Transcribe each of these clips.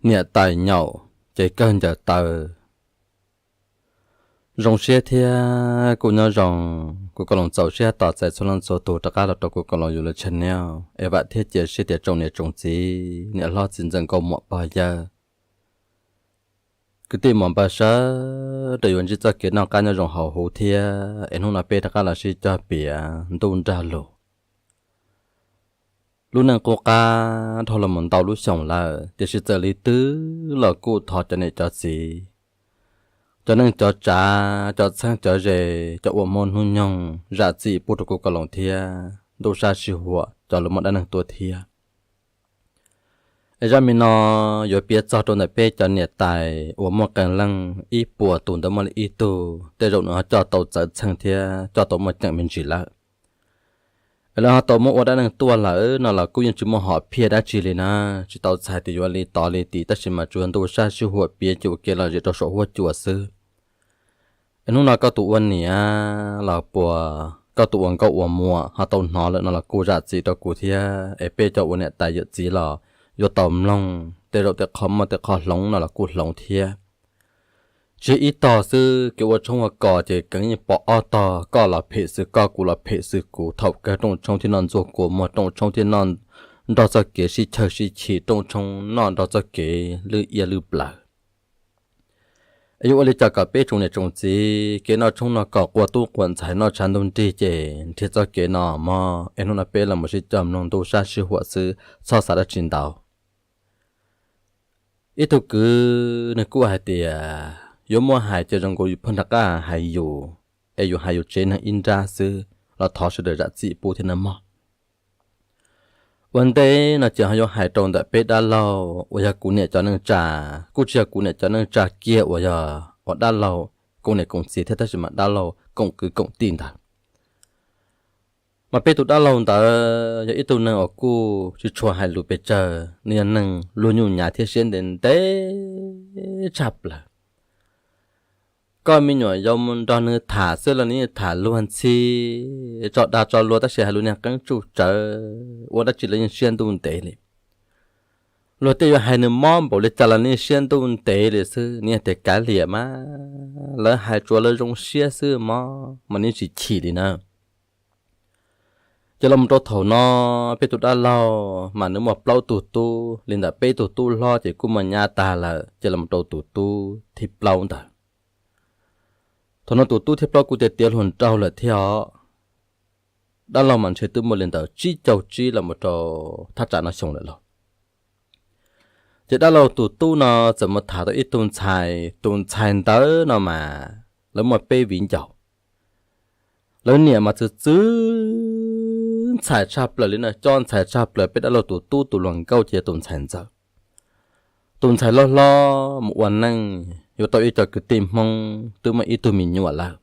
Niam tais nyaum ces kawg ncaws taw. Zoo siab thiab kuj nyob zoo, kuv Koos Loos txaus siab tos txais txhua leej txhua tus rov qab los rau kuv Koos Loos YouTube channel es vam thiab cia siab tias tsoom niam tsoom txiv, niam hlob txiv ntxawm nkauj muam pog yawg, kwv tij muam npawg sawv daws yuav ntsib txoj kev noj qab nyob zoo hauv huv thiab es hnub no peb rov qab los sib cog piav ntuj nrag lus. Lub neej qub qab dhau los mus ntau lub xyoos lawm, tiam sis txawm li twg los kuj thov cov niam cov txiv, cov neej cov tsav, cov txheeb cov ze, cov uas muaj hnub nyoog zam txim pub rau kuv Koos Loos thiab ntuj sab sij huam cov lus muaj dab neeg tuaj thiab. Es zaj me no yuav piav txog rau ntawm peb cov niam tais uas muaj qee leej ib puas tus ntawd muaj li ib tug, tej zaum nws ho coj tau txawv txheej thiab coj tau muaj ceem me ntsis lawm. Es lawv ho tau muab ua dab neeg tuaj lawm no los kuj yeej tsis muaj hom phiaj dab tsi li na, tsis tau txhais tias yuav li tod li tid, tab sis mas tsuas yog ntuj sab sij huam piav ces ua kev lom zem rau saum huab cua xwb. Es hnub no koj tus ua niam los puas koj tus ua nkauj ua muam ho tau hnov lawm no los kuj zam txim rau kuv thiab, es peb cov ua niam tais yawm txiv los yuav tau mloog, tej zaum tej qho muaj tej qho hloov no los kuj hloov thiab. Tsis yog ib tog xwb, kev ua tshoob ua kos ces keev yeej pom ob tog, koj los phem xwm koj, kuv los phem xwm kuv, thaum kawg rooj tshoob thiaj noj ntxuag kua muag, rooj tshoob thiaj noj nrog txoj kev sib chaw sib chim, rooj tshoob noj nrog txoj kev lwj iab lwj plawv. Es yuav ua li cas kom peb tsoom niam tsoom txiv kev noj tshoob noj kos, quaj tub quaj ntxhais, noj tshav ntuj nrig ces nrhiav txoj kev no mog. Es hnub no peb los mus sib cog mloog ntuj sab sij huam xwb, txhob xav dab tsi ntau. Ib tug kwv nws kuj hais tias yuav muab hais ces zoo nkaus li pheej rov qab hais yus, es yus hais yus tsev neeg ib nrab xwb los thov sawv daws zam txim pub thiab nawb mog. Ua ntej no ces ho yuav hais rau ntawm peb dab laug uas yog kuv niam cov neej tsa, kuj tsis yog kuv niam cov neej tsa kiag uas yog uas dab laug koom niam koom txiv thiab, tab sis mas dab laug koom kwv koom tij ntawd. Mas peb tus dab laug ntawd yog ib tug neeg uas kuj tsis tshua hais lus pes tsawg, nws yog neeg luag nyuj nyav thiab siab ntev ntev tshaj plaws. Koj me nyuam yaus mus nrog nws tham xwb los nws yeej tham luag ntxhi, tso dag tso luag tab sis hais lus niag qeeb tsuj tsawv, ua dab tsi los yeej siab ntuj ntev li. Luag tej yuav hais nws mob npaum li cas los nws yeej siab ntuj ntev li xwb, nws yeej tias kav liam mas, lawv hais tsuav lawv zoo siab xwb mog mas nws yeej tsis chim li na. Ces los mus rau thaum no, peb tus dab laug mas nws muaj plaub tug tub, li ntawm peb tug tub hlob ces kuj muaj nyab tag lawm, ces los mus rau tus tub thib plaub ntawd. Thaum no tus tub thib plaub kuj tiav tiav hluas nraug lawm thiab os. Dab laug mas ntshe twb muaj li ntawd tsib caug tsib los mus rau thaj tsam no xyoo lawm lauj. Ces dab laug tus tub no txawm mus tham tau ib tug ntxhais, tus ntxhais ntawd no mas lawv muaj peb viv ncaus. Lawv niam mas txwv txwv ntxhais tshaj plaws li no, cob ntxhais tshaj plaws, peb dab laug tus tub tus hluas nkauj ces yog tus ntxhais ntxawm. Tus ntxhais hlob hlob mus ua neej yuav tau ib co kwv tij Hmoob twb muaj ib tug me nyuam lawm.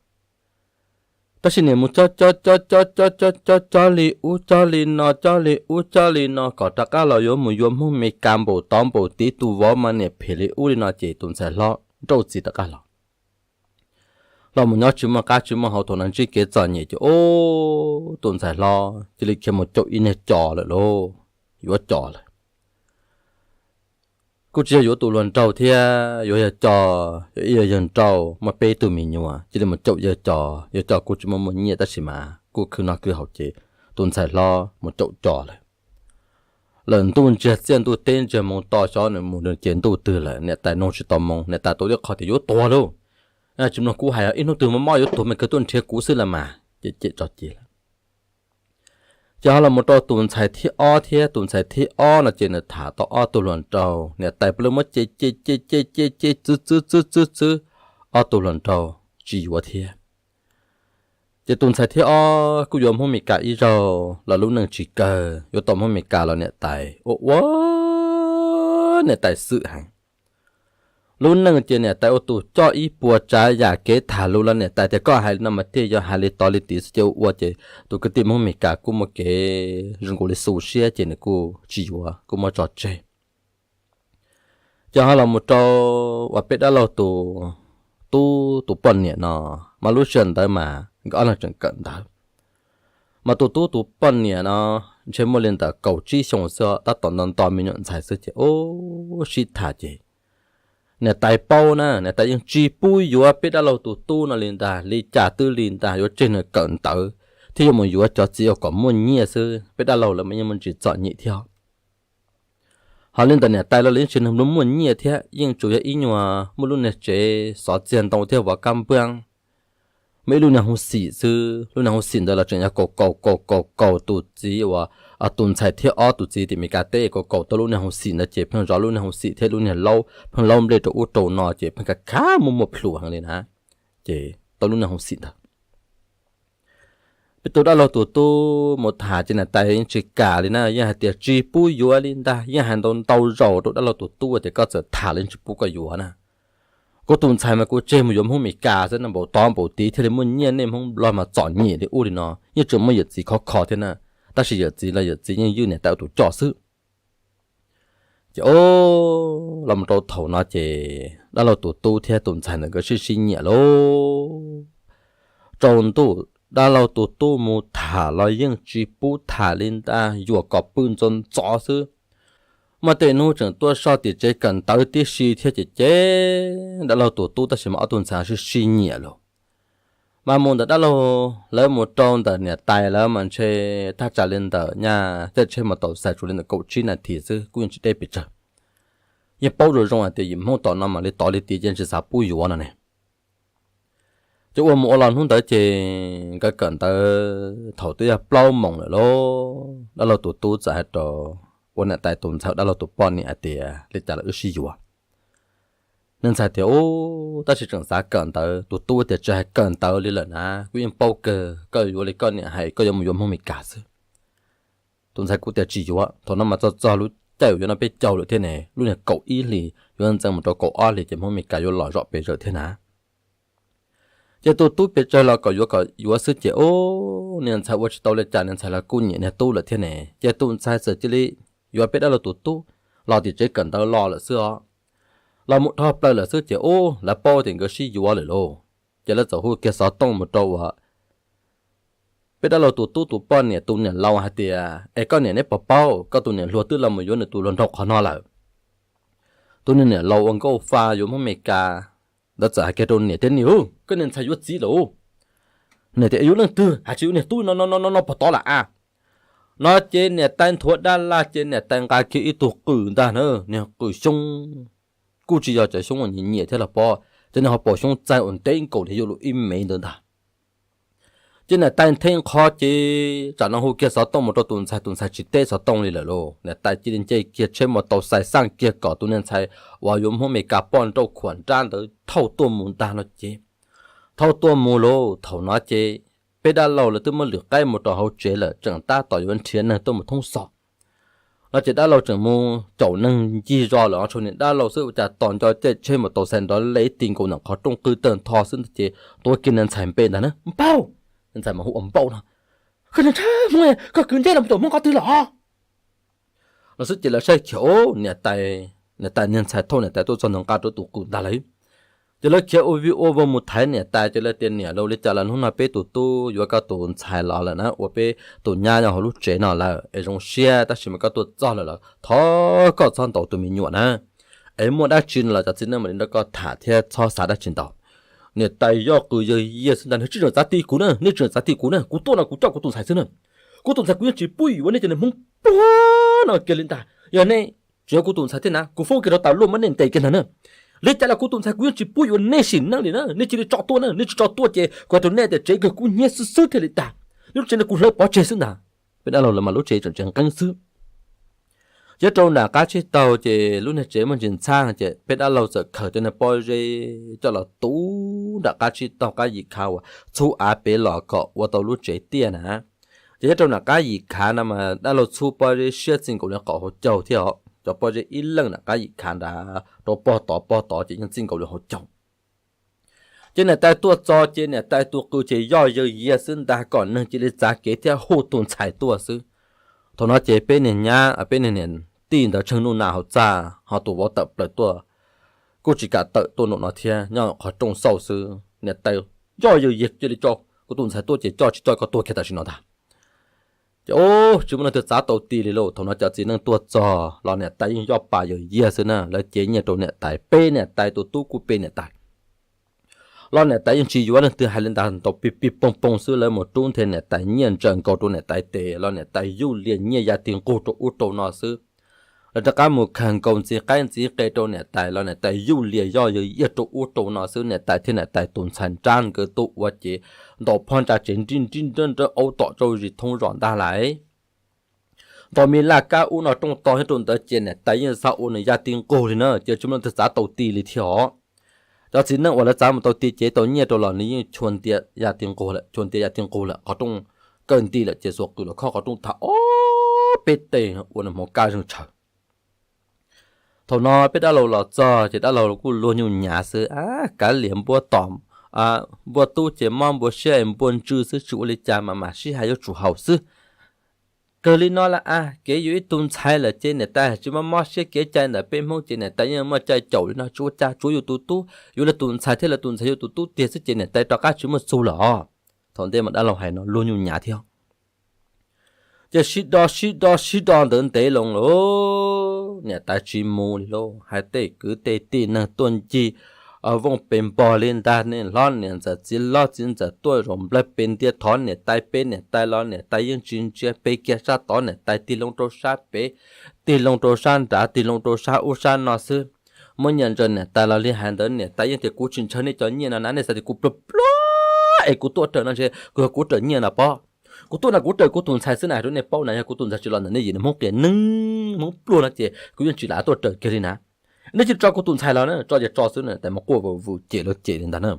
Tab sis niam mus cob cob cob cob cob cob cob cob li ub cob li no, cob li ub cob li no, kom rov qab los yuav mus yuav Hmoob Mes Kas npaum tod npaum tid, tus vauv mas niam phem li ub li no, ces tus ntxhais hlob nrauj txiv rov qab los. Los mus nyob tsis muaj qab tsis muaj hau, thaum no ntsib kev txom nyem ces ub, tus ntxhais hlob cia li khiav mus caum ib niag cos lawm lauj, yuav cos lawm. Kuj tsis yog yuav tus hluas nraug thiab, yuav yog cos, yog ib yawg nrauj muaj peb tug me nyuam, cia li mus caum yawg cos. Yawg cos kuj tsis muaj muaj nyiaj tab sis mas kuj khwv noj khwv haus ces tus ntxhais hlob mus caum cos lawm. Lawm ntuj ntsiag txiaj ntuj teb ntsiag moo to xyov nws mus nws ces ntuj twg lawm, niam tais nug tsis tau moo, niam tais tau ib qho tias yuav tuag lauj. Tsis mloog kuv hais, ib hnub twg mob mob yuav tuag, me kawg tuaj nrhiav kuv xwb las mas, ces cem tso ces lawm. Ces ho los mus rau tus ntxhais thib ob thiab, tus ntxhais thib ob no ces nws tham tau ob tug hluas nraug, niam tais pw lawv muab cem cem cem cem cem cem txwv txwv txwv txwv txwv, ob tug hluas nraug tsis yuav thiab. Ces tus ntxhais thib ob kuj yuav Hmoob Mes Kas ib zaug los lub neej tsis kawg, yuav tau Hmoob Mes Kas los niam tais ua ua niam tais xwm heev. Lub neej ces niam tais ua tus coj ib puas tsav yam kev tham lus los niam tais tias koj hais li no mas thiaj yog, hais li tod li tid xwb ces ua ua ces tus kwv tij Hmoob Mes Kas kuj muaj kev zoo nkaus li xu siab ces nws kuj tsis yuav, kuj muab tso tseg. Ces ho los mus rau uas peb dab laug tus tub tus poj niam no, mas lub sij hawm ntawd mas nkawd ob leeg tseem kawm ntawv. Mas tus tub tus poj niam no ntshe muaj li ntawm kaum tsib xyoos xwb, tab tom nto nto me nyuam ntxhais xwb ces ub sib tham ces niam tais paub na, niam tais yeej tsis pub yuav peb dab laug tus tub no li ntag, li cas twb li ntag, yuav tseg nws kawm ntawv thiab yuav mus yuav cov txiv uas kom muaj nyiaj xwb, peb dab laug lawv mas yeej muaj ntsis txom nyem thiab. Ho li ntawm niam tais los yeej tsis yog neeg muaj nyiaj thiab, yeej tsuas yog ib nyuag muaj lub niag tsev xov txiag ntoo thiab vov kab npuab, muaj ib lub niag hoo xim xwb. Lub niag hoo xim ntawd los tseem yog kaus kaus kaus kaus kaus tus txiv uas, tus ntxhais thiab ob tus txiv tim Meskas teb kaus kaus tau lub niag hoo xim ntawd ces pheej zov lub niag hoo xim thiab lub niag laub, pheej laub nplej rau ub rau no ces pheej khav khav muaj muaj plhus heev li na. Ces tau lub niag hoo xim ntawd, peb tus dab laug tus tub mus tham ces niam tais yeej tsis kam li na, yeej hais tias tsis pub yuav li ntag, yeej hais ntau ntau zaus rau dab laug tus tub tias koj txawm tham los yeej tsis pub koj yuav na. Kuv tus ntxhais mas kuv tseg mus yuav Hmoob Meskas xwb no, npaum tod npaum tid thiaj li muaj nyiaj, nej Hmoob Nplog mas txom nyem li ub li no, yeej tseem muaj yawm txiv khov kho thiab na, tab sis yawm txiv los yawm txiv yeej ywj niam tais ua tus coj xwb. Ces o, los mus rau thaum no ces dab laug tus tub thiab tus ntxhais ntawd nkawd sib sib nyiam lauj. Tsaus ntuj dab laug tus tub mus tham los yeej tsis pub tham li ntag, yuam kom pw ntxov ntxov xwb. Muaj tej hnub tseem tuaj soj tim tsev kawm ntawv tib si thiab ces ces dab laug tus tub tab sis mas ob tug ntxhais sib sib nyiam lauj. Mas mus ntawm dab laug lawv mus rau ntawm niam tais lawv mas ntshe thaj tsam li ntawm nyaj caij tsheb mos taus xais tsuas li ntawm kaum tsib nas this xwb, kuj yeej tsis deb pes tsawg. Yeej paub zoo zoo hais tias yim Hmoob tom no mas li tod li tid ces tsis xav pub yuav no ne. Ces ua mus ua los hnub ntawd ces nkawd kawm ntawv thaum twb yog plaub moos lawm lauj, dab laug tus tub txawm hais rau, ua niam tais tus ntxhais dab laug tus poj niam hais tias li cas los wb sib yuav. Niag ntxhais tias ub, tab sis tseem xav kawm ntawv. Tus tub tias tsis hais kawm ntawv li lawm na, kuv yeej paub kawg, koj yuav li koj niam hais, koj yuav mus yuav Hmoob Meskas xwb. Tus ntxhais kuj tias tsis yuav, thaum no mas txog txog lub caij uas yuav noj peb caug lawm thiab ne, lub niag kaum ib hlis yuav ntxeev mus rau kaum ob hlis ces Hmoob Meskas yuav lom zom pes zawm thiab na. Ces tus tub pes tsawg los kom yuav kom yuav xwb ces ub, niag ntxhais ua tsis tau li cas, niag ntxhais los kuj nyiam niag tub lawm thiab ne, ces tus ntxhais txawm cia li yuav peb dab laug tus tub los tim tsev kawm ntawv los lawm xwb os. Los mus dhau plaws lawm xwb ces ub, lawv paub tias nkawd sib yuav lawm lauj. Ces lawv txawm hu kiag xov tooj mus rau uas peb dab laug tus tub tus poj niam tus niam laus hais tias es koj niam neb puas paub, koj tus niam hluas twb los mus yuav nws tus hluas nraug qhov no lawm. Tus niag niam laus ua nkauj fa yuav Hmoob Meskas ntawd txawm hais kiag rau niam tias niam, koj niag ntxhais yuav txiv lawm. Niam tias yuav leej twg, hais tsis yuav niag tub no no no no no puag tod lawm a. No ces niam tais nthuav dab laj ces niam tais nqa kiag ib tug qws ntag na, niag qws xyoob, kuj tsis yog cov xyoob uas nyiam nyiam thiab los pob, cov niag hauv paus xyoob txaij uas ntev nkaus li yuav luag ib mev ntawd ntag. Ces niam tais nthe nqho ces tsam no hu kiag xov tooj mus rau tus ntxhais, tus ntxhais tsis teb xov tooj li lawm lauj. Niam tais cia li nce kiag tsheb mos taus xais xaj kiag kom tus niag ntxhais uas yuav Hmoob Meskas poj nrauj khuam nrab ntawd thauj tuaj mus ntag no ces thauj tuaj mus lauj. Thaum no ces peb dab laug lawv twb muab lwm qaib mus rau hauv tsev lawm, tseem tab tom yuav nrhiav neeg tuaj mus thoob xov. No ces dab laug tseem mus caum neeg ncig zos lawm, tshuav niag dab laug xwb ua cas tos nco caij tsheb mos taus xais nrov li ib ti nkaus ntawm qhov rooj qw tawg ntho xwb ntag ces tuav kiag niag ntxhais npe ntag na, Npauj. Niag ntxhais mas hu ua Npauj no. Koj niag ntshav Hmoob, koj kwv nteb los caum Hmoob qhov twg los? No xwb ces lawv saib khiav, niam tais, niam tais niag ntxhais thauj niam tais tuaj txog ntawd nqa rau tus qws ntag lawm. Ces lawv khiav ua vij ua voog mus thaiv niam tais ces lawv tias niam, ua li cas los hnub no peb tus tub yuav koj tus ntxhais los lawm na, ua peb tus nyab nyob hauv lub tsev no lawm es zoo siab, tab sis mas koj tuaj txog lawm los thov koj txhob ntaus tus me nyuam na, es muaj dab tsi no los cov txiv neej mam li nrog koj tham thiab txhob xav dab tsi ntau. Niam tais yoj qws yawg yias xwb ntag, nej tsis txhob txav ti kuv na, nej tsis txhob txav ti kuv na, kuv tuaj no kuv coj kuv tus ntxhais xwb na. Kuv tus ntxhais kuv yeej tsis pub yuav nej cov niag Hmoob pluag no kiag li ntag. Yog nej tseem yuav kuv tus ntxhais thiab na, kuv foob kiag rau tas luaj muab nej ntes kiag ntag na. Li cas los kuv tus ntxhais kuv yeej tsis pub yuav nej sim neej li na, nej cia li tso tuaj na, nej tsis tso tuaj ces kuv hais rau nej tias tsev kawg kub hnyiab xwb xwb thiaj li tag. Lub tsev no kuv hlawv pov tseg xwb ntag. Peb dab laug lawv mas lub tsev tseem tseem nqeeb xwb. Ces rau nram qab tsib taug ces lub niag tsev muaj ntsis ntxhab ces peb dab laug txawm khaws cov niag pob zeb coj los tu nram qab tsib taug qab yim khav uas txhub av pem los kom ua tau lub tsev tiaj na. Ces nyob rau nram qab yim khav no mas dab laug txhub pob zeb siab txij nkaus li qaum hauv caug thiab os, cov pob zeb ib leej nram qab yim khav nrad rau pog tod, pog tod ces yeej txij nkaus li hauv caug. Ces niam tais tuaj txog ces niam tais tus qws ces yoj yawg yias xwb ntag, kom neeg cia li txav kev thiab hu tus ntxhais tuaj xwb. Thaum no ces peb niag nyab, peb niag niam tij ntawd tsheej nuj nas hauv txaj ho tus vauv tawm plaws tuaj, kuj tsis kam tawm tuaj nraum no thiab, nyob qhov rooj xauj xwb. Niam tais yoj yawg yias cia li tso kuv tus ntxhais tuaj ces coj tsis coj koj tuag kiag tam sim no ntag. Ces ub, tsis muaj leej twg txav tau ti li lauj. Thaum no cov txiv neej tuaj txog los niam tais yeej yoj pas yawm yiag xwb na, lawv cev nyiaj rau niam tais, peb niam tais, tus tub kuj peb niam tais. Los niam tais yeej tsis yuav leej twg hais li ntawd, ntau pij pij pooj pooj xwb, lawv mus rub nthe niam tais nyiaj ntsaws nkaus rau niam tais tes los niam tais yuj lias nyiaj ya ti nqug rau ub rau no xwb. Lawv rov qab mus khawm nkaus ntxiv qaib ntxiv qe rau niam tais los niam tais yuj lias yoj yawm yiag rau ub rau no xwb, niam tais thiab niam tais tus ntxhais nrab nkawd tuaj ua ces ntaus phab ntsa tsev nrib nrib nrab nrab aub tom rau zis thoob zos ntag lauj. Ntaus me laj kab ub no rooj to thiab rau ntawd ces niam tais yeej xav ua nws ya ti nqug li na, ces tsis muaj leej twg txav tau ti li thiab os. Cov txiv neej uas lawv txav mus tau ti ces tau nyiaj rau los nws yeej chua ntia ya ti nqug lawm, chua ntia ya ti nqug lawm, qhov rooj kawg nti lawm ces xuas qws los khob qhov rooj tham ob peb teg ua nws hmoov kaj zeeg tshaws. Thaum no peb dab laug los txog ces dab laug kuj luag nyuj nyav xwb, kav liam npua tom, npua tub ces mob npua siab npua ntsw xwb, tsis ua li cas mas mam sib hais yuav tsum haus xwb. Kawg li no las, kev yus ib tug ntxhais lawm ces niam tais tsis mob mob siab, kev cai ntawm peb Hmoob ces niam tais yeej muaj cai caum li no, tsis ua cas, tsuav yus tus tub, yus lawv tus ntxhais thiab lawv tus ntxhais yus tus tub tiag xwb ces niam tais rov qab tsis muaj txuj lawm os. Thaum ntej mas dab laug hais no luag nyuj nyav thiab. Ces sib do sib do sib do ntawd ntev loo lauj, niam tais tsis mus li lauj, hais tej kwv tej tij neeg tuaj ncig vooj pes npog li ntag, niam hlob niam ntxawm txiv hlob txiv ntxawm tuaj zaum nplawg pes ntia thov niam tais, peb niam tais los niam tais yeej tsis ntsia, pes kiag sab tod niam tais tig loo rau sab pem, tig loo rau sab nrad, tig loo rau sab ub sab no xwb. Muab nyiaj ntsaws niam tais los li hais ntawd, niam tais yeej tias kuv tsis ntshaw nej cov nyiaj no na, nej xav tias kuv pluag pluag es kuv tuaj raws no ntshe kuv yog kuv raws nyiaj no pob. Kuv tuaj no kuv raws kuv tus ntxhais xwb na, hais rau nej paub na, yog kuv tus ntxhais tsis los ntawm nej yim, nws Hmoob qias neeg Hmoob pluag no ces kuv yeej tsis lam tuaj raws kiag li na. Nej cia li tso kuv tus ntxhais los na, tso ces tso xwb na, tais mas quaj vwm vwm cem los cem li ntag na.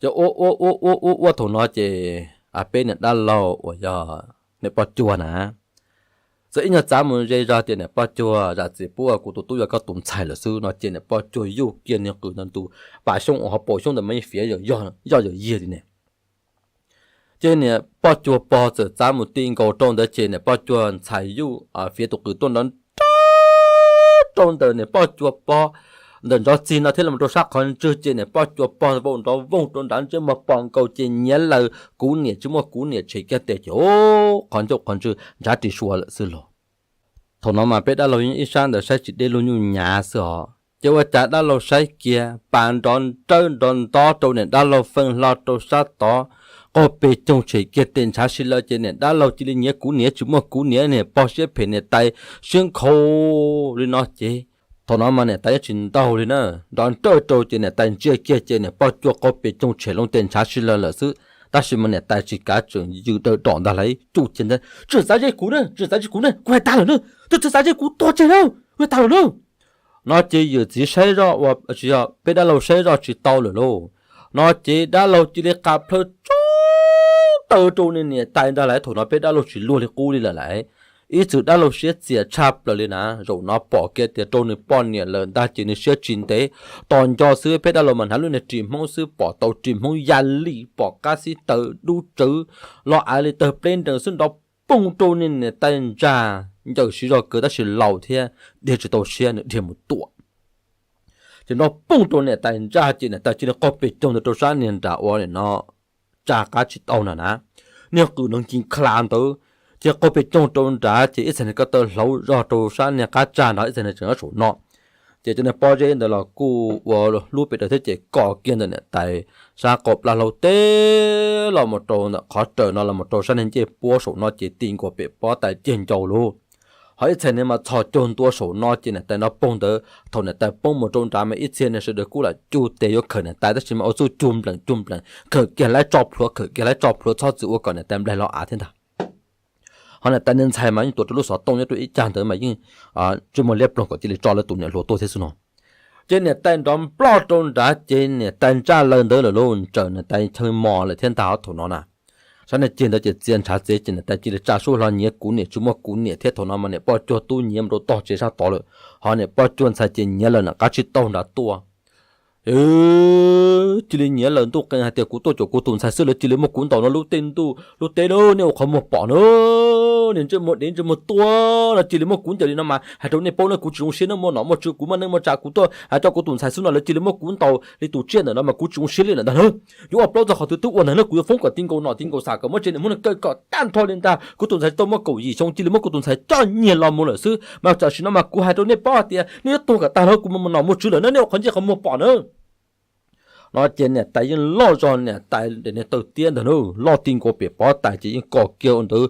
Ces ua ua ua ua ua thaum no ces peb niam dab laug uas yog niam poj cuag na, txawm ib nyuag txav mus ze zog tias niam poj cuag, zam txim pub, kuv tus tub yog koj tus ntxhais lawm xwb no ces niam poj cuag yuj kiag niag qws ntawd ntu, pam xyoob uas hauv paus xyoob ntawd mas yeej fiav yoj yawm yiag li ne. Ces niam poj cuag pog txawm txav mus ti nkaus rau ntawd ces niam poj cuag ntxhais yuj fiav tus qws tuaj nrov nrov rau ntawm niam poj cuag pog ntawm nrov txig no thiab los rau sab qhov ntswg ces niam poj cuag pog vau nrov voog rau nrad ntsej muag pom nkaus ces nyiav laws kuv niam tsis muaj kuv niam tshem kiag tes ces qhov ncauj qhov ntswg ntshav ris sua lawm xwb los. Thaum no mas peb dab laug yeej ib sab ntawd saib tsis deb luag nyuj nyav xwb os. Ces ua cas dab laug saib kiag pas nrov nrawb nrov ntob rau niam dab laug feej hlo rau sab tod, qaug pes coog tshem kiag tes ntshav si lawm ces niam dab laug cia li nyiav kuv niam tsis muaj kuv niam, niam pog siab phem niam tais siab nkhaus li no ces thaum no mas niam tais yeej tsis ntaus li na, nrov nrawb rau ces niam tais ntsia kiag ces niam poj cuag qaug pes coog tshem loo tes ntshav si lawm lawm xwb. Tab sis mas niam tais tsis kav, tseem yws dawm dom ntag lauj, cuj cia ntawd, tsis txav ze kuv na, tsis txav ze kuv na, kuv hais tag lawm na, twb tsis txav ze kuv tuag tseg na, kuv hais tag lawm na. No ces yawm txiv saib zoj ua tsis yog peb dab laug saib zoj tsis tau lawm lauj. No ces dab laug cia li qa plhaw tsuj taw rau niam tais ntag lauj. Thaum no peb dab laug tsis luag li qub li lawm lauj. Ib txwm dab laug siab txias tshaj plaws li na, zaum no pom kiag tias rau nws poj niam lawm ntag ces nws siab tsis ntev. Tos nco xwb peb dab laug mas hnav lub niag ris Hmoob xwb, pom tau ris Hmoob ya li, pom qab xib taws dub tsawv los av li tawg pleb nrees xwb nrov poog rau niam tais ntsag, ncaws siv zog kawg tab sis laus thiab dhia tsis tau siab nws dhia mus tuam. Ces nrov poog rau niam tais ntsag ces niam tais cia li qaug pes coog ntawd rau sab niag nram ua no tsa qab tsis tau na na. Niag qws no nkig khlav ntawd, ces qaug pes coog rau nrad ces ib txhais niag ko taw hlauv zog rau sab niag qab tsa nrad, ib txhais niag tseem nyob saum no. Ces cov niag pob zeb ntawd los kuj ua hlub pes daws thiab ces kos kiag ntawm niam tais sab qau plab hlau teb los mus rau ntawm qhov raws no los mus rau sab niag ncej puab saum no ces ti nkaus pem pob tais ceg ncau lauj. Ho ib txhais niag mas txhos caug ntua saum no ces niam tais nrov poog ntawd, thaum niam tais poob mus rau nrad mas ib txhia niag sawv daws kuj lam cug tes yuav khawm niam tais tab sis mas ua txuj cug npleem cug npleem, khawm kiag laib tso plhuav, khawm kiag laib tso plhuav txhob txwm ua kom niam tais nplaig los av thiab ntag. Ho niam tais niag ntxhais mas yeej tuav rau lub xov tooj nyob rau ib cag ntawd mas yeej tsis muaj liab ploog kom cia li tso lawv tus niam hluas tuaj thiab xwb no. Ces niam tais nrov nploj rau nrad ces niam tais ntsaj laws ntawd lawm lauj, ntsawm niam tais chaw mos lawm thiab ntag thaum no na. Sab niag ceg ntawd ces txia ntshav txev ces niam tais cia li tsa suab hlo nyiav kuv niam tsis muaj kuv niam thiab thaum no mas niam poj cuag tub nyiav mus rau tog tsev sab tod lawm. Ho niam poj cuag ntxhais ces nyiav lawm nram qab tsib taug nrad tuaj. Cia li nyiav lawm ntuj qee hais tias kuv tuaj cuam kuv tus ntxhais xwb lawv cia li muab kuv ntaus no lub tej ntuj lub teb lauj, nej ua qhov muag pom na. Niag ntsej muag dev ntsej muag tuag no cia li muab kuv ncaws li no mas hais rau nej paub na, kuv tsis zoo siab na, muaj nom muaj tswv, kuv muaj neej muaj tsav, kuv tuaj hais rau kuv tus ntxhais xwb no lawv cia li muab kuv ntaus li tus tsiaj ntawm no mas kuv tsis zoo siab li lawm ntag na. Yuav ua plaub txog qhov twg twb ua ntag na, kuv yuav foob kom ti nkaus nom ti nkaus xav kom muab tsev niam mub no kaw kom tag nrho li ntag. Kuv tus ntxhais tau muaj kaum yim xyoo cia li muab kuv tus ntxhais coj nyiag los mus lawm xwb mas tam sim no mas kuv hais rau nej paub hais tias nej yuav tuag kom tag nrho, kuv muaj nom muaj tswv lawm na, nej ua qhov ntsej qhov muag pom na. No ces niam tais yeej loj zog, niam tais niag taw tiab ntag na, loj ti nkaus pem pob tais ces yeej kos kiag ua ntawd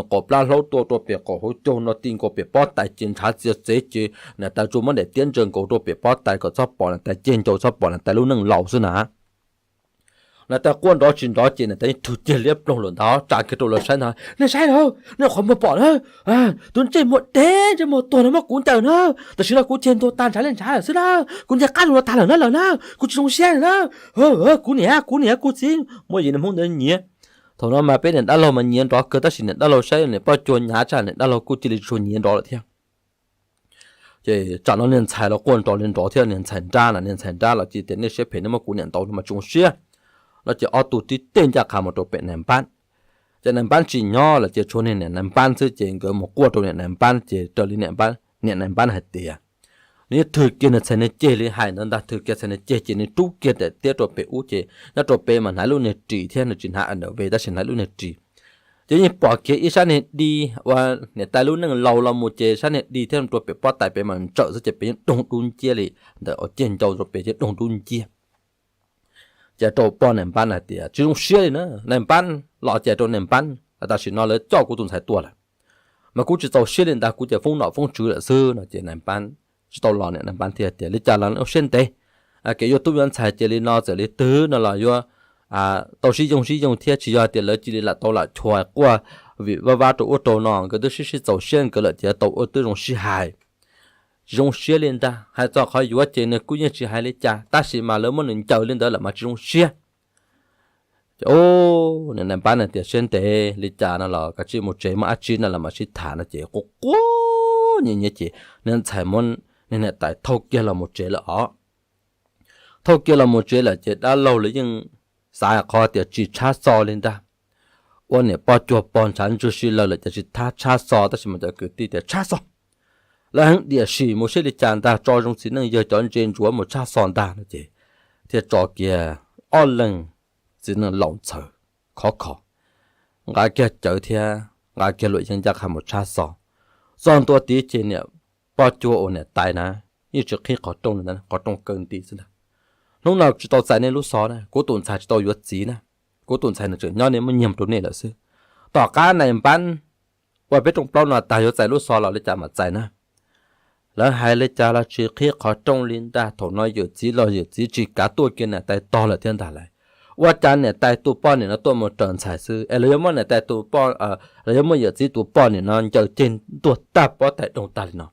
qaum plab hlaub tua rau pem qaum hauv caug no ti nkaus pem pob tais ces ntshav txiav txev ces niam tais tsuas muab daim tiab ntsaws nkaus rau pem pob tais kom txhob pom niam tais ceg ncau, txhob pom niam tais lub neej laus xwb na. Niam tais quaj nrov tsis nrov ces niam tais yeej thwg kiag liab ploog lawm ntag, tsa kiag rau lawv saib ntag, nej saib na, nej qhov muag pom na, tus ntsej muag dev ntsej muag tuag no muab kuv ncaws na, tam sim no kuv ceg ntuag tag ntshav li ntshav lawm xwb na, kuv ncaws qab los tag lawm na lawm na, kuv tsis zoo siab na. Kuv niam, kuv niam kuv txiv, muab yim niag hmoob ntawd nyiav. Thaum no mas peb niam dab laug mas nyiav nrov kawg tab sis niam dab laug saib niam poj cuag hnyav tshaj niam dab laug kuj cia li tsis tshua nyiav nrov lawm thiab. Ces tsam no niag ntxhais los quaj nrov li nrov thiab, niag ntxhais nrab na, niag ntxhais nrab los cia tias nej siab phem nej muab kuv niam ntaus no mas tsis zoo siab no ces ob tug tib tej ncaj qha mus rau pem nais npab. Ces nais npab tsis nyob lawm ces tshuav niag niam nais npab xwb ces nkawd mus quaj rau niam nais npab ces raws li niam nais npab hais tias, nws yeej thwg kiag nws txhais niag ceg li hais ntawd ntag, thwg kiag txhais niag ceg ces nws rub kiag daim tiab rau pem ub ces nyob rau pem mas hnav lub niag ris thiab, nws tsis hnav underwear tab sis hnav lub niag ris. Ces yeej pom kiag ib sab niag di uas niam tais lub neej laus los mus ces sab niag di thiab rau pem pob tais pem mas ntsawm xwb ces pem yeej doog dub nciab li, ntawm ceg ncau rau pem ces doog dub nciab. Ces rau poj nais npab hais tias tsis zoo siab li na, nais npab los ces rau nais npab, tam sim no lawv coj kuv tus ntxhais tua lawm, mas kuv tsis txaus siab li ntag, kuv ces foob nom foob tswv lawm xwb no ces nais npab tsis tau los, niam nais npab thiaj tias li cas los ua siab ntev, kev yuav tub yuav ntxhais ces li no txawm li twg no los yuav tau sib yoog sib yoog thiab, tsis yog tias lawv cia li lam tau lam chua quaj vim vaj vab rau ub rau no, nkawd twb sib sib txaus siab nkawd lawm ces tau ua twb zoo sib hais. Tsis zoo siab li ntag, hais txog qhov yuav ces nws kuj yeej tsis hais li cas tab sis mas lawv muab nws ncaws li ntawd lawm mas tsis zoo siab. Ces niam nais npab na tias siab ntev li cas no los kav tsij mus tsev, muaj dab tsi no los mam sib tham no ces quaj quaj nyiav nyiav ces niag ntxhais muab niag niam tais thauj kiag los mus tsev lawm os. Thauj kiag los mus tsev lawm ces dab laug lawv yeej xav qhov tias tsis tshab xo li ntag. Ua niam poj cuag pog ntshav ntswg si lawm lawm ces tsis tshab xo tab sis mas cov kwv tij tias tshab xo, lawv heev diam sim mus seb li cas ntag, tso zoo txiv neej yawg cov ntse ntsuav mus tshab xo ntag no ces thiaj tso kiag ob leeg txiv neej laus ntxhawv khov kho, nqa kiag cawv thiab nqa kiag luam yeeb ncaj qha mus tshab xo. Txog ntua tid ces niam poj cuag uas niam tais na yeej tsis qhib qhov rooj li ntag, qhov rooj kaw nti xwb ntag. Hnub no tsis tau txais nej lub xov na, kuv tus ntxhais tsis tau yuav txiv na, kuv tus ntxhais nws tseem nyob, nej muab nyiag rau nej lawm xwb. Tom qab nais npab ua peb rooj plaub no tag yuav txais lub xov los li cas mam txais na. Lawv hais li cas los tsis qhib qhov rooj li ntag. Thaum no yawm txiv los yawm txiv tsis kav tuaj kiag niam tais tog lawm thiab ntag lauj. Ua cas niam tais tus poj niam no tuaj mus raws ntxhais xwb es lawv yuav muab niam tais tus poj, lawv yuav muab yawm txiv tus poj niam no ncaws ceg ntuag tag pob tais doog tag li no.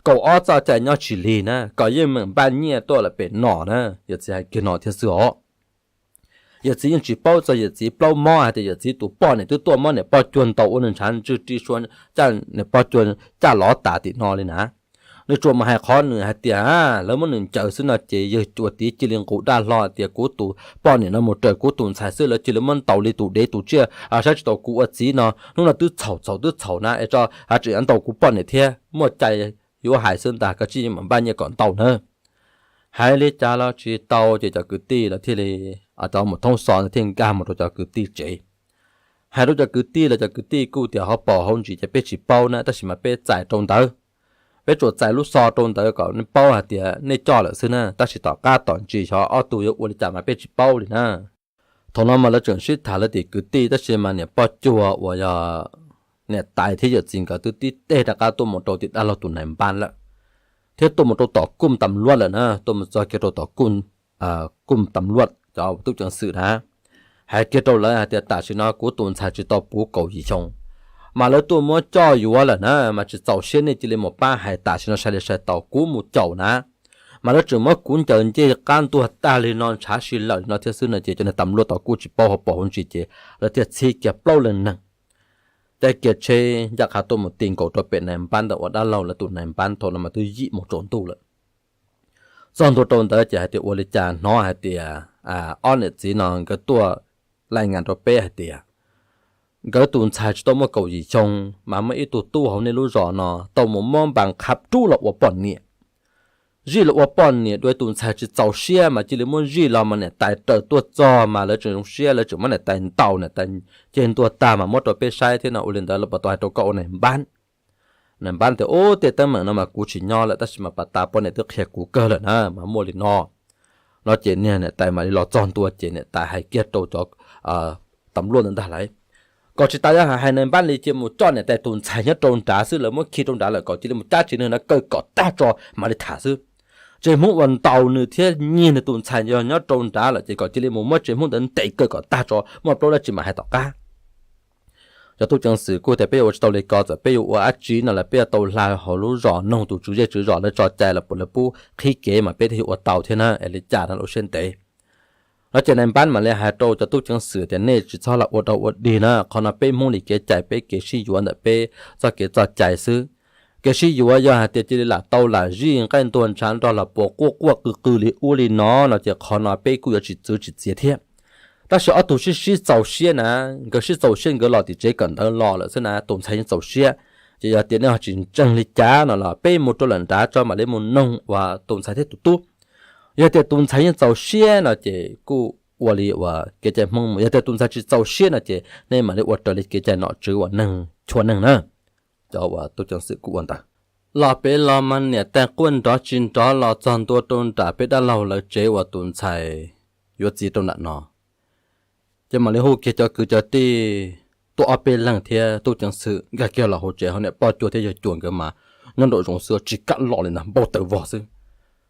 Kaum ob txoj cai nyob tsis lig na, kom yeej meem npaj nyiaj tuaj lawm pem no na, yawm txiv hais kiag no thiab xwb os. Yawm txiv yeej tsis paub txog yawm txiv plaub mob hais tias yawm txiv tus poj niam twb tuaj muab niam poj cuag ntaus ua nws ntshav ntswg ri sua, caj niam poj cuag caj lov tas tim no li na. Nws tsuas mus hais qhov nws hais tias lawv muab nws ncaws xwb no ces yawg cuas tid cia li nqus dab hlo tias kuv tus poj niam no mus raws kuv tus ntxhais xwb, lawv cia li muab ntaus li tus dev tus tsiaj, saib tsis taus kuv ua txiv no, hnub no twb txhaum txhaum twb txhaum na es tso ha tseem yuav ntaus kuv poj niam thiab, muaj cai yuav hais xwb ntag, kav tsij mam npaj nyiaj kom ntau na. Hais li cas los tsis tau ces cov kwv tij lawv thiaj li, cov mus thoob xov ntawd thiaj nkag mus rau cov kwv tij tsev. Hais rau cov kwv tij los cov kwv tij kuj tias hauv paus hauv ntsis ces peb tsis paub na, tab sis mas peb txais rau ntawd, peb tsuas txais lub xov rau ntawd kom nej paub hais tias nej coj lawm xwb na, tab sis tom qab tom ntsis xyov ob tug yuav ua li cas mas peb tsis paub li na. Thaum no mas lawv tseem sib tham lawv tim kwv tij tab sis mas niam poj cuag uas yog niam tais thiab yawm txiv nkawd twb tib teg rov qab tuaj mus rau tim dab laug tus nais npab lawm, thiab tuaj mus rau tom kuj tam luaj lawm na, tuaj mus txog kiag rau tom kuj tam luaj cov tub ceev xwm na. Hais kiag rau lawv hais tias tam sim no kuv tus ntxhais tsis tau puv kaum yim xyoo, mas lawv tuaj muab coj yuav lawm na, mas tsis txaus siab nej cia li mus pab hais tam sim no sai li sai tau kuv mus caum na. Mas lawv tseem muab kuv ncaws ncej qab ntuag tag li no ntshav si lawm li no thiab xwb no ces cov niag tam luaj tom kuj tsis paub hauv paus hauv ntsis ces lawv thiaj txhib kiag plaub leeg neeg, caij kiag tsheb ncaj qha tuaj mus ti nkaus rau pem nais npab ntawm uas dab laug lawv tus nais npab thaum no mas twb yim mus tsaus ntuj lawm. Txog ntua rau ntawd ces hais tias ua li cas hnov hais tias ob niam txiv no nkawd tuaj laj ngas rau peb hais tias nkawd tus ntxhais tsis tau muaj kaum yim xyoo mas muaj ib tug tub hauv nej lub zos no tau mus muab npas qhab rub los ua poj niam. Zij los ua poj niam dua tus ntxhais tsis txaus siab mas cia li muab zij los mas niam tais raws tuaj txog mas lawv tseem zoo siab, lawv tseem muab niam tais ntaus, niam tais ceg ntua tag mas muab rau peb saib thiab no. Ua li ntawd los puas tau hais rau koj ua nais npab? Nais npab tias, Ub, tej teeb meem no mas kuv tsis nyob lawm, tab sis mas pas tas poj niam twb qhia kuv kawg lawm na, mas muaj li no. No ces niag niam tais mam li los txog ntua ces niam tais hais kiag rau cov tam luaj ntawd ntag lauj, kom tsis tas yog hais nais npab li cia mus coj niam tais tus ntxhais nyob rau nrad xwb, lawv muab khi rau nrad lawm kom cia li mus cab tsev neeg no kaw kom tag tso mam li tham xwb. Tsev Hmoob uas ntaus nws thiab nyiag nws tus ntxhais yog nyob rau nrad lawm ces kom cia li mus muab tsev Hmoob ntawd ntes kaw kom tag tso, muaj plaub dab tsi mam hais tom qab. Cov tub ceev xwm kuj tias, Peb yuav ua tsis tau li ko, txawm peb yuav ua dab tsi no los peb yuav tau hla hauv lub zos noog tus tswv zej tswv zos lawv tso cai los puas lawv pub qhib kev mas peb thiaj yuav ua tau thiab na, es li cas no los siab ntev. No ces nais npab mam li hais rau cov tub ceev xwm tias, Nej tsis txhob los ua dog ua dig na, qhov no peb Hmoob li kev cai, peb kev sib yuav ntawm peb txoj kev txoj cai xwb. Kev sib yuav yog hais tias cia li lam tau lam zij nqaij ntuag ntshav nrog los puas quaj quaj qw qw li ub li no no ces qhov no peb kuj yuav tsis txwv tsis txiav thiab. Tab sis ob tug sib sib txaus siab na, nkawd sib txaus siab nkawd los tim tsev kawm ntawv los lawm xwb na, tus ntxhais yeej txaus siab. Ces yog tias nej ho tsis ntseeg li cas no los peb mus rau lawm nrad tso mam li mus noog uas tus ntxhais thiab tus tub. Yog tias tus ntxhais yeej txaus siab no ces kuj ua li uas kev cai Hmoob mus, yog tias tus ntxhais tsis txaus siab no ces nej mam li ua raws li kev cai nom tswv uas neeg chua neeg na. Cov uas tub ceev xwm kuj ua ntawd. Los pem los mas niam tais quaj nrov tsis nrov los txog ntua rau nram peb dab laug lawv tsev uas tus ntxhais yuav txiv rau nram no. Ces mam li hu kiag cov kwv cov tij tuaj ob peb leeg thiab tub ceev xwm nkag kiag los hauv tsev, hauv niam poj cuag thiab yawg cuag nkawd mas nyob nraum zoov xwb tsis kam los li ntag, npau taws vog xwb.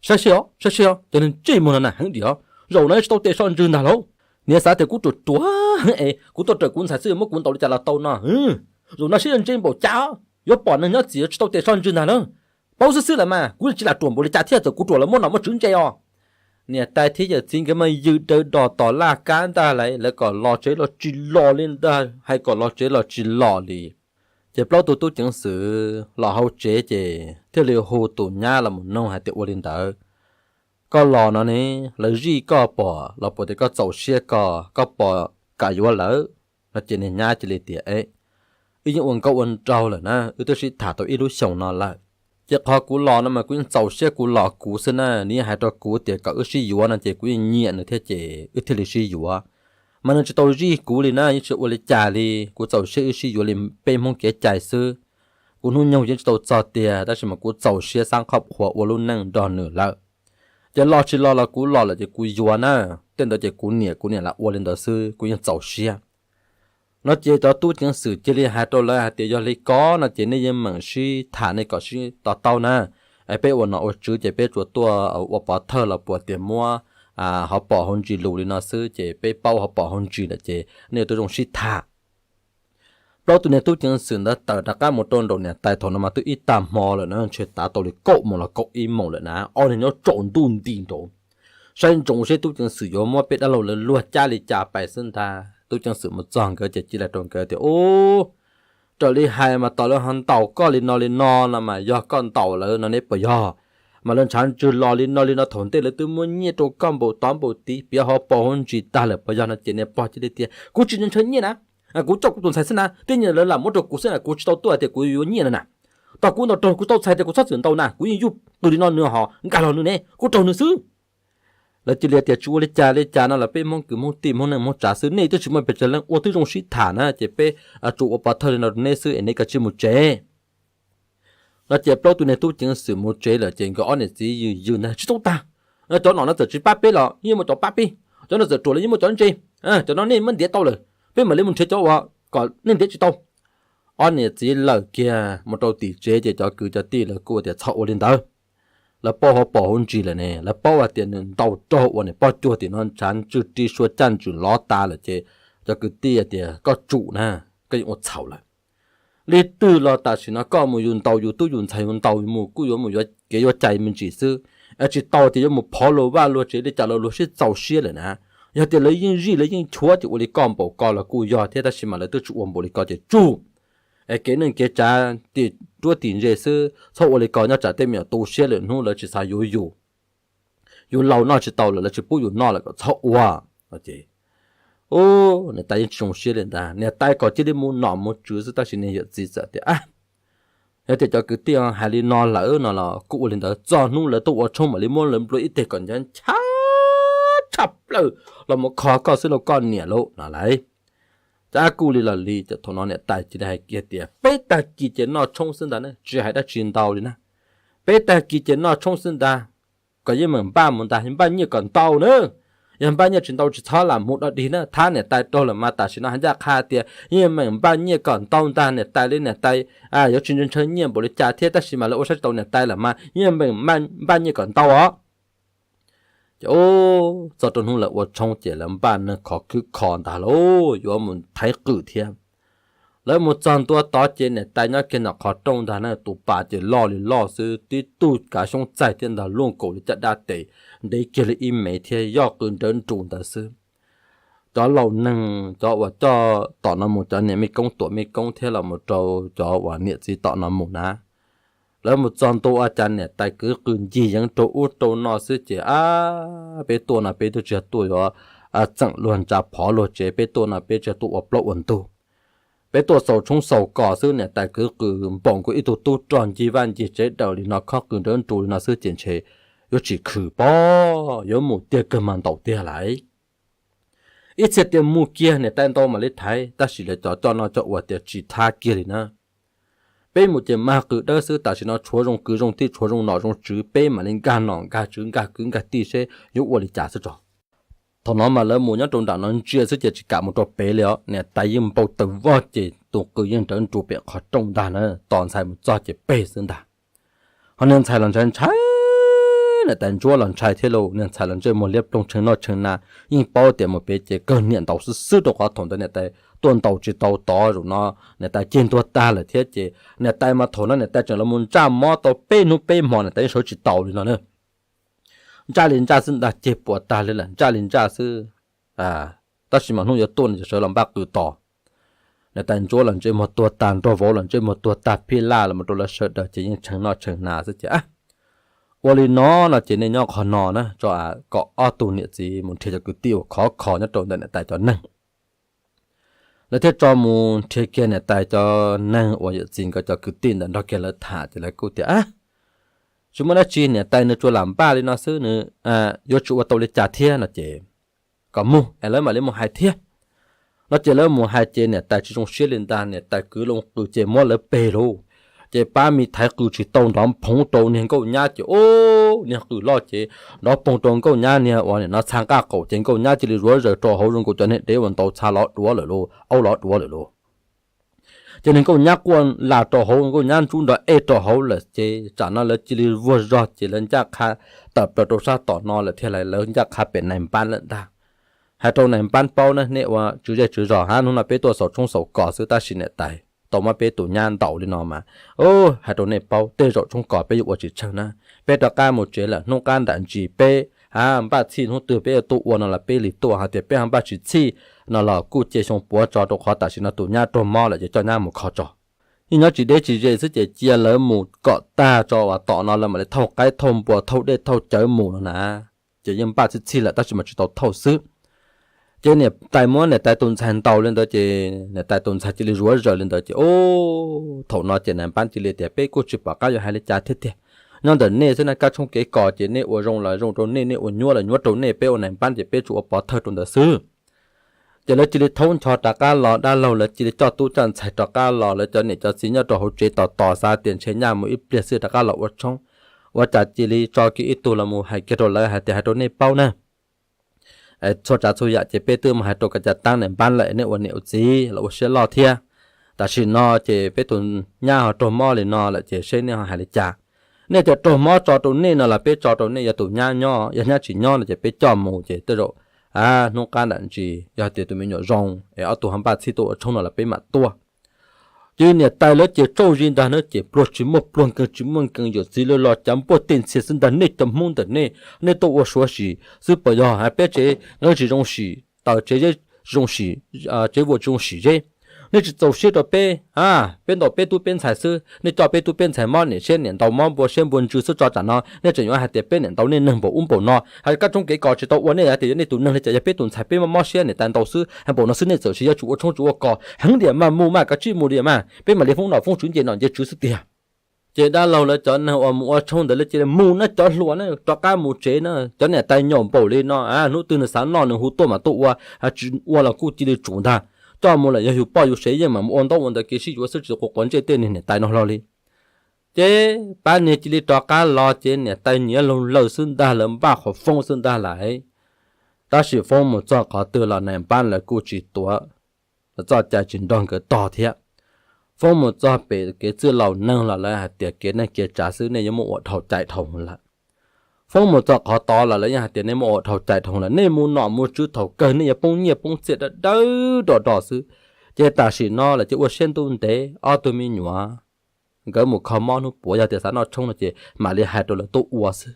Saib seb os, saib seb os, cov neeg ntsej muag no na heev diam, zaum no tsis tau tes so ntswg ntag lauj. Niam xav tias kuv ruam ruam heev es kuv tuaj raws kuv ntxhais xwb yuav muab kuv ntaus li cas los tau no. Zaum no saib yog ntsej npaum cas, yuav pom neeg nyob txim yuav tsis tau tes so ntswg ntag na. Paub xwb xwb lawm mas kuv tsis lam ruam npaum li cas thiab, txawm kuv ruam los muab nom muab tswv ntse os. Niam tais thiab yawm txiv nkawd mas yws daws dos tom laj kab ntag lauj, lawv kom los tsev los tsis los li ntag, hais kom los tsev los tsis los li. Ces plaub tug tub ceev xwm los hauv tsev ces thiaj li hu tus nyab los mus noog hais tias ua li ntawd, koj los no ne, lawv zij koj pom los puas tias koj txaus siab koj, koj pom kam yuav lawm? No ces niag nyab cia li tias, Wb yeej ua nkauj ua nraug lawm na, wb twb sib tham tau ib lub xyoos no lawm. Ces qhov kuv los no mas kuv yeej txaus siab kuv los kuv xwb na, nws yeej hais rau kuv tias kom wb sib yuav no ces kuv yeej nyiam nws thiab ces wb thiaj li sib yuav. Mas nws tsis tau zij kuv li na, yeej tsis ua li cas li, kuv txaus siab wb sib yuav li peb Hmoob kev cai xwb. Kuv hnub nyoog yeej tsis tau txog tiag tab sis mas kuv txaus siab xab qhob qhua ua lub neej nrog nws lawm. Ces los tsis los los kuv los lawm ces kuv yuav na, tej ntawd ces kuv niam kuv niam lam ua li ntawd xwb, kuv yeej txaus siab. No ces cov tub ceev xwm cia li hais rau lawv hais tias yog li ko no ces nej yeej meem sib tham nej kom sib to taub na. Peb ua nom ua tswv ces peb tsuas tuaj ua pov thawj los puas tias muab hauv paus hauv ntsis lus li no xwb ces peb paub hauv paus hauv ntsis lawm ces nej yuav tau zoo sib tham. Plaub tus niag tub ceev xwm ntawd tawm rov qab mus rau nraum niam tais thaum no mas twb ib tag hmo lawm na, ntshe tav tau li kaum moos los kaum ib moos lawm na, ob niag nyob tsaus ntuj nti nraud. Saib ntsoov seb tub ceev xwm yuav muab peb dab laug lawv luag cab li cas pais xwb ntag. Tub ceev xwm mus txog nkawd ces cia li hais rau nkawd tias, Ub, raws li hais mas tos lawv ho ntaus koj li no li no no mas yog koj ntaus lawv no ne puas yog? Mas lawv ntshav ntswg los li no li no, thaum ntej lawv twb muab nyiaj rau koj npaum tod npaum tid, piav hauv paus hauv ntsis tag lawm puas yog? No ces niag pog cia li tias, Kuv tsis ntshaw nyiaj na, kuv coj kuv tus ntxhais xwb na, tej nyiaj lawv lam muab rau kuv xwb na, kuv tsis tau tuaj tias kuv yuav nyiaj no na. Tog kuv ntaus raug kuv tau txhais tias kuv txhob txwm ntaus na, kuv yeej yuj qw li no nws ho nkag los nws ne, kuv raug nws xwb. Lawv cia li tias, Tsis ua li cas li cas no los peb Hmoob kwv Hmoob tij Hmoob neej Hmoob tsav xwb, nej twb tsis muaj pes tsawg leej ua twb zoo sib tham na, ces peb tsuas ua pov thawj li no rau neb xwb es neb kav tsij mus tsev. No ces plaub tus niag tub ceev xwm mus tsev lawm ces nkawd ob niam txiv yws yws ntag, Tsis tau tag, cov nom no txawm tsis pab peb los yeej muaj cov pab peb, cov no txawm ruam los yeej muaj cov ntse, cov no nej muab ntiav tau lawm, peb mam li mus nrhiav cov uas kom nej ntiav tsis tau. Ob niam txiv lawm kiag mus rau tim tsev ces cov kwv cov tij lawv kuj tias, Txhob ua li ntawd. Lawv paub hauv paus hauv ntsis lawm ne, lawv paub hais tias nws ntaus raug uas niam poj cuag tim no ntshav ntswg ri sua caj ntswg lov tas lawm ces cov kwv tij tias, Koj tsum na, koj yeej ua txhaum lawm. Leej twg los tam sim no koj mus yus ntaus yus tub yus ntxhais, yus ntaus mus kuj yuav mus yuav kev yuav cai me ntsis xwb, es tsis tau tias yuav mus phov luag vaj luag tsev li cas los luag sib txaus siab lawm na. Yog tias lawv yeej zij lawv yeej chuav ces ua li koj npaum ko los kuj yog thiab, tab sis mas lawv twb tsis ua npaum li ko ces tsum. Es kev neej kev tsav tim ruab tim ntse xwb, txhob ua li ko nyob tsam tej me nyuam tu siab lwm hnub lawv tsis xav yuav yus. Yus laus noj tsis tau lawm lawv tsis pub yus noj lawm kom txhob ua. Ub, niam tais yeej tsis zoo siab li ntag, niam tais kom cia li mus nom mus tswv xwb, tab sis niag yawm txiv txawm tias, Ab, yog tias cov kwv tij hais li no lawm no los kuj ua li ntawd, txog hnub lawv tuaj ua tshoob mam li muab lawv nplua ib teg kom nchav nchav tshaj plaws los mus kho koj xwb lauj koj niam lauj no lauj. Ces ab kuj li los li, ces thaum no niam tais cia li hais kiag tias, Peb tag kis ces noj tshoob xwb ntag na, tsis hais dab tsi ntau li na. Peb tag kis ces noj tshoob xwb ntag, kom yeej meem npaj mus ntag, npaj nyiaj kom ntau na. Yog npaj nyiaj tsis ntau tsis txhob lam mus dog dig na, thab niam tais raug lawm mas tam sim no hais ncaj qha tias yeej meem npaj nyiaj kom ntau ntag, niam tais li niam tais yuav tsis ntshaw nyiaj npaum li cas thiab, tab sis mas lawv ua saib tsis tau niam tais lawm mas yeej meem npaj nyiaj kom ntau os. Ces ub, txog rau hnub lawv ua tshoob ces lawv npaj neeg khov khwb kho ntag lauj, yuav mus thaiv qws thiab. Lawv mus txog ntua tod ces niam tais nyob kiag ntawm qhov rooj ntag na, tus pas ces loj li loj xwb, tib tug kav xyoob txaij thiab ntag, luaj nkaus li caj dab tes, ntev kiag li ib mev thiab, yog qws nrawv nrus ntawd xwb. Cov laus neeg, cov uas coj tom no mus, cov niam mej koob tuam mej koob thiab los mus rau cov uas niam txiv tom no mus na, lawv mus txog ntua ua cas niam tais kwv qws ncig yeev rau ub rau no xwb ces, Ab, peb tuaj no peb twb tsis yog tuaj yuav txeem luag ntsa phov luag tsev, peb tuaj no peb tsis yog tuaj ua plaub ua ntug. Peb tuaj xaus tshoob xaus kos xwb, niam tais kwv qws npaum nkaus ib tug tub rog ncig vaj ncig tsev daws li no, khob qws nrawv nrus li no xwb ces ntshe yuav tsis khwm pob, yuav mus tiag kawg mas ntaus tiag lauj. Ib txhia tias mus kiag niam tais ntau mam li thaiv, tab sis lawv cov coj noj coj ua tias tsis thab kiag li na. Peb mus ces mag qws dawb xwb, tam sim no tshuav zoo kwv zoo tij, tshuav zoo nom zoo tswv, peb mam li nkag nom nkag tswv nkag kwv nkag tij seb yuav ua li cas xwb tso. Thaum no mas lawv mus nyob rau nram no ntsia xwb ces tsis kam mus rau pem li os, niam tais yeej npau taws vog ces tus qws yeej nrawv nrus pem qhov rooj ntag na, tos ntxhais mus txog ces peg xwb ntag. Ho niag ntxhais los ntshai ntshai, niam tais ntsuab los ntshai thiab lauj, niag ntxhais los ntsej muag liab ploog tshee noj tshee na, yeej paub tias mus pem ces kawg niam ntaus xwb xwb, rau qhov thaum ntawd niam tais tuaj ntaus tsis tau tod, zaum no niam tais ceg ntuag tag lawm thiab ces niam tais mas thaum no niam tais tseem los mus ntsaj mob tau peb hnub peb hmo niam tais yeej sawv tsis taus li no na. Ntsaj li ntsaj xwb ntag, ceg puas tag li lawm ntsaj li ntsaj xwb. Tab sis mas hnub yuav tuaj no ces sawv los npaj qws tos. Niam tais ntsuab los ntsej muag tuag tag, nraug vauv los ntsej muag tuag tag, phij laj los mus rau lawv sawv daws ces yeej tshee noj tshee na xwb ces, Ua li no no ces nej nyob qhov no na tso, kom ob tug niam txiv mus nrhiav cov kwv tij uas khov kho nyob rau ntawm niam tais cov neeg. Lawv thiaj tso mus nrhiav kiag niam tais cov neeg uas yawm txiv nkawd cov kwv tij ntawd nrog kiag lawv tham ces lawv kuj tias, Tsis muaj dab tsi, niam tais nws tsuas lam npaj li no xwb, nws yuav tsis ua tau li cas thiab no ces kom mus es lawv mam li mus hais thiab. No ces lawv mus hais ces niam tais tsis zoo siab li ntag, niam tais kwv loo qws ces muab lawv peg lauj. Ces pab me thaiv qws tsis tau nrov phoov rau niag nkauj nyab ces ub, niag qws loj ces nrov poog rau nkauj nyab niag uas nim no txha nqaj qaum ces nkauj nyab cia li zuav zaws rau hauv zoo nkaus cov niag dev uas ntaus txha lov duav lawm lauj, aub lov duav lawm lauj. Ces niag nkauj nyab quaj las rau hauv, nkauj nyab ntsub nrov ej rau hauv lawm ces tsam no lawv cia li vuag zog ces lawv ncaj qha tawm plaws rau sab tom no lawm thiab, lawv ncaj qha pem nais npab lawm ntag. Hais rau nais npab paub na, nej ua tswv zej tswv zos hab, hnub no peb tuaj xaus tshoob xaus kos xwb tab sis niam tais tau muab peb tus nyab ntaus li no mas, hais rau nej paub tej zaum tshoob kos peb yuav ua tsis tsheej na. Peb rov qab mus tsev lawm, hnub qab nram ntsis peb hab npaj txhij, hnub twg peb yuav tuaj ua no los peb li tuaj, hais tias peb ho npaj tsis txhij no los kuj cia xyoo puav tso, rau qhov tam sim no tus nyab raug mob lawm ces coj nyab mus kho tso. Yeej nyob tsis deb tsis ze xwb ces cia lawv mus kom tag tso uas tom no lawv mam li thauj qaib thauj npua thauj dej thauj cawv mus no na. Ces yeej npaj txhij txhij lawm tab sis mas tsis tau thauj xwb. Ces niam tais muab niam tais tus ntxhais ntaus li ntawd ces niam tais tus ntxhais cia li zuav zaws li ntawd ces, thaum no ces nais npab cia li tias, Peb kuj tsis pom qab yuav hais li cas thiab tiag. Nyob ntawm nej xwb na, kab tshoob kev kos ces nej ua zoo los zoo rau nej, nej ua nyuab los nyuab rau nej, peb ua nais npab ces peb tsuas ua pov thawj rau ntawd xwb. Ces lawv cia li thaub ncho rov qab los, dab laug lawv cia li coj tub coj ntxhais rov qab los, lawv cov niam cov txiv nyob rau hauv tsev tos tos xav tias ntshe nyaj mus ib pliag xwb rov qab los ua tshoob, ua cas cia li tso kiag ib tug los mus hais kiag rau lawv hais tias, Hais rau nej paub na, txhua tsav txhua yam ces peb twb mus hais rau kav cas tab nais npab lawm, nej ua niam ua txiv los ua siab loj thiab. Tam sim no ces peb tus nyab ho raug mob li no lawm ces seb nej ho hais li cas. Nej tias raug mob tso rau nej no los peb tso rau nej, yog tus nyab nyob, yog nyab tsis nyob no ces peb coj mus ces tej zaum hnub qab nram ntsis yog tias tus me nyuam zoo es ob tug ho npaj txhij tuaj ua tshoob no los peb mam tuaj. Ces niam tais lawv ces tsaug zis ntag na, ces pluag tsis muaj pluag nkeeg tsis muaj nkeeg, yawm txiv lawv los cav npuaj tej ntxhia xwb ntag, Nej cov Hmoob ntawm nej, nej tuaj ua suav sim xwb puas yog? Hais peb tsev nqeeb tsis zoo sim taws, tsev zeb zoo sim, tsev vuas tsis zoo sim zeb, Nej tsis txaus siab rau peb a, peb ntaus peb tub peb ntxhais xwb, nej coj peb tub peb ntxhais mob niam siab niam ntaus mob npua siab npua ntsws xwb tso tsam no nej tseem yuav hais tias peb niam ntaus nej neeg npaum ub npaum no, hais kab tshoob kev kom tsis tau ua nej hais tias yog nej tus neeg li cas yog peb tus ntxhais peb mob mob siab niam tais ntaus xwb, hais npaum no xwb nej txawm tsis yuav tsum ua tshoob tsum ua kos heev tiag mas mus mas kav tsij mus li mas peb mam li foob nom foob tswv nce nom nce tswv xwb tiag. Ces dab laug lawv cov neeg uas mus ua tshoob ntawd lawv cia li mus na cov hluas na rov qab mus tsev na, cov niam tais nyaum npaum li no hnub twg nws xav noj nws hu tuaj mas tuaj ua, tsis ua los kuj cia li tsum ntag, coj mus lawm yog yus poj yus sev yeej mam mus ua ntaub ua ntawv kev sib yuav xwb tsis quav quav ntsej tej niag niam tais no hlo li. Ces pab niag cia li rov qab los ces niam tais nyiav laug lawm xwb ntag lawm npaj qhov foob xwb ntag lais. Tab sis foob mus txog qhov twg los nais npab lawv kuj tsis tuav, txoj cai tsis nrog nkawd tog thiab. Foob mus txog pem kev txwj laus neeg los lawv hais tias kev neej kev tsav xwb nej yuav muaj ua dhau cai dhau lawm. Foob mus txog qhov tod los lawv yeej hais tias nej muaj ua dhau cai dhau lawm, nej mus nom mus tswv thaum kawg nej yuav poob nyiaj poob txiaj dawb dawb do do xwb. Ces tam sim no lawv cia ua siab ntuj ntev ob tug me nyuam, nkawd mus kho mob hnub puav yog tias xav noj tshoob no ces mam li hais rau lawv tuaj ua xwb.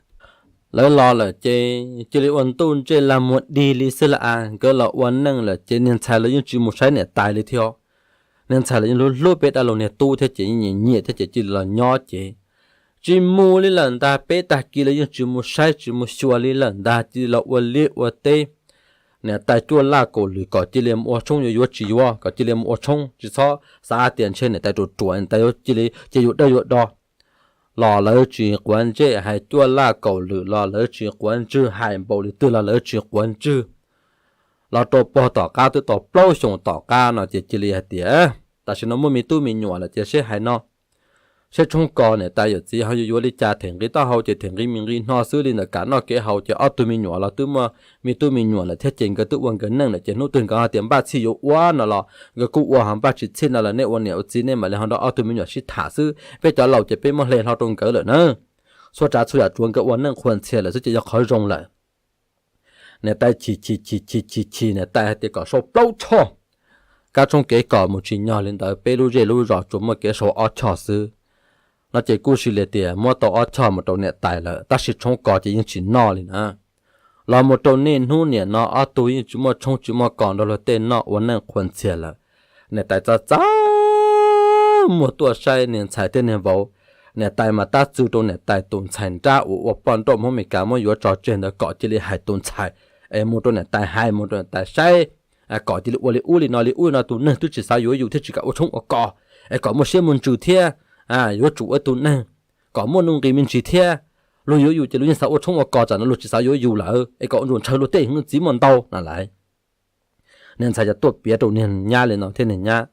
Lawv los lawm ces cia li ua ntuj ntsej lag muag dig li xwb lawm a, nkawd los ua neej lawm ces niag ntxhais lawv yeej tsis mus saib niam tais li thiab. Niag ntxhais lawv yeej hlub hlub peb dab laug niag tub thiab ces yeej nyiam nyiam thiab ces cia li los nyob ces tsis mus li lawm ntag, peb tag kis lawv yeej tsis mus saib tsis mus xyuas li lawm ntag, cia li los ua liaj ua teb. Niam tais cuaj laj kaum lwm kom cia li mus ua tshoob yuav yuav tsis yuav kom cia li mus ua tshoob, tsis txhob xav hais tias ntshe niam tais ruam ruam niam tais yuav cia li cia yus dawb yuav do. Los lawv tsis quav ntsej, hais cuaj laj kaum lwm los lawv tsis quav ntsej, hais npaum li twg los lawv tsis quav ntsej. Los rau pog tom qab twb tau plaub xyoos tom qab no ces cia li hais tias tam sim no muaj me tub me nyuam lawm ces seb hais no, seb tshoob kos niam tais yawm txiv ho yuav yuav li cas, them nqi taub hau ces them nqi me nqi no xwb li ntawm kam noj kev haus ces ob tug me nyuam los twb muaj me tub me nyuam lawm thiab ces nkawd twb ua nkawd neej lawm ces hnub twg nkawd hais tias npaj txhij yuav ua no los nkawd kuj ua, ho npaj tsis txhij no los nej ua niam ua txiv nej mam li ho nrog ob tug me nyuam sib tham xwb, peb cov laus ces peb muab hle hlo rau nkawd lawm na. Txhua tsav txhua yam tsuav nkawd ua neej qhuas ntxhias lawm xwb ces yog qhov zoo lawm. Niam tais chim chim chim chim chim chim niam tais hais tias kom sau plaub choj, kab tshoob kev kom mus tsis nyog li ntawd peb lub zej lub zos tsuas muaj kev sau ob choj xwb. No ces kuj sis li tias muab tau ob choj mus rau niam tais lawm tab sis tshoob kos ces yeej tsis noj li na. Los mus rau niaj hnub niam no ob tug yeej tsis muaj tshoob tsis muaj kos nrog luag tej noj ua neej qhuas ntxhias lawm. Niam tais txaj txaj muag tuaj saib niag ntxhais thiab niag vauv. Niam tais mas tab txwv rau niam tais tus ntxhais nrab uas ua poj nrauj Hmoob Mes Kas muab yuav tso tseg ntawd kom cia li hais tus ntxhais es mus rau niam tais hais mus rau niam tais saib, kom cia li ua li ub li no li ub li no, tus neeg twb tsis xav yuav yus thiab tsis kam ua tshoob ua kos, es kom muaj siab muaj ntsws thiab, yuav tsum ua tus neeg kom muaj nuj nqis me ntsis thiab. Luag yuav yus ces luag yeej xav ua tshoob ua kos, tsam no luag tsis xav yuav yus lawm es kom ua ntsuas ntshaw luag tej hwj txiv muaj ntau na lais. Niag ntxhais yog tuaj piav rau niag nyab li no thiab niag nyab,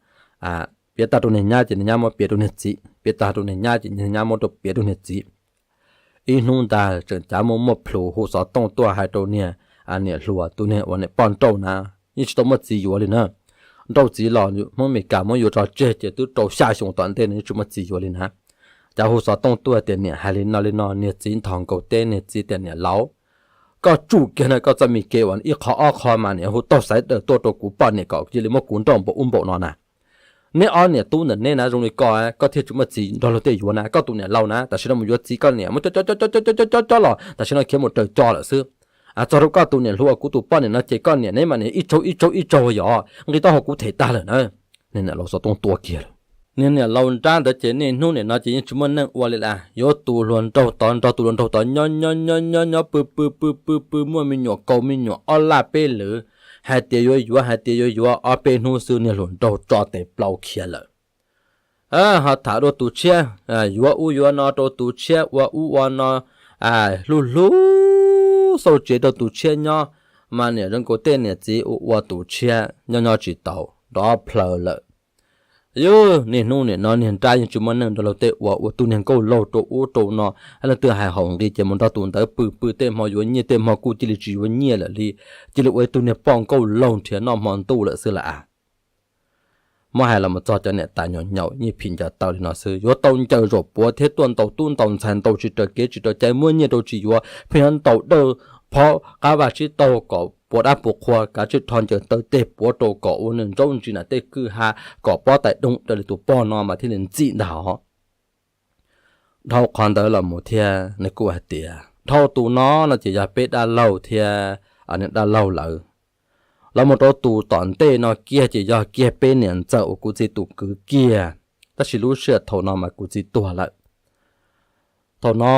piav tag rau niag nyab ces niag nyab muab piav rau niag txiv, piav tag rau niag nyab ces niag nyab muab rau piav rau niag txiv. Ib hnub ntag tseem cav muaj muaj plhus hu xov tooj tuaj hais rau niag niam hluas tus niag uas niam poj nrauj na, yeej tsis tau muaj txiv yuav li na. Nrauj txiv los Hmoob Mes Kas muab yuav tso tseg ces twb rau xya xyoo tom ntej no yeej tsis muaj txiv yuav li na. Cav hu xov tooj tuaj tias niam hais li no li no, niag txiv nthos nkaus teb, niag txiv tias niam laus, koj tsum kiag na, koj txoj me kev uas ib qho ob qho mas niam hu taug xaiv daws tuaj rau kuv poj niam kom cia li muab kuv nrauj npaum ub npaum no na. Neb ob niam tub ntawm neb na zoo li koj, koj thiaj tsis muaj txiv nrog luag tej yuav na, koj tus niam laus na tam sim no mus yuav txiv koj niam muab cob cob cob cob cob cob los tam sim no khiav mus raws co lawm xwb. Txog rau koj tus niam hluas kuv tus poj niam no ces koj niam neb mas niam ib tsaug ib tsaug ib tsaug yog nqi taub hau kuv them tag lawm na. Niag niam laus xov tooj tua kiag lawm. Niag niam laus nrab ntawd ces niaj hnub nim no ces yeej tsis muaj neej ua li lawm, yuav tus hluas nraug tod nrog tus hluas nraug tod nyob nyob nyob nyob nyob pw pw pw pw pw muaj me nyuam kaus me nyuam ob laj peb lwm, hais tias yuav yuav hais tias yuav yuav ob peb hnub xwb niag hluas nraug tso tes plaub khiav lawm. Ho tham dua tus tshiab, yuav ub yuav no rau tus tshiab, ua ub ua no, hlub hlub xauj tsev rau tus tshiab nyob, mas niam zoo nkaus tej niam txiv ua ua tus tshiab nyob nyob tsis tau nrov plaws lawm. Yus niaj hnub nim no niag nrab yeej tsis muaj neej nrog luag tej ua, ua tus niag nkauj laug rau ub rau no, leej twg hais haum nqi ces mus nrog tus ntawd pw pw tej hmo yuav nyiaj tej hmo kuj cia li tsis yuav nyiaj lawm li, cia li ua ib tug niag poj nkauj laug nrhiav noj hmo ntuj lawm xwb lawm a. Muab hais los mus txog cov niam tais nyaum nyaum yeej phim ncaws taw li no xwb, yuav tau ncaws zaum puav thiab tuaj ntaus tub ntaus ntxhais ntaus tsis raws kev tsis raws cai muab nyiaj rau tsis yuav, pheej yuav ntaus dawj phob qab vaj tsib taug kom puas dab puas qhua kav tsij rho ncaws taw tej puav rau kom ua neeg ntsaub ntsis na tej kwj ha kom pob tais doog raws li tus pog no mas thiaj li ntxim ntag os. Dhau qhov ntawd los mus thiab nws kuj hais tias dhau tus no no ces yog peb dab laug thiab niag dab laug lawm. Los mus rau tus tom ntej no kiag ces yog kiag peb niam ntxawm uas kuv txiv tus kwv kiag, tab sis lub sij hawm thaum no mas kuv txiv tuag lawm. Thaum no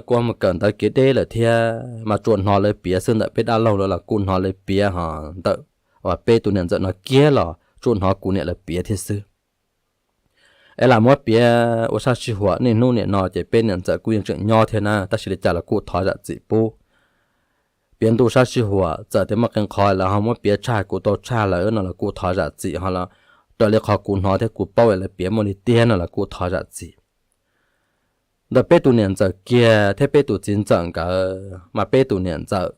kuv mus kawm ntawv kev deb lawm thiab mas tsuas hnov lawv piav xwb, ntawm peb dab laug lawv los kuj hnov lawv piav, ho ntawm uas peb tus niam ntxawm no kiag los tsuas hnov kuv niam lawv piav thiab xwb. Es lam muab piav ua sab sij huam, niaj hnub nim no ces peb niam ntxawm kuj yeej tseem nyob thiab na, tab sis li cas los kuj thov zam txim pub. Piav ntu sab sij huam, txawm tias muaj qee qhov lawv ho muab piav tshaj kuv tau tshaj lawm no los kuj thov zam txim, ho los raws li qhov kuv hnov thiab kuv paub es lawv piav muaj li tiag no los kuj thov zam txim. Ntawm peb tus niam ntxawm kiag thiab peb tus txiv ntxawm nkawd mas peb tus niam ntxawm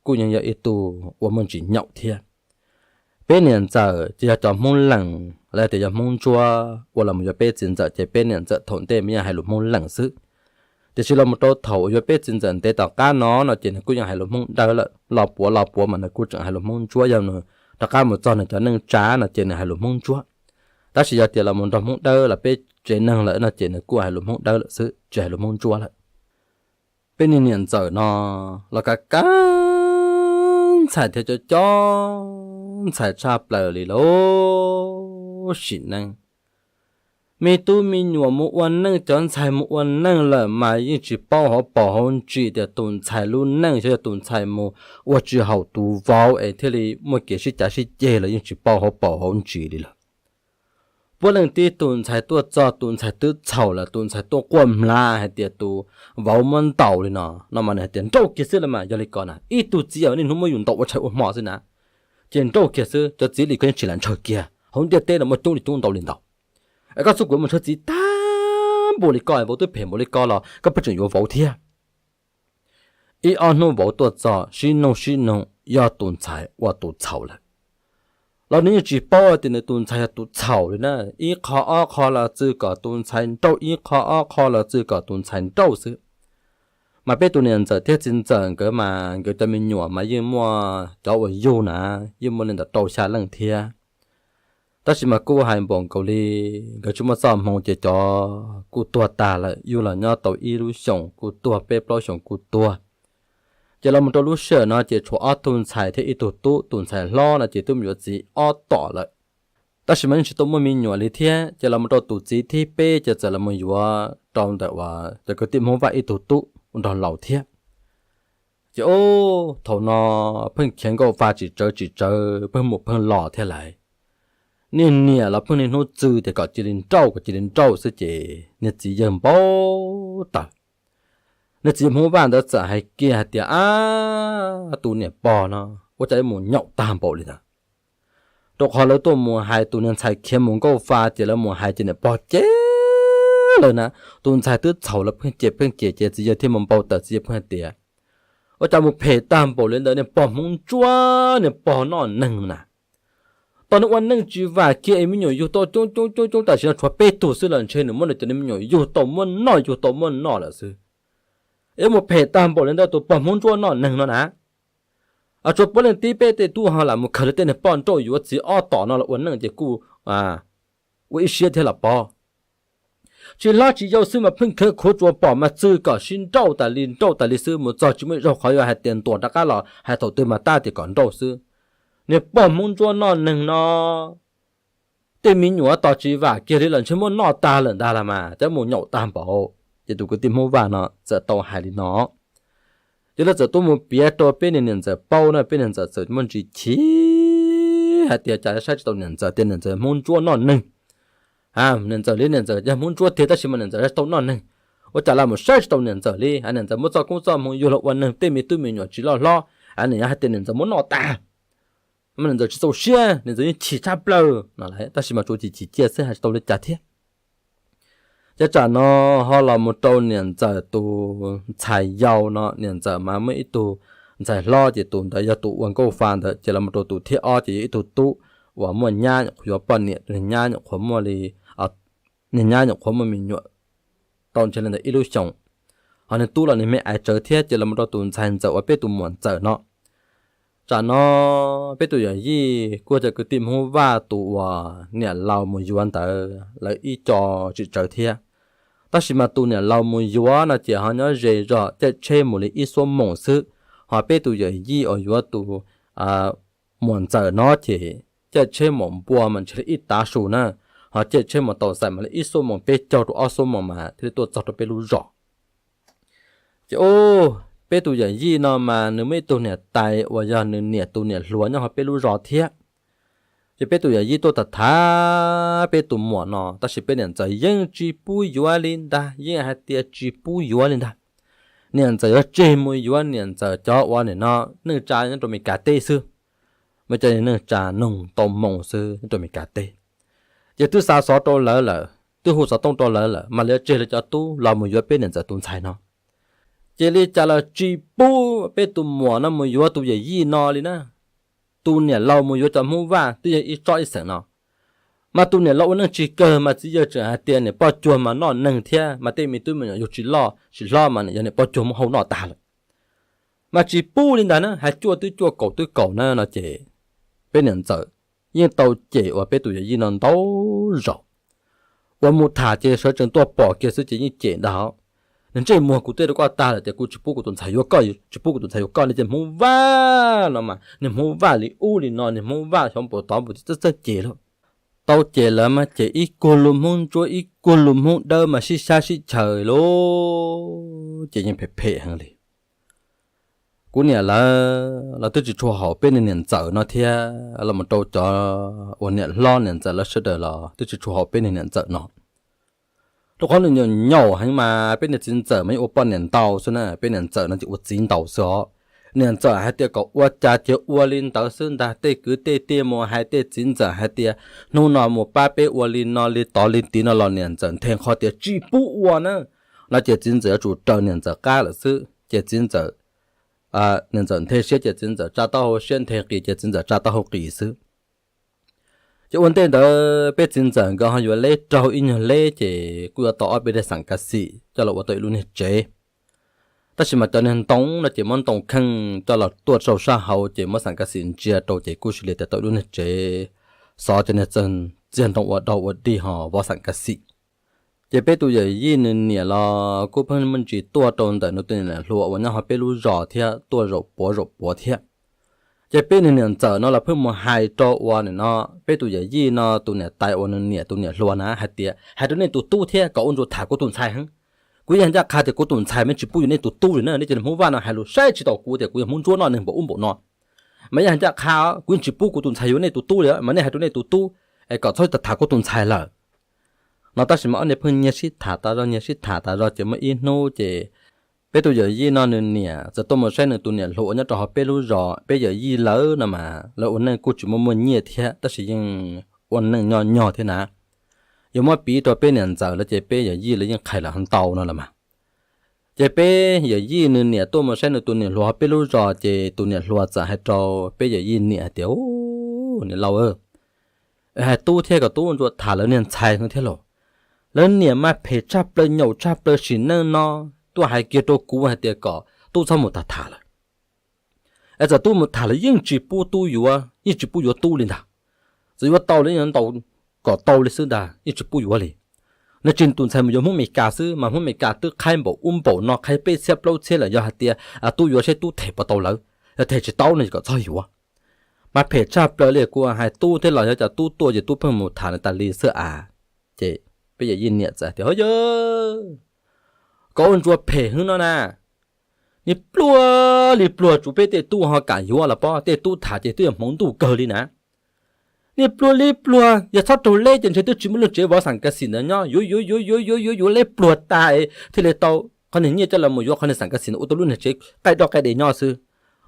kuj yeej yog ib tug ua muaj ntsis nyaum thiab. Peb niam ntxawm ces yog cov Hmoob Lees los tias yog Hmoob Ntsuab, ua los mus yuav peb txiv ntxawm ces peb niam ntxawm thaum ntej mas yeej hais lus Hmoob Lees xwb. Tiam sis los mus rau thaum uas yuav peb txiv ntxawm ntev tom qab no no ces nws kuj yeej hais lus Hmoob Dawb lawm, los puav los puav mas nws kuj tseem hais lus Hmoob Ntsuab, yog nws rov qab mus txog nws cov neej tsa no ces nws hais lus Hmoob Ntsuab. Tab sis yog tias los mus nrog Hmoob Dawb los peb tsev neeg lawm no ces nws kuj hais lus Hmoob Dawb lawm xwb, tsis hais lus Hmoob Ntsuab lawm. Peb niag niam ntxawm no los kav kab ntxhais thiab cov cov ntxhais tshaj plaws li lub sim neej. Me tub me nyuam mus ua neej, cov ntxhais mus ua neej lawm mas yeej tsis paub hauv paus hauv ntsis tias tus ntxhais lub neej xyov yog tus ntxhais mus ua tsis haum tus vauv es thiaj li muaj kev sib cav sib ceg los yeej tsis paub hauv paus hauv ntsis li lawm. Puav leej tib tus ntxhais tuaj txog tus ntxhais twb txhaum lawm, tus ntxhais tuaj quaj mlav hais tias tus vauv muab ntaus li no no mas nws hais tias nrauj kiag xwb los mas yog li ko na, ib tug txiv niaj hnub muab yus ntaus ua tshais ua hmo xwb na, ces nrauj kiag xwb, cov txiv li ko yeej tsis lam ntshaw kiag, hauv ntiaj teb no muaj coob li coob ntau li ntau. Es koj xub kuv mus ntshaw txiv tag npaum li ko, vauv twb phem npaum li ko los koj pheej tseem yuav vauv thiab. Ib ob hnub vauv tuaj txog sib noog sib noog yog tus ntxhais ua tus txhaum lawm. Los nws yeej tsis paub tias nws tus ntxhais yog tus txhaum li na, ib qho ob qho los txwm kom tus ntxhais nrauj, ib qho ob qho los txwm kom tus ntxhais nrauj xwb. Mas peb tus niam ntxawm thiab txiv ntxawm nkawd mas nkawd cov me nyuam mas yeej muaj cov uas yug na, yeej muaj li ntawm rau xya leej thiab. Tab sis mas kuj hais npaum nkaus li nkawd tsis muaj txoj hmoo ces cov kuj tuag tag lawm, yug los nyob tau ib lub xyoos kuj tuag, peb plaub xyoos kuj tuag. Ces los mus rau lub sij hawm no ces tshuav ob tug ntxhais thiab ib tug tub, tus ntxhais hlob no ces twb mus yuav txiv ob tom lawm. Tab sis mas yeej tsis tau muaj me nyuam li thiab, ces los mus rau tus txiv thib peb ces txawm los mus yuav rau ntawm uas cov kwv tij Hmoob Vaj ib tug tub nrog laus thiab. Ces ub, thaum no pheej khiav nkauj fa tsis tsawv tsis tsawv, pheej mus pheej los thiab lawm. Niaj niam los pheej niaj hnub txwv tias kom cia li nrauj, kom cia li nrauj xwb ces niag txiv yawg npau taws. Niag txiv Hmoob Vaj ntawd txawm hais kiag hais tias, ab, tus niam pog no ua cas yuav mus nyaum tag npaum li ntawd. Rau qhov lawv tuaj mus hais tus niag ntxhais khiav mus nkauj fa ces lawv mus hais ces niam pog cem lawv na. Tus ntxhais twb txhaum lawv pheej cem pheej cem ces txiv yawg thiaj mus npau taws, txiv yawg pheej hais tias, ua cas mus phem tag npaum li ntawd, niag pog Hmoob Ntsuab, niag pog noj neeg na. Tau nws ua neej tsis vam kiag es me nyuam yug tau coob coob coob coob, tam sim no tshuav peb tug xwb los ntshe nws muab nws cov me nyuam yug tau muab noj, yug tau muab noj lawm xwb. Es mus phem tag npaum li ntawd tus pog Hmoob Ntsuab noj neeg no na. Tsuas puav leej tib peb tej tub ho lam mus khaws li tej niag poj nrauj yuav txiv ob tom no los ua neej ces kuj ua ib siab thiab los pog. Tsis hlob tsis yau xwb mas pheej khav khuav tsuas pom mas txwv kom sib nrauj tas li nrauj tas li xwb, mus txog tsis muaj ib zaug qhov yuav hais tias ntuas rov qab los hais thaum twg mas tab tias kom nrauj xwb. Niag pog Hmoob Ntsuab noj neeg no, tej me nyuam tos tsis vam kiag li los ntshe muab noj tag lawm ntag las mas, cas mus nyaum tag npaum. Ces tus kwv tij Hmoob Vaj no txawm tau hais li no. Ces lawv txawm tuaj mus piav rau peb niag niam ntxawm paub na, peb niag ntxawm txawm muaj ntsis chim hais tias cas saib tsis tau niam ntxawm tias niam ntxawm Hmoob Ntsuab noj neeg. Niam ntxawm li niam ntxawm yog Hmoob Ntsuab tiag tab sis mas niam ntxawm saib tsis tau noj neeg. Ua cas los mus saib tsis tau niam ntxawm li, niam ntxawm muab txoj koob txoj hmoov yuav los ua neeg tej me tub me nyuam tsis loj hlob, niam hais tias niam ntxawm muab noj tas. Mas niam ntxawm tsis txaus siab, niam ntxawm yeej chim tshaj plaws no, tab sis mas tsuas chim chim cia xwb hais tsis tau li cas thiab. Ces tsam no ho los mus rau niam ntxawm tus ntxhais yau no, niam ntxawm mas muaj ib tug ntxhais hlob ces tus ntawd yog tus ua nkauj fa ntawd, ces los mus rau tus thib ob ces yog ib tug tub uas muaj nyab nyuam qhuav yuav poj niam, niag nyab nyuam qhuav muaj li, niag nyab nyuam qhuav muaj me nyuam tau ntshe li ntawm ib lub xyoos. Ho niag tub los niag me aiv tsawv thiab, ces los mus rau tus ntxhais ntxawm uas peb tus muam ntxawm no. Tsam no peb tus yawm yij kuj cov kwv tij Hmoob Vaj tus uas niam laus mus yuav ntawd lawv ib co tsis tsawv thiab. Tab sis mas tus niam laus mus yuav no ces ho nyob ze zog caij tsheb mus li ib xuab moos xwb, ho peb tus yawm yij uas yuav tus Muam ntxawm no ces caij tsheb mus npua mas ntshe li ib tav su na, ho caij tsheb mus tau xais mas li ib xuab moos peb caug rau ob xuab moos mas thiaj li tuaj txog rau peb lub zos. Ces ub, peb tus yawm yij no mas nws muaj ib tug niam tais uas yog nws niam tus niam hluas nyob hauv peb lub zos thiab. Ces peb tus yawm yij tuaj tham tham peb tus muam no, tab sis peb niam ntxawm yeej tsis pub yuav li ntag, yeej hais tias tsis pub yuav li ntag. Niam ntxawm yuav tseg mus yuav niam ntxawm cov uas nim no neej tsa nyob rau Meskas teb xwb, muaj cov neej tsa noog tau moo xwb nyob rau Meskas teb. Ces twb xa xov rau lawv lawm, twb hu xov tooj rau lawv lawm, mas lawv yuav tseg lawv cov tub los mus yuav peb niam ntxawm tus ntxhais no. Ces li cas los tsis pub peb tus muam no mus yuav tus yawm yij no li na. Tus niam laus mus yuav cov Hmoob Vaj twb yog ib tsob ib xeem no, mas tus niam laus ua neej tsis kawg mas txiv yawg tseem hais tias niam poj cuag mas noj neeg thiab, mas tej me tub me nyuam yug tsis loj tsis hlob mas yog niam poj cuag muab hau noj tag lawm. Mas tsis pub li ntag na, hais cuaj twb cuaj kaum twb kaum na no ces peb niam ntxawm yeej tau cem uas peb tus yawm yij no ntau zaus. Uas mus tham ces sawv tsees tuaj pom kiag xwb ces yeej cem ntag. Nws ntsej muag kuv twb rau koj tag lawm tias kuv tsis pub kuv tus ntxhais yuav koj, tsis pub kuv tus ntxhais yuav koj no ces Hmoob Vaj no mas niag Hmoob Vaj li ub li no, niag Hmoob Vaj xyov npaum tod npaum twg txawj cem lauj. Tau cem lawm mas cem ib kuag lus Hmoob Ntsuab ib kuag lus Hmoob Dawb mas sib sab sib chaws lauj, ces yeej phem phem heev li. Kuv niam lawv los twb tsis tshua haum peb niag niam ntxawm no thiab, los mus rau cov uas niam hlob niam ntxawm lawv sawv daws los twb tsis tshua haum peb niag niam ntxawm no. Rau qhov nws nyaum nyaum heev mas peb niag txiv ntxawm mas yeej ua poj niam ntau xwb na, peb niam ntxawm no ces ua txiv ntau xwb os. Niam ntxawm hais tias kom ua cas ces ua li ntawd xwb ntag, tej kwv tej tij mus hais tej txiv ntxawm hais tias hnub no mus pab peb ua li no li tod li tid no los niam ntxawm nthe qhov tias tsis pub ua na, no ces txiv ntxawm yuav tsum raws niam ntxawm qab lawm xwb ces txiv ntxawm, niam ntxawm nthe siab ces txiv ntxawm tsa taub hau siab, nthe qis ces txiv ntxawm tsa taub hau qis xwb. Ces ua ntej ntawd peb txiv ntxawm nkawd ho yuav leb raug ib nyuag leb ces kuj yuav tau ob peb daim xam kav xim coj los ua tau ib lub niag tsev. Tab sis mas cov niag ntoo no ces muab ntoo kheej coj los tuaj rau sab hauv ces muab xam kav xim ntsia rau ces kuj sis li tias tau ib lub niag tsev, xov cov niag txiag ntoo ua dog ua dig ho vov xam kav xim. Ces peb tus yawm yij nws niam los kuj pheej muaj ntsis tuaj rau ntawm nws tus niam hluas uas nyob hauv peb lub zos thiab, tuaj zaum puav zaum puav thiab. Ces peb niag niam ntxawm no los pheej mus hais rau uas nim no peb tus yawm yij no tus niam tais uas nws niam tus niam hluas na hais tias hais rau nej tus tub thiab kom ua ntsuas tham kuv tus ntxhais heev. Kuv yeej ncaj qha tias kuv tus ntxhais mas tsis pub yuav nej tus tub li na, nej cov Hmoob Vaj no hais lus saib tsis taus kuv tias kuv yog Hmoob Ntsuab noj neeg npaum ub npaum no. Mas yeej ncaj qha kuv yeej tsis pub kuv tus ntxhais yuav nej tus tub li, mas nej hais rau nej tus tub es kom txhob tham kuv tus ntxhais lawm. No tab sis mas ob niag pheej nyiag sib tham tas zog nyiag sib tham tas zog ces muaj ib hnub ces peb tus yawm yij no nws niam txawm tuaj mus saib nws tus niam hluas uas nyob rau hauv peb lub zos, peb yawm yij lawv no mas lawv ua neej kuj tsis muaj muaj nyiaj thiab tab sis yeej ua neej nyoj nyog thiab na. Yuav muab piv rau peb niam ntxawm lawv ces peb yawm yij lawv yeej qhais lawm ntau no los mas. Ces peb yawm yij nws niam tuaj mus saib nws tus niam hluas hauv peb lub zos ces tus niam hluas txawm hais rau peb yawm yij niam hais tias, Ub, niam laus, hais tub thiab kom tub ntsuas tham lawv niag ntxhais no thiab lauj. Lawv niam mas phem tshaj plaws nyaum tshaj plaws sim neej no tuaj hais kiag rau kuv hais tias kom tub txhob mus tham tham lawm. Es txawm tub mus tham lawm yeej tsis pub tub yuav, yeej tsis pub yuav tub li ntag. Txawm yuav tau los yeej yuav ntaus kom tau li xwb ntag, yeej tsis pub yuav li. Nws tsis tus ntxhais mus yuav Hmoob Meskas xwb mas Hmoob Meskas twb qhaib npaum ub npaum no, qhaib peb txhiab plaub txhiab lawm, yog hais tias tub yuav saib tub them puas tau lawv, yog them tsis tau no ces kom txhob yuav. Mas phem tshaj plaws li, kuv hais tub thiab los yog cov tub tuaj ces tub pheej mus tham nws tas li xwb a. Ces peb yawm yij niam txawm hais tias, Ho yawg, koj ua ntsuas phem heev no na. Niag pluag li pluag, tsuas peb tej tub ho kam yuav los pob, tej tub tham ces twb yog hmoov ntuj kawg li na. Niag pluag li pluag, yog txhob raug leb ces ntshe twb tsis muaj lub tsev vov xam kav xim ntawd nyob, yuav yuav yuav yuav yuav yuav yuav leb pluag tas thiaj li tau qhov niag nyiaj coj los mus yuav qhov niag xam kav xim ntawd ua tau lub niag tsev qaij doj qaij des nyob xwb.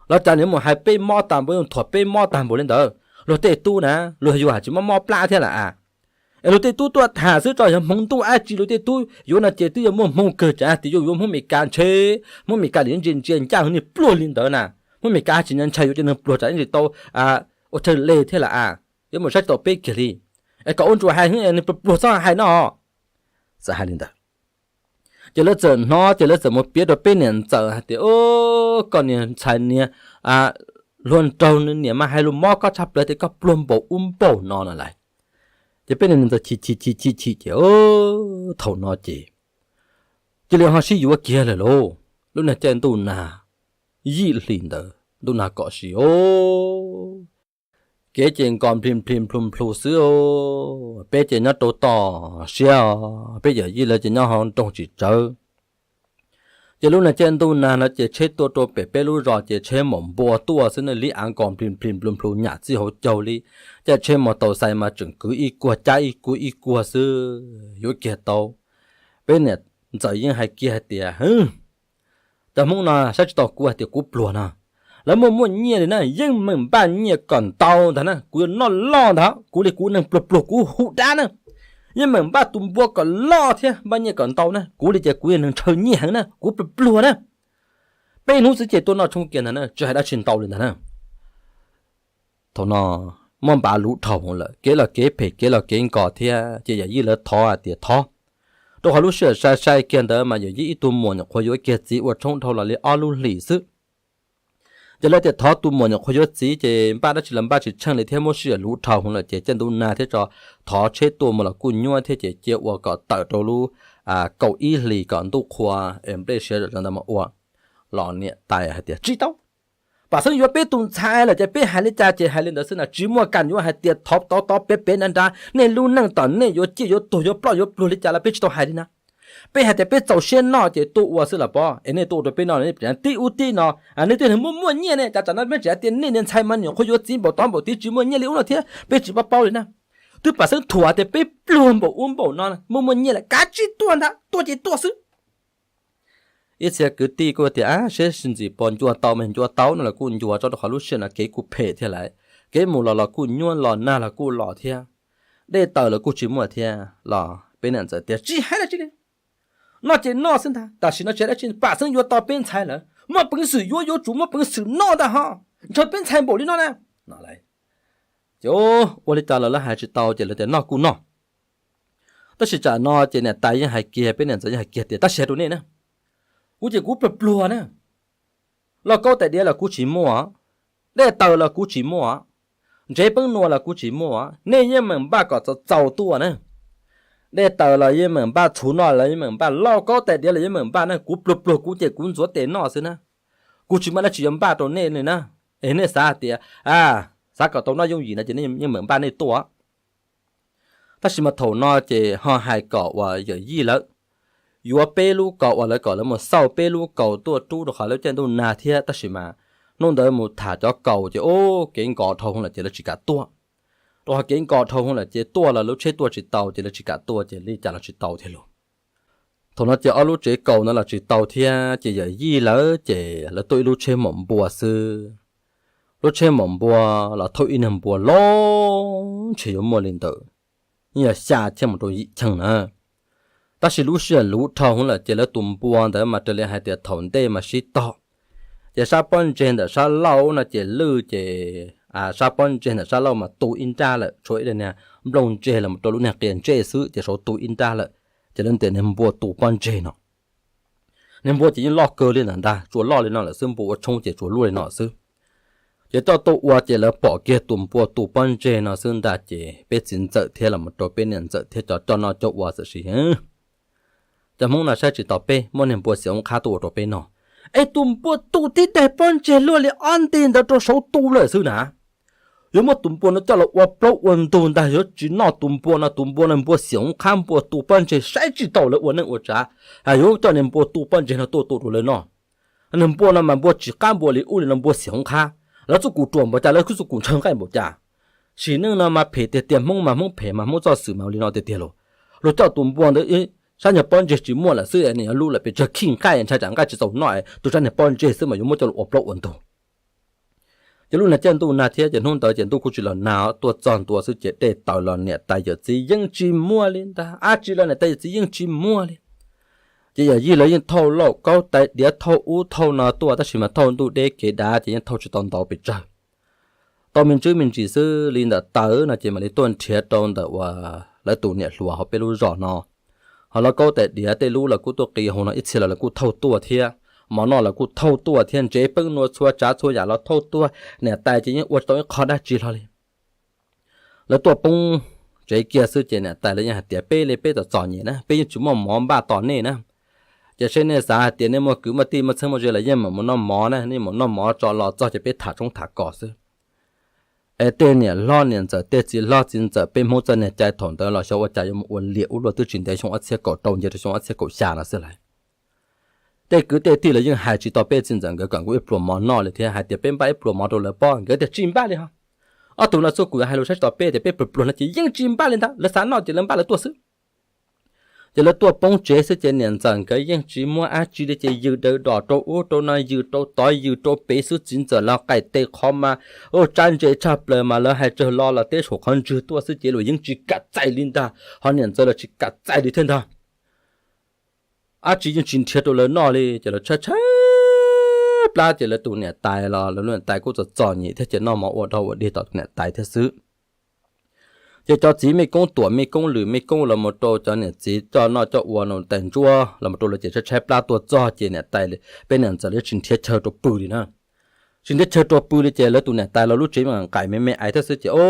Los cas nws mus hais peb mob tag npaum, thuam peb mob tag npaum li ntawd. Luag tej tub na, luag yuav hais tsis mob mob plab thiab lawm a. Es luag tej tub tuaj tham xwb tso, yog hmoov ntuj dab tsi luag tej tub yuav no ces twb yuav muaj hmoo kawg, tsam tias yuav yuav Hmoob Meskas ntshe, Hmoob Meskas lim ntsia ntsia ncaj niag pluag li ntawd na. Hmoob Meskas tsis ntshai yuav cov neeg pluag tsam ib ntsis tau ua chaw le thiab lawm a. Yuav mus saib tsis tau peb kiag li. Es kom ua ntsuas hais heev es nws pluag txhob hais no. Txawm hais li ntawd ces lawv txawm hnov ces lawv txawm mus piav rau peb niam ntxawm hais tias, Koj niag ntxhais niag hluas nraug nws niam mas hais lus mob koj tshaj plaws tias koj pluag npaum ub npaum no no lauj. Ces peb niam ntxawm chim chim chim chim chim ces thaum no ces cia li ho sib yuav kiag lawm lauj. Lub niag caij ntuj nag yim hlis ntawd, ntuj nag kom sis os. kev ces nkos npli npli nplhu nplhu xwb. Peb ces nyob rau tom siab os, peb yawm yij lawv ces nyob hauv nroog tsis tsawv. Ces lub niag caij ntuj nag no ces tsheb tuaj rau pem peb lub zos ces tsheb mom npua tuaj xwb ne, li av nkos npli npli nplhu nplhu nyam txij hauv caug li. Caij tsheb mos taus xais mas tseem kwv ib kuag cab ib kuag ib kuag xwb, yuav kiag tau. Peb niam ntxawm yeej hais kiag hais tias, Hwb, cov Hmoob no saib tsis taus kuv hais tias kuv pluag no. Lawv muaj muaj nyiaj li na, yeej meem npaj nyiaj kom ntau ntag na, kuv yuav noj loj ntag, kuv li kuv neeg pluag pluag kuv hu dab na. Yeej meem npaj tus npua kom loj thiab npaj nyiaj kom ntau na, kuv li ces kuv yog neeg ntshaw nyiaj heev na, kuv pluag pluag na. Peb hnub xwb ces tuaj noj tshoob kiag ntag na, tsis hais dab tsi ntau li ntag na. Thaum no muab npav luv dhau hwv lawm, kev los kev phem kev los kev nkos thiab, ces yawm yij lawv thov hais tias thov. Rau qhov lub sij hawm sai sai kiag ntawd mas yawm yij ib tug muam nyuam qhuav yuav kiag txiv ua tshoob dhau los li ob lub hlis xwb. Ces lawv tias thov tus muam nyuam qhuav yuav txiv ces npaj dab tsi los npaj tsis tsheej li thiab muab sij hawm luv dhau hwv lawm ces caij ntuj nag thiab tso, thov tsheb tuaj mus los kuj nyuaj thiab ces cia ua kom tawm rau lub kaum ib hlis kom ntuj qhua es nplej siav zom zaws ntawd mas ua. Los niam tais hais tias tsis tau, pam xeeb yuav peb tus ntxhais lawm ces peb hais li cas ces hais li ntawd xwb na, tsis muaj kam yuav hais tias thov tov tov pev pev nra nra nej lub neej tom nej yuav ciaj yuav tuag yuav ploj yuav pluag li cas los peb tsis tau hais li na. Peb hais tias peb txaus siab noj ces tuaj ua xwb los pob, es nej tuaj ua rau peb noj tib ub tib no, nej twb muaj muaj nyiaj ne, cas tsam no peb tsis hais tias nej niag ntxhais mas nyuam qhuav yuav txiv npaum tod npaum tid tsis muaj nyiaj li ub no thiab peb tsis paub paub li na. Twb pam xeeb thuam tias peb pluag npaum ub npaum no, muaj muaj nyiaj lawm kav tsij tuaj ntag, tuaj ces tuaj xwb. Ib txhia kwv tij kuj tias, Ab, seb sim ntxim pos ncua tau mas ncua tau no los kuj ncua tso, rau qhov lub sij hawm no kev kuj phem thiab lawm, kev mus los los kuj nyuaj los nag los kuj los thiab, dej taws los kuj tsis muaj thiab los. Peb niam ntxawm tias tsis hais dab tsi li, noj ces noj xwb ntag, tam sim no tsis hais dab tsi, pam xeeb yuav tau peb ntxhais lawm, muaj peev xwm yuav yuav tsum muaj peev xwm noj ntag ho, ntshaw peb ntxhais npaum li no na. Ces ua li cas los lawv hais tsis tau ces lawv tias noj kuj noj. Tab sis tsam no ces niam tais yeej hais kiag, peb niam ntxawm yeej hais kiag tias tab sis hais rau nej na, kuv ces kuv pluag pluag na, lauj kaub tais diav los kuv tsis muaj, dej taws los kuv tsis muaj, ntsev peeb nua los kuv tsis muaj, nej yeej meem npaj kom txaus txaus tuaj na. Dej taws los yeej meem npaj, txhuv noj los yeej meem npaj, lauj kaub tais diav los yeej meem npaj na, kuv pluag pluag kuv ces kuv ntxuav tes noj xwb na. Kuv tsis muaj dab tsi yuav npaj rau nej li na. Es nej xav hais tias, a, xav kom tau noj yooj yim no ces yeej meem npaj nej tuaj. Tab sis mas thaum no ces ho hais kom uas yawm yij lawv yuav peb lub kaus uas lawv kom lawv mus xauj peb lub kaus tuaj rub rau qhov lub caij ntuj nag thiab, tab sis mas hnub ntawd mus tham cov kaus ces ub kev nkos dhau hwv lawm ces lawv tsis kam tuaj. Rau qhov kev nkos dhau hwv lawm ces tuaj los lub tsheb tuaj tsis tau ces lawv tsis kam tuaj ces li cas los tsis tau thiab lauj. Thaum no ces ob lub tsev kaus ntawd los tsis tau thiab ces yawm yij lawv ces lawv tuaj ib lub tsheb maum npua xwb. Lub tsheb maum npua los thauj ib niag npua loj ntshe yuav muaj li ntawd, yeej yog xya thiab mus rau yim cheej na. Tab sis lub sij hawm luv dhau hwv lawm ces lawv tus npua ntawd mas raws li hais tias thaum ntej mas sib tog, ces sab pob ntseg ntawm sab laug no ces lwj ces sab pob ntseg ntawm sab laug mas tu ib nrab lawm, tshuav ib niag nplooj ntseg los rau lub niag qia ntsej xwb ces saud tu ib nrab lawm. Ces lawv tias niag npua tu pob ntseg no. Niag npua ces yeej loj kawg li ntawd ntag, tsuas loj li no lawm xwb, npua ua tshoob ces tsuas luaj li no xwb. Ces coj tuaj ua ces lawv pom kiag tus npua tu pob ntseg no xwb ntag ces peb txiv ntxawm thiab los rau peb niam ntxawm thiab cov coj noj coj ua txawm sis, cov Hmoob no saib tsis taus peb, muab niag npua xiam oob qhab tuaj ua rau peb noj. Es tus npua tu tib daig pob ntseg luaj li ob nti ntawd rau saud tu lawm xwb na. Yuav muab tus npua no coj los ua plaub ua ntug ntag, yuav tsis noj tus npua no, tus npua no npua xiam oob qhab, npua tu pob ntseg saib tsis taus lawv ua neej ua tsav, yuav coj niag npua tu pob ntseg no tuaj tu rau lawv noj. Niag npua no mas npua tsis qab npua li ub li no, npua xiam oob qhab. Lawv txuj kum ruam npaum cas, lawv txuj kum ntshaw nqaij npaum cas. Sim neej no mas phem tiag tiag, Hmoob mas Hmoob phem mas Hmoob txoj xwm mas li no tiag tiag lauj. Luag coj tus npua ntawd sab niag pob ntseg tsis muaj lawm xwb, nws yuav lub lawm pes tsawg khij nqaij ntshai tsam nqaij tsis txaus noj, tus sab niag pob ntseg xwb mas yuav muab coj los ua plaub ua ntug. Ces lub niag caij ntuj nag thiab ces hnub ntawd ces ntuj kuj tsis los nag, tuaj txog ntua xwb ces dej taws los niam tais yawm txiv yeej tsis muaj li ntag, dab tsi los niam tais yawm txiv yeej tsis muaj li. Ces yawm yij lawv yeej thauj lauj kaub tais diav thauj ub thauj no tuaj tab sis mas thauj ntuj deb kev dav ces yeej thauj tsis tau ntau pes tsawg. Tau me ntsis me ntsis xwb li ntawm taws no ces mam li tuaj nrhiav rau ntawm uas lawv tus niam hluas hauv peb lub zos no. Ho lauj kaub tais diav tej lub los kuj tuaj qi hauv no, ib txhia los lawv kuj thauj tuaj thiab, mov noj los kuj thauj tuaj thiab, ntsev peeb nua txhua tsav txhua yam los thauj tuaj, niam tais ces yeej ua tsis tau ib qho dab tsi hlo li. Lawv tuaj poob tsev kiag xwb ces niam tais lawv yeej hais tias peb li peb txom txom nyem na, peb yeej tsis muaj mov npaj tos nej na. Ces seb nej xav hais tias nej muaj kwv muaj tij muaj txheeb muaj ze los yeej mam mus noj mov na, nej mus noj mov tso los txog ces peb tham tshoob tham kos xwb. Es tej niam hlob niam ntxawm, tej txiv hlob txiv ntxawm, peb Hmoob txoj niag cai thaum ntawd los xyov ua cas yuav mus ua liam ub luaj twb tsis ntev xyoo ob txhiab kaum rau nce rau xyoo ob txhiab kaum xya no xwb lawm. Tej kwv tej tij los yeej hais tsis tau peb txiv ntxawm nkawd kom nkaus ib pluas mov noj li thiab, hais tias peb npaj ib pluas mov rau lawv pab nkawd tias tsis npaj li ho. Ob tug no txuj kum hais lus saib tsis tau peb tias peb pluag pluag no ces yeej tsis npaj li ntag, lawv xav noj ces lawv npaj lawv tuaj xwb. Ces lawv tuaj poob tsev xwb ces niam ntxawm nkawd yeej tsis muaj dab tsi li ces yws daws dos rau ub rau no, yws rau tod yws rau pem xwb, txiv ntxawm los qaim tes qhov mas ua tsab ntse tshaj plaws mas lawv hais tsawg lo los teb saum qhov ntswg tuaj xwb ces luag yeej tsis kam txais li ntag, ho niam ntxawm los tsis kam txais li thiab ntag. Dab tsi yeej tsis nrhiav rau lawv noj li ces lawv tshaib tshaib plab ces lawv tus niam tais los lawv lub niam tais kuj txom txom nyem thiab ces noj mov ua dog ua dig tom tus niam tais thiab xwb. Ces cov txiv mej koob tuam mej koob lwm mej koob los mus rau cov niam txiv coj noj coj ua no tais ntsuab los mus rau lawv ces tshaib tshaib plab tuaj txog ces niam tais, peb niam ntxawm lawv tsis nrhiav chaw rau pw li na. Tsis nrhiav chaw rau pw li ces lawv tus niam tais los lub tsev nqaim me me ais thiab xwb ces o,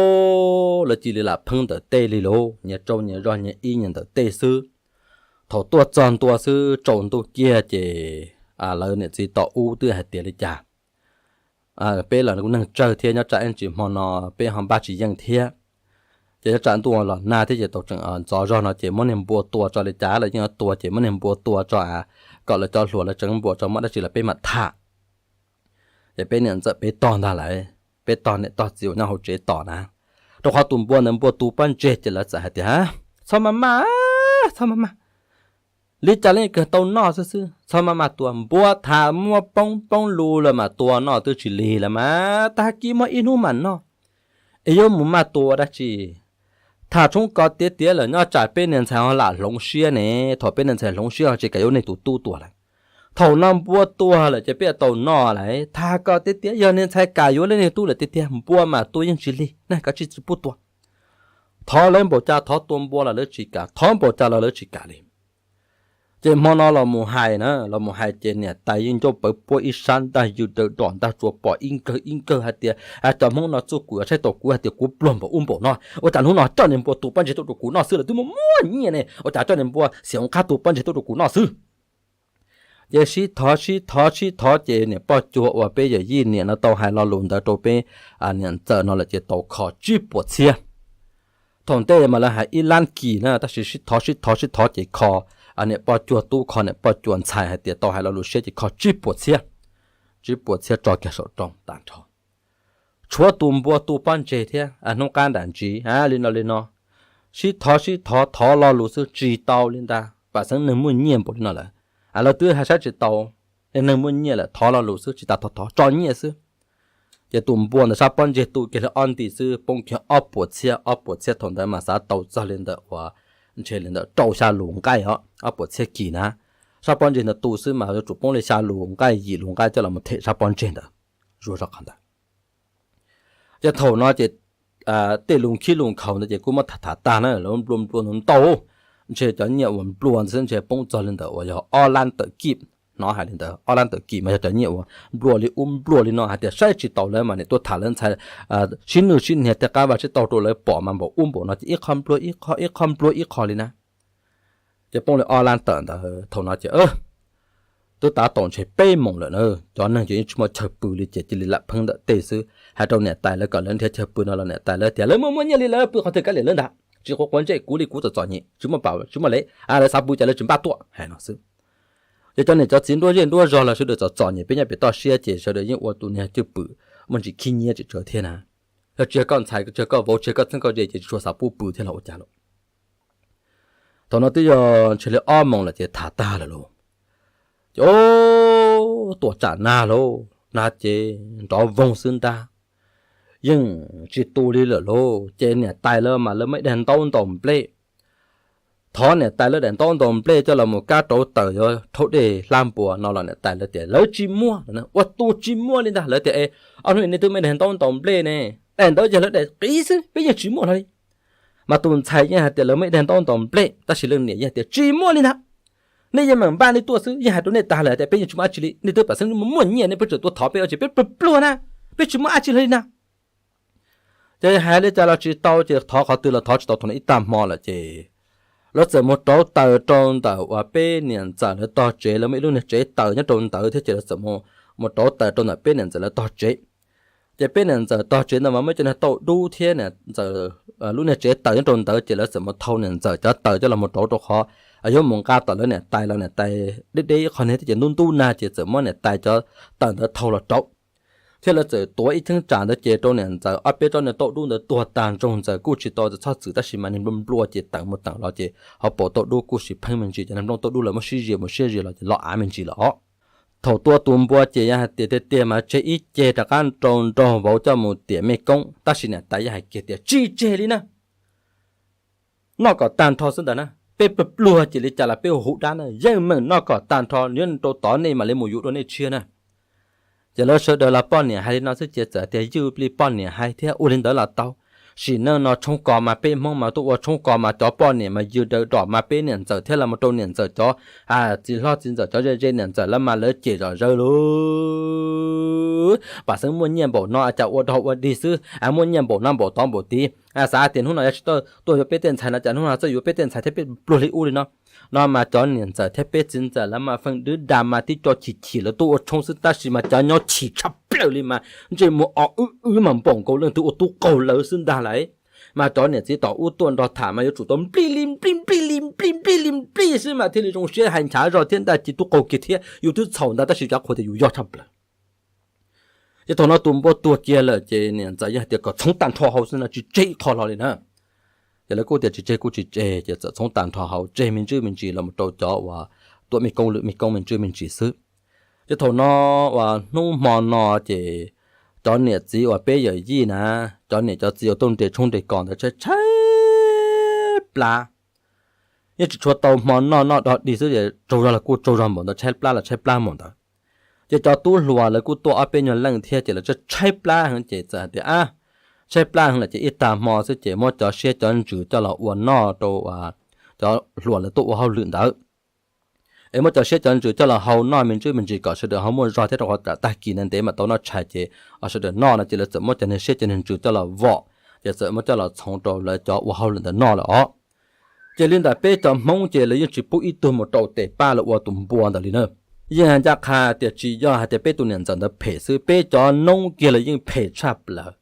lawv cia li lam pheeb ntawm tej li lauj, nyias tsaus nyias zog nyias ib nyias ntawm tej xwb. Thaum tuaj txog ntua xwb tsaus ntuj kiag ces lawv niam txiv tom ub twb hais tias li cas, peb los kuj neeg tsawg thiab nyob tsam ib ntsis hmo no peb ho npaj tsis yeej thiab. Ces nyob tsam ntuj los nag thiab ces tau tseem ntxov zog no ces muab niag npua tua tso li cas los yeej yuav tua ces muab niag npua tua tso a, kom lawv cov hluas lawv tseev npua tso muaj dab tsi los peb mam tham. Ces peb niam ntxawm peb tog ntag lawm, peb tog niam tog txiv uas nyob hauv tsev tos na. Rau qhov tus npua ntawd npua tu pob ntseg ces lawv txawm hais tias, txhob maj maj, txhob maj maj, li cas los kawg tau noj xwb xwb, txhob maj maj tua, npua tham muab poob poob lus los mas tua noj twb tsis lig lawm mas tag kis muaj ib hnub mam noj. Es yuav mus maj tua ua dab tsi? Tham tshoob kos tiav tiav lawm nyob tsam peb niag ntxhais ho lam hloov siab ne, thaum peb niag ntxhais hloov siab ho tsis kam yuav nej tus tub tua lawm. Thaum no npua tuag lawm ces peb yuav tau noj lawm. Tham kos tiav tiav, yog niag ntxhais kam yuav nej niag tub lawm tiag tiag, npua mas tua yeej tsis lig na, kav tsij tsis pub tua. Thov lawv npaum cas thov tua npua los lawv tsis kam, thov npaum cas los lawv tsis kam li. Ces hmo no los mus hais na, los mus hais ces niam tais yeej ncauj pawv puab ib sab ntaj yws daws dom ntag, tsuas pom ib nkawg ib nkawg hais tias, cov Hmoob no txuj kum yuav saib tau kuv hais tias kuv pluag npaum ub npaum no, ua cas hnub no coj niag npua tua pob ntseg tuaj rau kuv noj xwb lawm twb muaj muaj nyiaj ne, ua cas coj niag npua xiam qab tua pob ntseg tuaj rau kuv noj xwb. Ces sib thov sib thov sib thov ces niam poj cuag uas peb yawm yij niam no tau hais lo lus ntawd rau peb niam ntxawm no lawm ces tau kho tsib puas txhiab. Thaum ntej mas lawv hais ib lab kis na, tab sis sib thov sib thov sib thov ces kho niam poj cuag tub kho niam poj cuag ntxhais hais tias tau hais lo lus siab ces kho tsib puas txhiab. Tsib puas txhiab tso kiag saum rooj tag nrho. Tshuav tus npua tu pob ntseg thiab hnub qab nram ntsis li no li no. Sib thov sib thov thov lo lus xwb tsis tau li ntag, pam xeeb neeg muaj nyiaj npaum li no lawm. Lawv twb hais saib tsis tau, neeg muaj nyiaj lawm thov lo lus xwb tsis tas thov thov tso nyiaj xwb. Ces tus npua ntawd sab pob ntseg tu kiag li ob nti xwb poob kiag ob puas txhiab, ob puas txhiab thaum ntawd mas xav tau txog li ntawm uas ntshe li ntawm rau xya lus nqaij os, ob puas txhiab kis na. Sab pob ntseg ntawd tu xwb mas yuav tsum poob li xya lus nqaij yim lus nqaij coj los them sab pob ntseg ntawd, zuaj zog qhov ntawd. Ces thaum no ces tej lus khib lus nkhaus ntawd ces kuj muab tham tham tag na, lawv nplua nplua ntau ntau, ntshe cov nyiaj uas nplua ntawd xwb ntshe poob txog li ntawm uas yog ob lab tawm kij. Hnov hais li ntawd ob lab tawm kij mas yog cov nyiaj uas nplua li ub nplua li no hais tias saib tsis taus lawv mas niam tuaj tham lawv ntxhais sib nwj sib hniav tej qab vaj tsib taug rau lawv pom mas npaum ub npaum no ces ib qho nplua ib qho, ib qho nplua ib qho li na. Ces poob li ob lab tawm ntawd thaum no ces twb tav tau ntshe peb moos lawm na, cov neeg ces yeej tsis muaj chaw pw li ces cia li lam pheeb ntawm tej xwb. Hais rau niam tais lawv kom lawv nrhiav chaw pw no los niam tais lawv tias lawv muaj muaj nyiaj li lawv pw qhov twg kav liam lawv ntag, tsis quav quav ntsej kuv li kuv txom txom nyem tsis muaj pam tsis muaj lev, lawv xav pw cas lawv tsis npaj tuaj hais no xwb. Ces cov niam cov txiv nruab zej nruab zog los sawv daws txom txom nyem peb nyob pem toj siab ces sawv daws yeej ua tus niag cwj pwm muaj ntsis khib nyiab tsis tsawg thiab na. Yog tsis yog koj ntxhais tsis yog koj vauv tsis yog koj txheeb koj ze ces tsis tshua xav pub pw thiab los ua cas lauj. Thaum no twb yog ntshe li ob moos lawm ces tham tag lawm lauj. Ces o, tuaj tsam nag lauj, nag ces nrov voog xwb ntag, yeej tsis tu li lawm lauj. Ces niam tais lawv mas lawv muaj ib daim ntaub ntaus nplej. Thov niam tais lawv daim ntaub ntaus nplej coj los mus kab rauv taws yuav rhaub dej hlab npua no los niam tais lawv tias lawv tsis muaj, ua tus tsis muaj li ntag. Lawv tias es ob hnub nej twb muaj ib daim ntaub ntaus nplej ne, daim ntawd yog lawv daim qiv xwb peb yeej tsis muaj hlo li. Mas tus ntxhais yeej hais tias lawv muaj ib daim ntaub ntaus nplej tab sis leej niam yeej hais tias tsis muaj li ntag. Nej yeej meem npaj li tuaj xwb, yeej hais rau nej tag lawm tias peb yeej tsis muaj dab tsi li, nej twb pam xeeb muaj nyiaj nej peb tseem tuaj thov peb ua tsis peb pluag pluag na, peb tsis muaj dab tsi hlo li na. Ces hais li cas los tsis tau ces thov qhov twg los thov tsis tau, thaum no ib tag hmo lawm ces lawv txawm mus rauv taws rau ntawm uas peb niam ntxawm lawv tog tsev, lawv muaj ib lub niag tsev taws nyob rau ntawd thiab ces lawv txawm mus rauv taws rau ntawm peb niam ntxawm lawv tog tsev. Ces peb niam ntxawm tog tsev ntawd mas muaj cov niag tauj dub thiab niam ntxawm lub niag tsev taws nyob rau ntawd, ces lawv txawm mus thau niam ntxawm cov taws coj los mus rauv rau qhov yuav mus nqa tom lawv niam tais los niam tais deb deb ib qho niag thiab ces ntub ntub nag, ces txawm muab niam tais cov taws ntawd thau los rauv. Thiab lawv txawm tuav ib cheeb tsam ntawd ces rau niam ntxawm ob peb tsob niag tauj dub ntawd tuag tag nrho, ntxawm kuj tsis tau txhob txwm tab sis mas niag nplooj nplua ces teem mus teem los ces hauv paus tauj dub kuj sis pheeb me ntsis, ces niag nplooj tauj dub lawv muab sib zia mus sib zia los ces loj av me ntsis lawm os. Thaum tua tus npua ces yog hais tias tiag tiag mas tseg ib ceg rov qab rau nraug vauv coj mus tiam mej koob, tab sis niam tais yeej hais kiag tias tsis tseg li na. Noj kom tag nrho xwb ntag na, peb pluag pluag ces li cas los peb hu hu dab na, yeej meem noj kom tag nrho, nyob rau tod nej mam li mus yuav dua nej tshiab na. Ces lawv sawv daws los poj niam hais li no xwb ces txawm tias ywj li poj niam hais thiab ua li ntawd los tau. Sim neej no tshoob kos mas peb Hmoob mas tuaj ua tshoob kos mas cov poj niam mas yws daws dom mas peb niam ntxawm thiab los mus rau niam ntxawm cov txiv hlob txiv ntxawm cov ze ze niam ntxawm lawv mas lawv cem zom zaws lauj. Pam xeeb muaj nyiaj npaum no cas ua dog ua dig xwb, muaj nyiaj npaum no npaum tod npaum tid, xav tias hnub no yuav tsis tuaj yuav peb tej ntxhais no cas hnub no txawj yuav peb tej ntxhais thiab peb pluag li ub li no. No mas cov niam ntxawm thiab peb txiv ntxawm lawv mas feem dwb das mas tib co chim chim lawv tuaj ua tshoob xwb tab sis mas cov nyob chim tshaj plaws li mas ntsej muag o wb wb mas npaum nkaus leej twg ua tub qaug lawv xwb ntag lauj. Mas cov niam txiv tom ub tuaj nrog tham mas yuav tsum tau nplij li nplij nplij li nplij nplij li nplij xwb mas thiaj li zoo siab hais nchav zog thiab ntag, ces tub qaug kiag thiab yus twb txhaum ntag tab sis cov qhua tias yus yog tshaj plaws. Ces thaum no tus npua tuag kiag lawm ces niam ntxawm yeej hais tias kom txhoov tag nrho hau xwb no tsis tseg ib qho hlo li na. Ces lawv kuj tias tsis tseg kuj tsis tseg, ces txawm txhoov tag nrho hau tseg me ntsis me ntsis los mus rau cov uas tuam mej koob lwm mej koob me ntsis me ntsis xwb. Ces thaum no uas hnub hmo no ces cov niam txiv uas peb yawm yij na, cov niam cov txiv uas tuaj nres tshoob nres kos ntawd tshaib tshaib plab, yeej tsis tshua tau hmo noj noj dog dig xwb es tsaug zog los kuj tsaug zog npaum ntawd, tshaib plab los tshaib plab npaum ntawd. Ces cov tub hluas lawv kuj tuaj ob peb nyuag leej thiab ces lawv tshaib plab heev ces txawm hais tias a, tshaib plab heev lawm ces ib tag hmo xwb ces muab cov siab cov ntsws coj los ua noj rau cov hluas lawv tuaj ua hauj lwm ntawd. Es muab cov siab cov ntsws coj los hau noj me ntsis me ntsis kom sawv daws ho muaj zog thiab rau qhov tag kis ntev ntev mam tau noj tshais ces sawv daws noj no ces lawv txawm muab cov niag siab cov niag ntsws coj los vom, ces txawm muab coj los txhoov rau lawv cov ua hauj lwm ntawd noj lawm os. Ces li ntawm peb cov Hmoob ces lawv yeej tsis pub ib tug mus rau tes pab lawv ua tus npua ntawd li na. Yeej ncaj qha tias tsis yog hais tias peb tus niam ntxawm ntawd phem xwb, peb cov noob kiag los yeej phem tshaj plaws.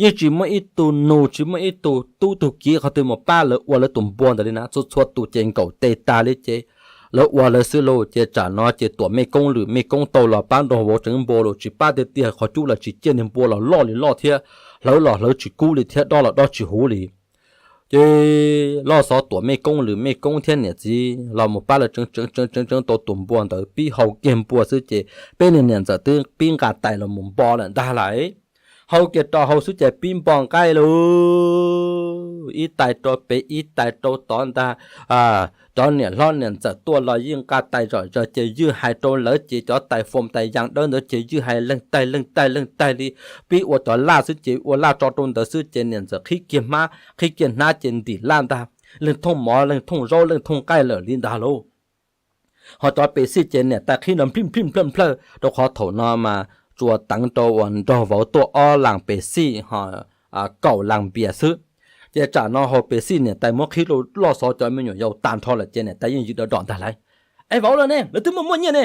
Yeej tsis muaj ib tug nus tsis muaj ib tug tub tug kiv qhov twg mus pab lawv ua lawv tus npua ntawd li na, txhua txhua tus ces nkaum tes tag li ces lawv ua lawv xwb lauj. Ces tsam no ces tuam mej koob lwm mej koob tau los pab nraug vauv tseev npua los tsis pab tiag tiag, qhov cub los tsis ciaj, niag npua los loj li loj thiab, hlawv los hlawv tsis kub li thiab, dob los dob tsis huv li. Ces loj xov tuam mej koob lwm mej koob thiab niam txiv los mus pab lawv tseev tseev tseev tseev tseev tau tus npua ntawd pib hau kiag npua xwb ces peb niag niam ntxawm twb pib nqa tais los mus npo lawm ntag lauj. Hau kiag rau hauv xwb ces pib npo nqaij lauj, ib tais rau pem ib tais rau tod ntag. Cov niam hlob niam ntxawm tuaj los yeej nqa tais zom zaws ces ywj hais rau lawv ces cov tais foom tais yas dawb ntawd ces ywj hais leej taig leej taig leej taig li. Pib ua cov laj xwb ces ua laj tso rau ntawd xwb ces niam ntxawm qhib kiag hmab qhib kiag hnab ces ntim laj ntag, leej thooj mov leej thooj zaub leej thooj nqaij lawm li ntag lauj. Ho cov pes xij ces niam tais qhib nrov nplij nplij nplawj nplawj rau qhov thaum no mas tsuas teev rau uas nraug vauv tuaj ob las pes xij ho kaum las npias xwb. Ces tsam no hauv pes xij niam tais muab qhib rau loj xov cov me nyuam yaus tag nrho lawm ces niam tais yeej yws daws dom ntag lauj. Es vauv lawv ne, lawv twb muaj muaj nyiaj ne,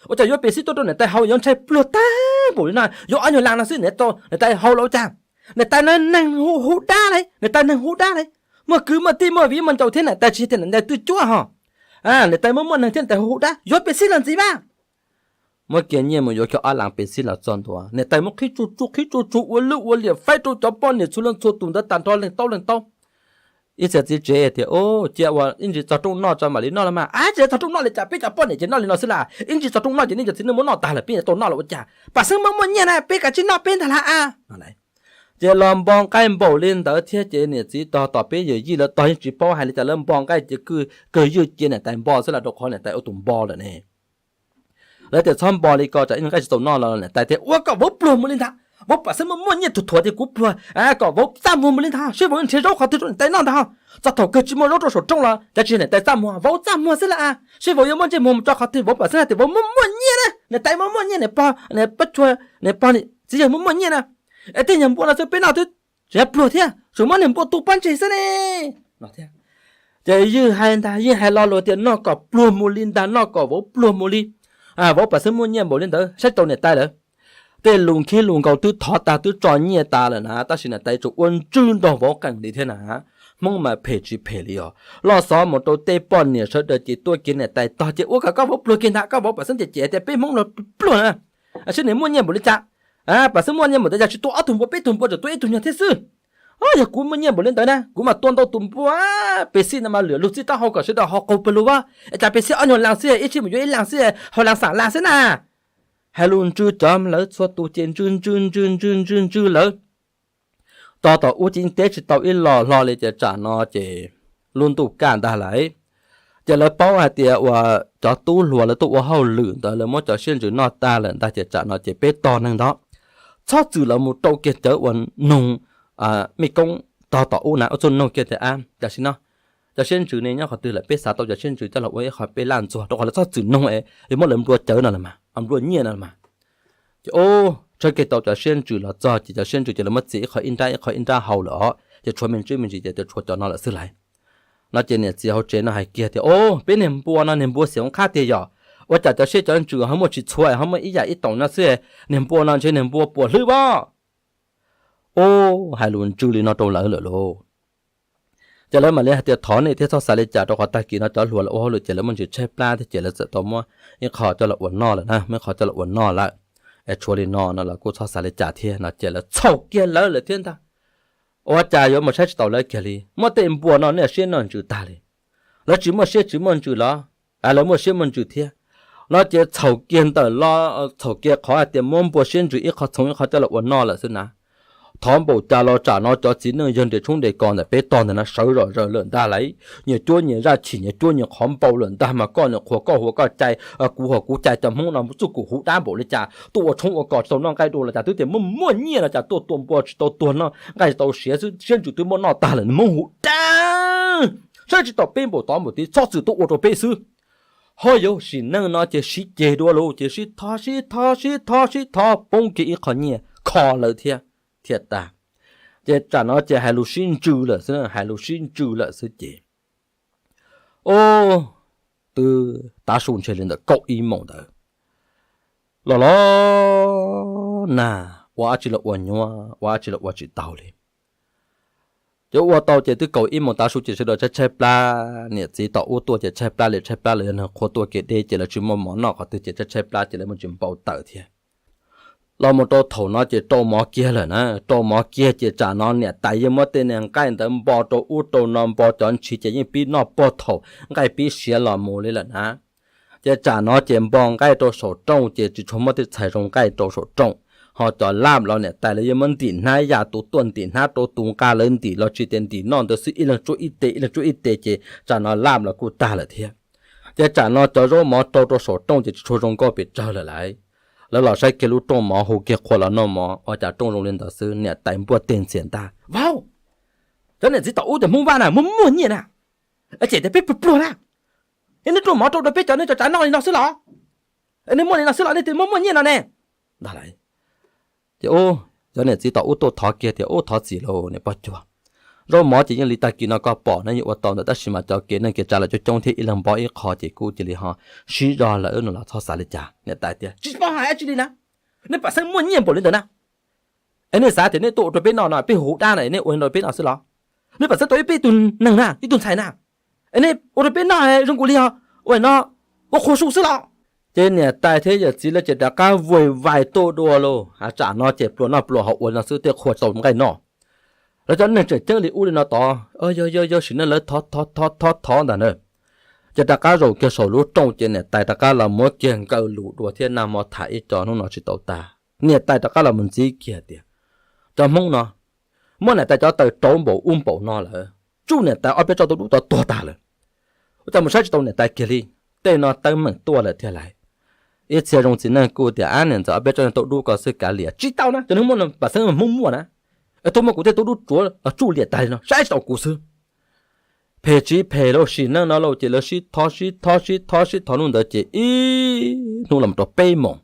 ua cas yuav pes xij tuaj rau niam tais hau yuav ntshai pluag tag npaum li no, yuav ob nyuag las no xwb niam tais hau los ua cas? Niam tais no neeg hu dab lauj, niam tais neeg hu dab lauj. Muaj kwv muaj tij muaj viv muaj ncaus thiab niam tais tsis tias niam tais twj cuab ho. Niam tais muaj muaj neeg thiab niam tais hu hu dab, yuav pes xij los ntxiv mas. Muab kiag nyiaj mus yuav kiag ob las pes xij los txog ntua, niam tais muab qhib tsuj tsuj qhib tsuj tsuj ua lwj ua liam faib rau cov poj niam txhua leej txhua tus ntawd tag nrho leej taub leej taub. Ib txhia txiv tsev tias, cia ua ib ntsis txog rooj noj tso mam li noj los mas. Ab, tsis txog rooj noj li cas, peb cov poj niam ces noj li no xwb las, ib ntsis txog rooj noj ces nej cov txiv neej muab noj tag lawm peb tau noj los ua cas, pam xeeb muaj muaj nyiaj na peb kav tsij noj peb ntag las a. Ces los npo nqaij npaum li ntawd thiab ces niam txiv tog tom peb yawm yij lawv tog yeej tsis paub hais li cas, lawv npo nqaij ces kawg ywj cia niam tais npo xwb las rau qhov niam tais ua tus npo lawm ne. Lawv tias txhob npo li ko tsam ib nqaij tsis tau noj los niam tais tias ua kom vauv pluag mus li ntag, vauv pam xeeb muaj muaj nyiaj thuam thuam tias kuv pluag, kom vauv txaj muag mus li ntag, seb vauv yuav nrhiav zaub qhov twg rau niam tais noj ntag ho. Txog thaum kawg tsis muaj zaub rau saum rooj los cas tsis niam tais txaj muag, vauv txaj muag xwb las a. Seb vauv yuav muaj ntsej muag mus tso qhov twg, vauv pam xeeb hais tias vauv muaj muaj nyiaj na, niam tais muaj muaj nyiaj, niam pog, niam pog txiv yawg muaj muaj nyiaj na. Es tej nyuag npua no xwb peb noj twb tseem pluag thiab, tseem muab niag npua tu pob ntseg xwb ne. Ces ywj hais ntag, ywj hais lo lus tias noj kom pluag mus li ntag, noj kom vauv pluag mus li. Vauv pam xeeb muaj nyiaj npaum li ntawd saib rau niam tais lawm. Tej lus khib lus nkaus twb thov tag twb tso nyiaj tas lawm na, tab sis niam tais tsuas ua ntswg nrog vauv qees li thiab na. Hmoob mas phem tsis phem li os, loj xov mus rau tej poj niam sawv daws ces tuaj kiag niam tais tog ces ua kom koj vauv pluag kiag ntag, koj vauv pam xeeb ces cem tias peb Hmoob no pluag na. Saib nws muaj nyiaj npaum li cas, pam xeeb muaj nyiaj npaum li cas tsis tua ob tug npua, peb tug npua tsuas tua ib tug nyuag thiab xwb. Yog kuv muaj nyiaj npaum li ntawd na kuv mam tua ntau tus npua, pes xij no mas lwm lug txij taub hau kom sawv daws ho qaug pawg lug as, cas pes xij ob nyuag las xwb, ib tsij mus yuav ib las xwb, hau las xam las xwb na. Hais lus ntswg cov lawv txhua tus ces ntswg ntswg ntswg ntswg ntswg ntswg lawv. Tog tom ub ces yeej teb tsis tau ib los hlo li ces tsam no ces lub ntuj kaj ntag lauj. Ces lawv paub hais tias uas cov tub hluas lawv tuaj ua hauj lwm ntawd lawv muab cov siab ntsws noj tag lawm ntag ces tsam no ces peb tog neeg ntawd txhob txwm los mus rau kiag cawv uas noog mej koob tog tom ub na, ua txuj noog kiag tias a, tam sim no cov siab ntsws ne nyob qhov twg lawm, peb xav tau cov siab ntsws coj los ua ib qho peb laj ntxuag, rau qhov lawv txhob txwm noog es yuav muab lawv nplua cawv no los mas, nplua nyiaj no los mas. Ces o, tshawb kiag tau cov siab ntsws los txog ces cov siab ntsws ces lawv muab txiav ib qho ib nrab ib qho ib nrab hau lawm os, ces tshuav me ntsis me ntsis ces tshuav cov no lawm xwb lauj. No ces niam txiv hauv tsev no hais kiag tias o, peb niag npua no niag npua xiam qab tiag yom, ua cas cov siab cov ntsws ho muaj tsis txhua ho muaj ib yam ib taus no xwb, niag npua no ntshe niag npua puas hlwb as. O, hais lus ntswg li no rau lawv lawm lauj. Ces lawv mam li hais tias thov nej thiab txhob xav li cas rau qhov tag kis no cov hluas lawv ua hauj lwm ces lawv muaj ntsis tshaib plab thiab ces lawv txawm tau muab ib qho coj los ua noj lawm na, muab ib qho coj los ua noj lawm. Es tshuav li no no los kuj txhob xav li cas thiab no ces lawv txhaum kiag lawv lawm thiab ntag. Ua cas yuav mus saib tsis taus lawv kiag li, muab tej npua no niaj siab noj ntsws tag li, lawv tsis muaj siab tsis muaj ntsws los, lawv muaj siab muaj ntsws thiab. No ces txhaum kiag ntawm los txhaum kiag qhov hais tias muab npua siab ntsws ib qho txhoov ib qho coj los ua noj lawm xwb na. Thov npaum cas los tsam no cov txiv neej yawg nres tshoob nres kos ntawm peb tog ntawm no sawv zom zaws lawm ntag lauj. Nyias cuab nyias zaj chim, nyias cuab nyias qhov npau lawm ntag mas koj niam qhuas koj huas koj cai, kuv huas kuv cai, cov Hmoob no txuj kum huv dab npaum li cas, tuaj ua tshoob ua kos tsis tau noj nqaij dua los cas twb tias muaj muaj nyiaj los cas tuaj tua npua tsis tau tuag noj nqaij tsis tau siav xwb, siab ntsws twb muab noj tag lawm, Hmoob huv dab. Saib tsis taus peb npaum tod npaum tid, txhob txwm tuaj ua rau peb xwb. Ho yuav sim neej no ces sib ceg dua lawm ces sib thov sib thov sib thov sib thov poob kiag ib qho nyiaj kho lawv thiab, thiaj tag. Ces tsam no ces hais lus sib ntsws lawm xwb, hais lus sib ntsws lawm xwb ces o, twb tav su ntshe li ntawm kaum ib moos ntawd los los nag, ua dab tsi los ua nyuaj, ua dab tsi los ua tsis tau li. Ces ua tau ces twb kaum ib moos tav su ces sawv daws tshaib tshaib plab, niam txiv tom ub tuaj ces tshaib plab li tshaib plab lawm, yog neeg qhua tuaj kev deb ces lawv tsis muaj mov noj qhov twg ces tshaib tshaib plab ces lawv muaj tsis npau taws thiab. Los mus rau thaum no ces rau mov kiag lawm na, rau mov kiag ces tsam no niam tais yeej muab tej niag nqaij ntawd npo rau ub rau no, npo cov ntshiv ces yeej pib noj puag thaum nqaij pib siav los mus li lawm na. Ces tsam no ces npo nqaij rau saum rooj ces tsis tshua muaj tej txhais zoo nqaij rau saum rooj. Ho cov laj los niam tais lawv yeej muab ntim hnab, yam tus tuaj ntim hnab rau tus nqa lawv ntim los tsis tias ntim noj ntawd xwb, ib leeg tsuab ib tes ib leeg tsuab ib tes ces tsam no laj los kuj tag lawm thiab. Ces tsam no cov zaub mov rau rau saum rooj ces tsis tshua zoo nkauj pes tsawg lawm lauj. Lawv los saib kiag lub rooj mov, hu kiag qhua los noj mov, ua cas rooj zoo li ntawd xwb, niam tais npuaj teg ntxias ntag, Vauv, cov niam txiv tom ub cov Hmoob Vaj na muaj muaj nyiaj na, es cem tias peb pluag pluag na, es nej rooj mov rau rau peb cov nej cov tsav noj li no xwb los? Es nej muaj li no xwb los nej muaj muaj nyiaj no ne? Ntag lauj. Ces cov niam txiv tom ub tuaj thov kiag tias, Ub, thov txim lauj niam poj cuag, zaub mov ces yeej li tag kis no koj pom na, yeej ua tau ntawm, tab sis mas cov kev neej kev tsav los coob coob thiab, ib leeg npo ib qho ces kuj cia li ho sib zog lawm no los txhob xav li cas. Niam tais tias, Tsis paub hais dab tsi li na, nej pam xeeb muaj nyiaj npaum li ntawd na, es nej xav tias nej tuaj ua rau peb noj no, peb hu dab na, nej ua rau peb noj xwb los? Nej pam xeeb tau ib peb tug neeg na, ib tug ntxhais na, es nej ua rau peb noj zoo nkaus li os, ua no, ua qhua su xwb los? Ces niam tais thiab yawm txiv lawv ces rov qab vuaim vais tuaj dua lauj, tsam no ces pluas noj pluas haus ua no xwb, tej qhua tsis tau nqaij noj. Lawv cov neeg tseem ceeb li ub li no tod, yog yog yog sim neej lawv thov thov thov thov ntag na. Ces rov qab zaum kiag saum lub rooj ces niam tais rov qab los muab kiag nkaws lus dua thiab nag hmo tham ib co hnub no tsis tau tag. Niam tais rov qab los mus ntxiv kiag tias, Cov Hmoob no muab niam tais cov taw rauv npaum ub npaum no lawm, tsuj niam tais ob peb tsob tau dub tau tuag tag lawm. Ua cas mus saib tsis tau niam tais kiag li. Tej no teeb meem tuaj lawm thiab lauj. Ib txhia zoo txiv neej kuj tias, Ab, niam ntxawm ob peb tsob tau dub ko xwb kav liam. Tsis tau na, cov neeg muaj no pam xeeb Hmoob muaj na, es tuaj muab kuv tej tau dub tsuav los tsuj liam tag li no, saib tsis tau kuv xwb. Phem tsis phem lauj, sim neej no lauj ces lawv sib thov sib thov sib thov sib thov hnub ntawd ces ib hnub los rau peb moos.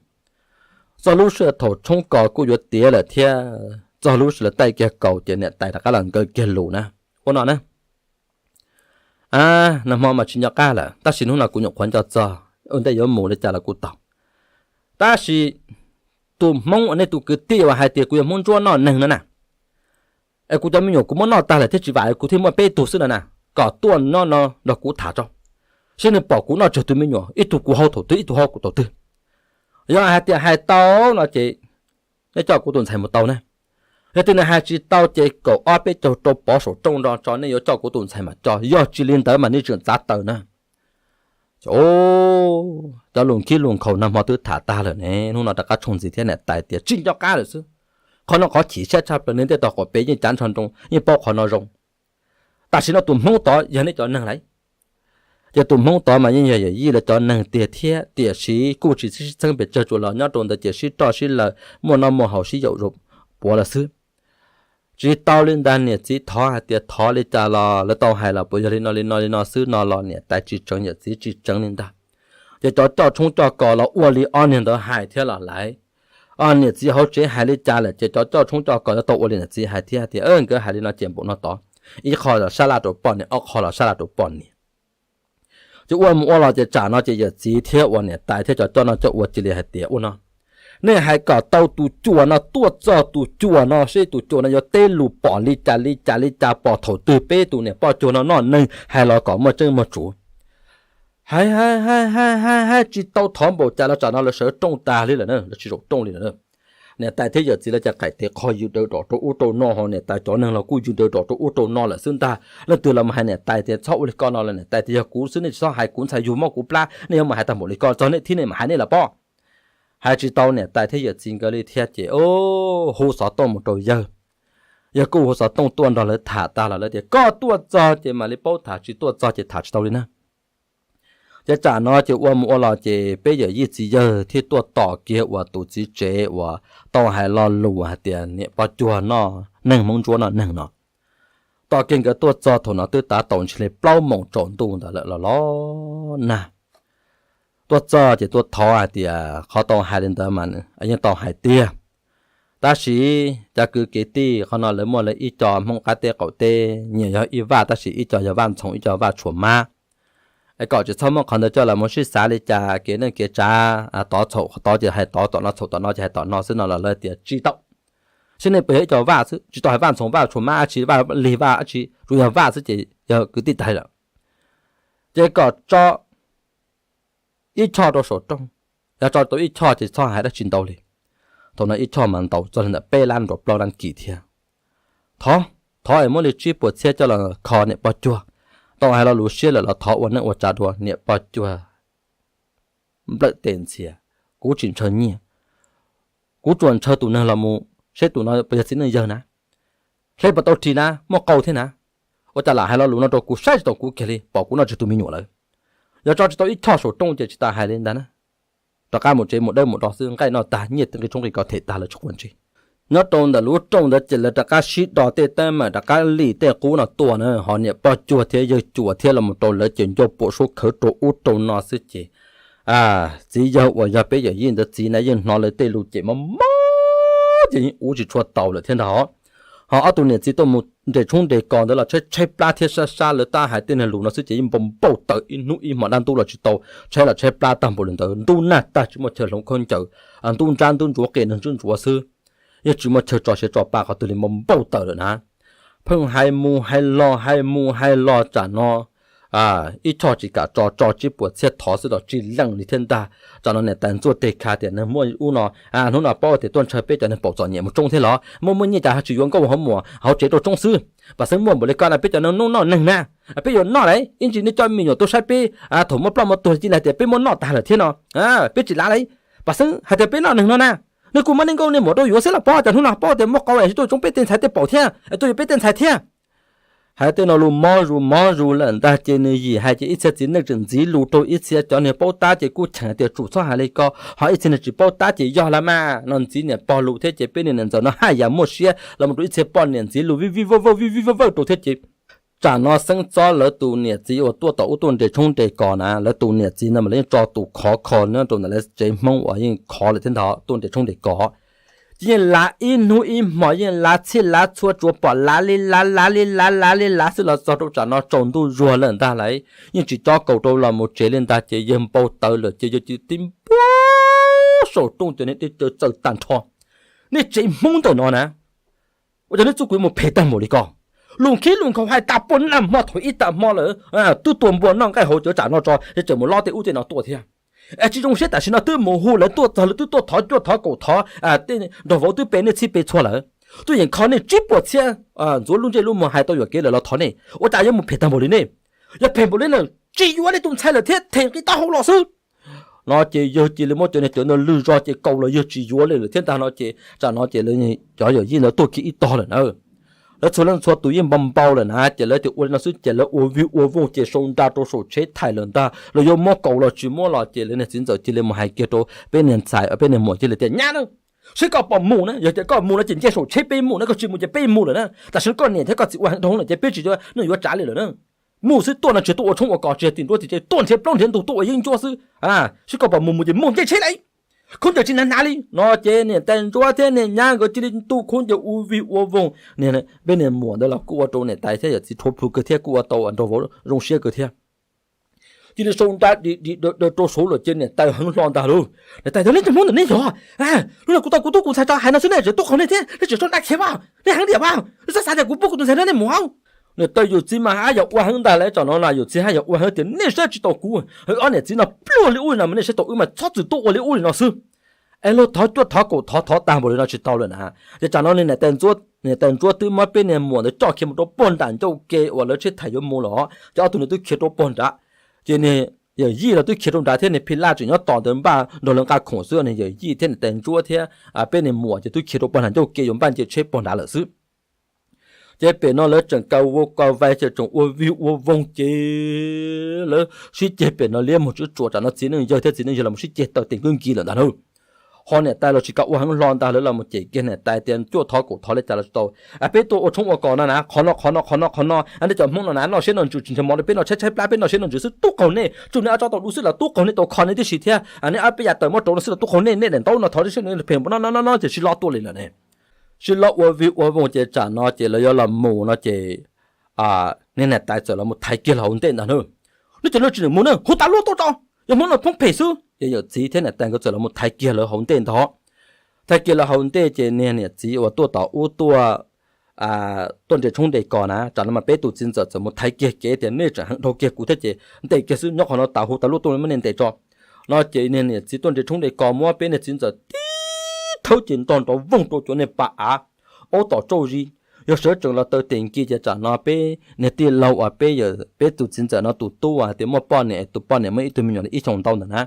Txog lub sij hawm thaum tshoob kos kuj yuav tiav lawm thiab, txog lub sij hawm lawv taij kiag kaus ces niam tais rov qab los nkaws kiag lus na, ua no na, Nag hmo mas tsis nco qab lawm, tab sis hnub no kuv nyuam qhuav nco txog, ua ntej yuav mus li cas los kuj tau, tab sis tus Hmoob uas nej tus kwv tij uas hais tias kuv yog Hmoob Ntsuab noj neeg no na, es kuv cov me nyuam kuv muab noj tag lawm thiab tsis vam kuv thiaj muaj peb tug xwb no na, kom tuaj no no nrog kuv tham tso, seb nws pom kuv noj tsawg tus me nyuam, ib tug kuv hau thaum twg ib tug hau kuv thaum twg. Yog hais tias hais tau no ces nej coj kuv tus ntxhais mus tau na. Yog tias nws hais tsis tau ces kaum ob peb caug rau pov saum rooj nro tso, nej yuav coj kuv tus ntxhais mas coj, yog tsis li ntawd mas nej tseem txav taws na. Cov lus khib lus nkhaus nag hmo twb tham tag lawm ne, hnub no rov qab tshooj ntxiv thiab niam tais tias tsis nco qab lawm xwb. Qhov no qhov chim siab tshaj plaws, neeg tej tog quas pem yeej cav nrho nroo yeej paub qhov no zoo. Tam sim no tus Hmoob tod yog nej cov neeg lauj. Ces tus Hmoob tod mas yeej yog yawm yij lawv cov neeg tiag thiab, tiam sis kuj tsis sib txheeb pes tsawg, tsuas los nyob rau ntawd ces sib roj sib laws, muaj noj muaj haus sib yaum puav lawm xwb. Tsis tau li ntag, niam txiv thov hais tias thov li cas los lawv tau hais los puas yog li no li no li no xwb no los niam tais tsis tseev yawm txiv tsis tseev li ntag. Ces cov coj tshoob coj kos los ua li ob niag ntawd hais thiab los lawm. Niam txiv hauv tsev hais li cas lawm ces cov coj tshoob coj kos yuav tau ua li niam txiv hais thiab tias nkawd hais li no ces npaum no tod, ib qho los sab laj rau poj niam, ob qho los sab laj rau poj niam. Ces ua mus ua los ces tsam no ces yawm txiv thiab uas niam tais thiab cov coj noj coj ua cia li hais tias ua no, nej hais kom tau tus cuas no tuaj txog, tus cuas no seb tus cuas no yuav teb lus pom li cas li cas li cas, pom thaum twg peb tus niam poj cuag no noj neeg, hais los kom muaj tseeb muaj tsuav. Hais hais hais hais hais tsis tau thov npaum cas los tsam no lawv sawv rooj tag li lawm na, lawv tsis zaum rooj li lawm na. Niam tais thiab yawm txiv lawv cas qaim tes qho yws daws rom rau ub rau no, ho niam tais cov neeg los kuj yws daws rom rau ub rau no lawm xwb ntag. Leej twg los mus hais niam tais tias txhob ua li ko no lawm, niam tais tias yog kuv xwb nej tsis txhob hais, kuv ntxhais yug mob kuv plab, nej yuav mus hais tag npaum li ko txog nej thiab nej mam hais nej los pob. Hais tsis tau niam tais thiab yawm txiv nkawd li thiab ces hu xov tooj mus rau yawg. Yawg kuj hu xov tooj tuaj nrog lawv tham tag los lawv tias koj tuaj txog ces mam li paub tham, tsis tuaj txog ces tham tsis tau li na. Ces tsam no ces ua mus ua los ces peb yawm yij txiv yawg thiaj tuaj tos kiag uas tus txiv tsev uas tau hais lo lus hais tias niam poj cuag noj neeg, Hmoob Ntsuab noj neeg no. Tos kiag nkawd tuaj txog thaum no twb tav tau ntshe li plaub moos tsaus ntuj ntawd lawm los los nag. Tuaj txog ces tuaj thov hais tias qhov tau hais li ntawd mas yeej tau hais tiag, tab sis cov kwv kev tij qhov no lawv muaj lawv ib co Hmoob qab teb qaum teb, nyias yog ib vaj tab sis ib co yog vaj ntxhoo ib co vaj tshuam mab. Es kom tsis txhob muab qhov ntawd coj los mus sib xav li cas, kev neej kev tsav tod txhaum tod ces hais tod, tom no txhaum tom no ces hais tom no xwb no los lawv tias tsis tau. Seb nej puas yog ib co vaj xwb, tsis tau hais vaj ntxhoo vaj tshuam mab dab tsi, vaj lig vaj dab tsi, tsuas yog vaj xwb ces yog kwv tij tag li lawm. Ces kom tso ib choj rau saum rooj, yog tso tau ib choj ces txhob hais dab tsi ntau li. Thaum no ib choj mas ntau txog li ntawm peb lab nrog plaub lab kis thiab. Thov, thov es muab li tsib puas txhiab coj los kho niam poj cuag. Tau hais lo lus siab lawm los thov ua neej ua tsav dua niam poj cuag. Nplawm tes ntxhias, kuv tsis ntshaw nyiaj, kuv tsuas ntshaw tus neeg los mus seb tus no puas yog txiv neej yawg na, hle puas tau ris na, muaj qau thiab na. Ua cas lam hais lo lus no rau kuv saib tsis taus kuv kiag li, pom kuv noj tsawg tus me nyuam lawm. Yog tso tsis tau ib choj saum rooj ces tsis tas hais li ntag na. Rov qab mus tsev mus dawb mus do xwb, nqaij noj tag nyiaj nqi tshoob nqi kos them tag lawv tsis quav ntsej. Nyob rau ntawm lub rooj ntawd ces lawv rov qab sib do tej teeb meem, rov qab lim tej qub no tuaj na, ho niam poj cuag thiab yawg cuas thiab los mus rau lawv ces ncauj puam suab khawv rau ub rau no xwb ces txiv yawg uas yog peb yawm yij ntawd txiv na yeej hnov lawv tej lus ces mob mob ces yeej ua tsis tshua taus lawm thiab ntag. Ho ob tug niam txiv tuaj mus nres tshoob nres kos ntawd los tshaib tshaib plab thiab sab sab lawv tab hais tej niag lus no xwb ces yeej npau npauj taws ib hnub ib hmo dab ntub los tsis tau, tshaib los tshaib plab tag npaum li ntawd, ntub nag tag tsis muaj chaw hloov khaub ncaws, ntub ntsab ntub ntsuav qia neeg ntsuab ntsuav xwb, yeej tsis muaj chaw tso siav tso pa qhov twg li, npau npauj taws lawm na. Pheej hais mus hais los hais mus hais los tsam no ib choj tsis kam tso, tso tsib puas txhiab thov xwb los tsis leej li thiab ntag. Tsam no niam tais ntxuaj teg kha tias neeg muaj ub no, hnub no paub tias tuaj ntshaw peb cov neeg paum txom nyem mus tsoob thiab los muaj muaj nyiaj cas ho tsis yuav nkauj hauv muam hauv tsev rau tsoob xwb. Pam xeeb muaj npaum li ko na peb cov neeg nub noj neeg na, peb yuav noj lauj, ib ntsis nej coj me nyuam tuaj saib peb, thaum muaj ploj muaj tuag cia li hais tias peb muab noj tag lawm thiab no, peb tsis lav lauj. Pam xeeb hais tias peb noj neeg no na, nej kuj muab nej nkauj nej muam rau yuav xwb los pob, cas hnub no paub tias muaj qau es tuaj tsoob peb tej ntxhais tej paum thiab, tuaj yuav peb tej ntxhais thiab. Hais tej no lus mob zus mob zus lawm ntag ces nws yim hais ces ib txhia txiv neej tseem ntxiv lus rau ib txhia cov niag paub tab ces kuj cheem tias tsum txhob hais li ko, ho ib txhia niag tsis paub tab ces yog lawm mas no ntxiv niam pog lus thiab ces peb niag niam ntxawm no haj yam muaj siab los mus rau ib txhia poj niam ntxiv lus vij vij vawj vawj vij vij vawj vawj rau thiab ces tsam no Xeeb Txob lawv tus niam txiv uas tuaj tom ub tuaj nres tshoob nres kos na, lawv tus niam txiv no mas lawv yeej tso tus khov kho nyob rau ntawm lawv tsev Hmoob uas yeej khov lawm thiab ntag, tuaj nres tshoob nres kos. Ces yeej lav ib hnub ib hmos, yeej lav txhij lav txhua, tsuas pom lav li lav lav li lav lav li lav xwb los txog rau tsam no tsaus ntuj zuag lawm ntag lauj, yeej tsis cob kaus rau los mus tsev li ntag ces yawg npau taws lawm ces yawg cia li tib npuaj puag saum rooj ces nej teb caw txawm tag nrho. Nej tsev Hmoob ntawm no na, ua cas nej txuj kuv mus phem tag npaum li ko? Lus khib lus nkhaus hais tas puag nag hmo thaum ib tag hmo lawm, twb tua npua noj nqaij hauv cov tsam no tso, tseem mus lob tej ub tej no tuaj thiab. Es tsis zoo siab tam sim no twb mus hu lawv tuaj txog, lawv twb tuaj thov cuaj thov kaum thov, nraug vauv twb pe nej txhij pe txhua lawm, twb yeem kho nej tsib puas txhiab, ntxuav lub ntsej lub muag hais tau yuam kev lawm los thov nej, ua cas yuav mus phem tag npaum li nej? Yog phem npaum li na, tsis yuav nej tus ntxhais lawm thiab them nqi taub hau los xwb. No ces yawg cia li muab cov niag cawv ntawd lwg zog ces kaus los yawg tsis yuav li lawm thiab ntag no ces tsam no ces cov yawm yij ntawd tuag kiag ib tog lawm na. Lawv txhua leej txhua tus yeej npau npau lawm na ces lawv tias ua li no xwb ces lawv ua vig ua voog ces sau nra rau saum tsheb thais lawm ntag, los yuav muab kaus los tsis muab los ces lawv niag txiv ntxawm cia li mus hais kiag rau peb niag ntxhais, peb niag muam cia li tias nyab na, seb koj puas mus na, yog tias koj mus no ces nce saum tsheb peb mus na, koj tsis mus ces peb mus lawm na. Tam sim no koj niam thiab koj txiv ua heev dhau lawm ces peb tsis yuav, nej yuav tsav li lawm na. Mus xwb, tuaj no tsis tuaj ua tshoob ua kos, tsis yog tim nruab tim tsev, tuaj nrhiav plaub nrhiav ntug tuaj ua yeeb ncuab xwb. Seb koj puas mus, mus ces mus nce tsheb lawm. Khaub ncaws tsis hnav hnav li no ces niam tais ntsuab thiab niag nyab nkawd cia li ntuj khaub ncaws ua vig ua voog. Peb niag muam ntawd los kuj ua rau niam tais thiab yawm txiv rhuav plhu kawg thiab kuj ua tau nraug vauv zoo siab kawg thiab. Cia li sau nra dim dim daws rau saud lawm ces niam tais heev hlo ntag lauj. Niam tais tias, nej cov Hmoob ntawm nej yog, lub no kuv tau kuv tub kuv ntxhais tso hais no xwb nej tseem tuaj qaug nej thiab, nej tseem sau nra khiav vas, nej heev tiag vas, nej txhob xav tias kuv pub kuv tus ntxhais no nej mus. Niam tais yawm txiv mas haj yam ua heev ntag lauj, tsam no na yawm txiv haj yam ua heev tias nej saib tsis taus kuv, ob niam txiv no pluag li ub li no mas nej saib tau wb mas txhob txwm tuaj ua li ub li no xwb. Es luag thov cuaj thov kaum thov thov tag npaum li no tsis tau lawm na. Ces tsam no niam tais ntsuab twb muab peb niag muam ntawd coj khiav mus rau puag nram ncauj ke uas lawv tsheb thais yuav mus lawm, ces ob tug nws twb khiav rau puag nrad. Ces niag yawm yij los twb khiav rau nrad thiab, niag Phi Laj tseem nyob tos ntawd npaj nrog lawv nqa khoom xwb, niag yawm yij thiab niam tais ntsuab thiab peb niag muam ces twb khiav rau puag nram ncauj ke yuav npaj nce tsheb puag nrad lawm xwb. Ces pem no lawv tseem kaw vau kaw vai ces tseem ua vig ua voog ces lawv sib ceg pem no liab muag tswb tsuas, tsam no txiv neej yawg thiab txiv neej yawg los sib ceg taw tes nkub nkis lawm ntag na. Ho niam tais los tsis kam ua heev hlo ntag, lawv los mus cem kiag niam tais tias cuaj thov kaum thov li cas los tsis tau. Peb tuaj ua tshoob ua kos no na, qhov no qhov no qhov no qhov no, nej cov Hmoob no na noj siab noj ntsws tsis ntshaw mov li, peb noj tshaib tshaib plab, peb noj siab noj ntsws xwb tub qaug nej, tsuj nej ob tsob tau dub xwb los tub qaug nej, tau kho nej tib si thiab, nej ob peb yam tawm muab rau no xwb los tub qaug nej, nej daim ntaub no thov tib si phem npaum no no no ces sib lob tuaj li lawm ne. Sib lob ua vig ua voog ces tsam no ces lawv yuav los mus no ces niag niam tais txawm los mus thaiv kiag lawv hauv ntej ntag na. Nej cov no tsis nyiam mus na, hu tas luaj tuaj tso, yog Hmoob no poob phem xwb. Ces yawm txiv thiab niam tais nkawd txawm los mus thaiv kiag lawv hauv ntej ntag. Thaiv kiag lawv hauv ntej ces niag niam txiv uas tuaj tom ub tuaj, tuaj nres tshoob nres kos na, tsam no mas peb tus txiv ntxawm txawm mus thaiv kiag kev tias nej tseem heev dhau kiag kuv thiab ces ntes kiag xwb, nyob qhov no tas hu tas luaj tuaj muab nej ntes tso. No ces niag niam txiv tuaj nres tshoob nres kos muab peb niag txiv ntxawm tib thawb ces ntog nrov voog rau cov niag pas av aub tom tsauj zis. Yog sawv tsees los taw tes nkis ces tsam no peb niag tij laug uas peb, peb tus txiv ntxawm no tus tub uas tias muaj poj niam, tus poj niam muaj ib tug me nyuam li ib xyoos ntau ntawm na,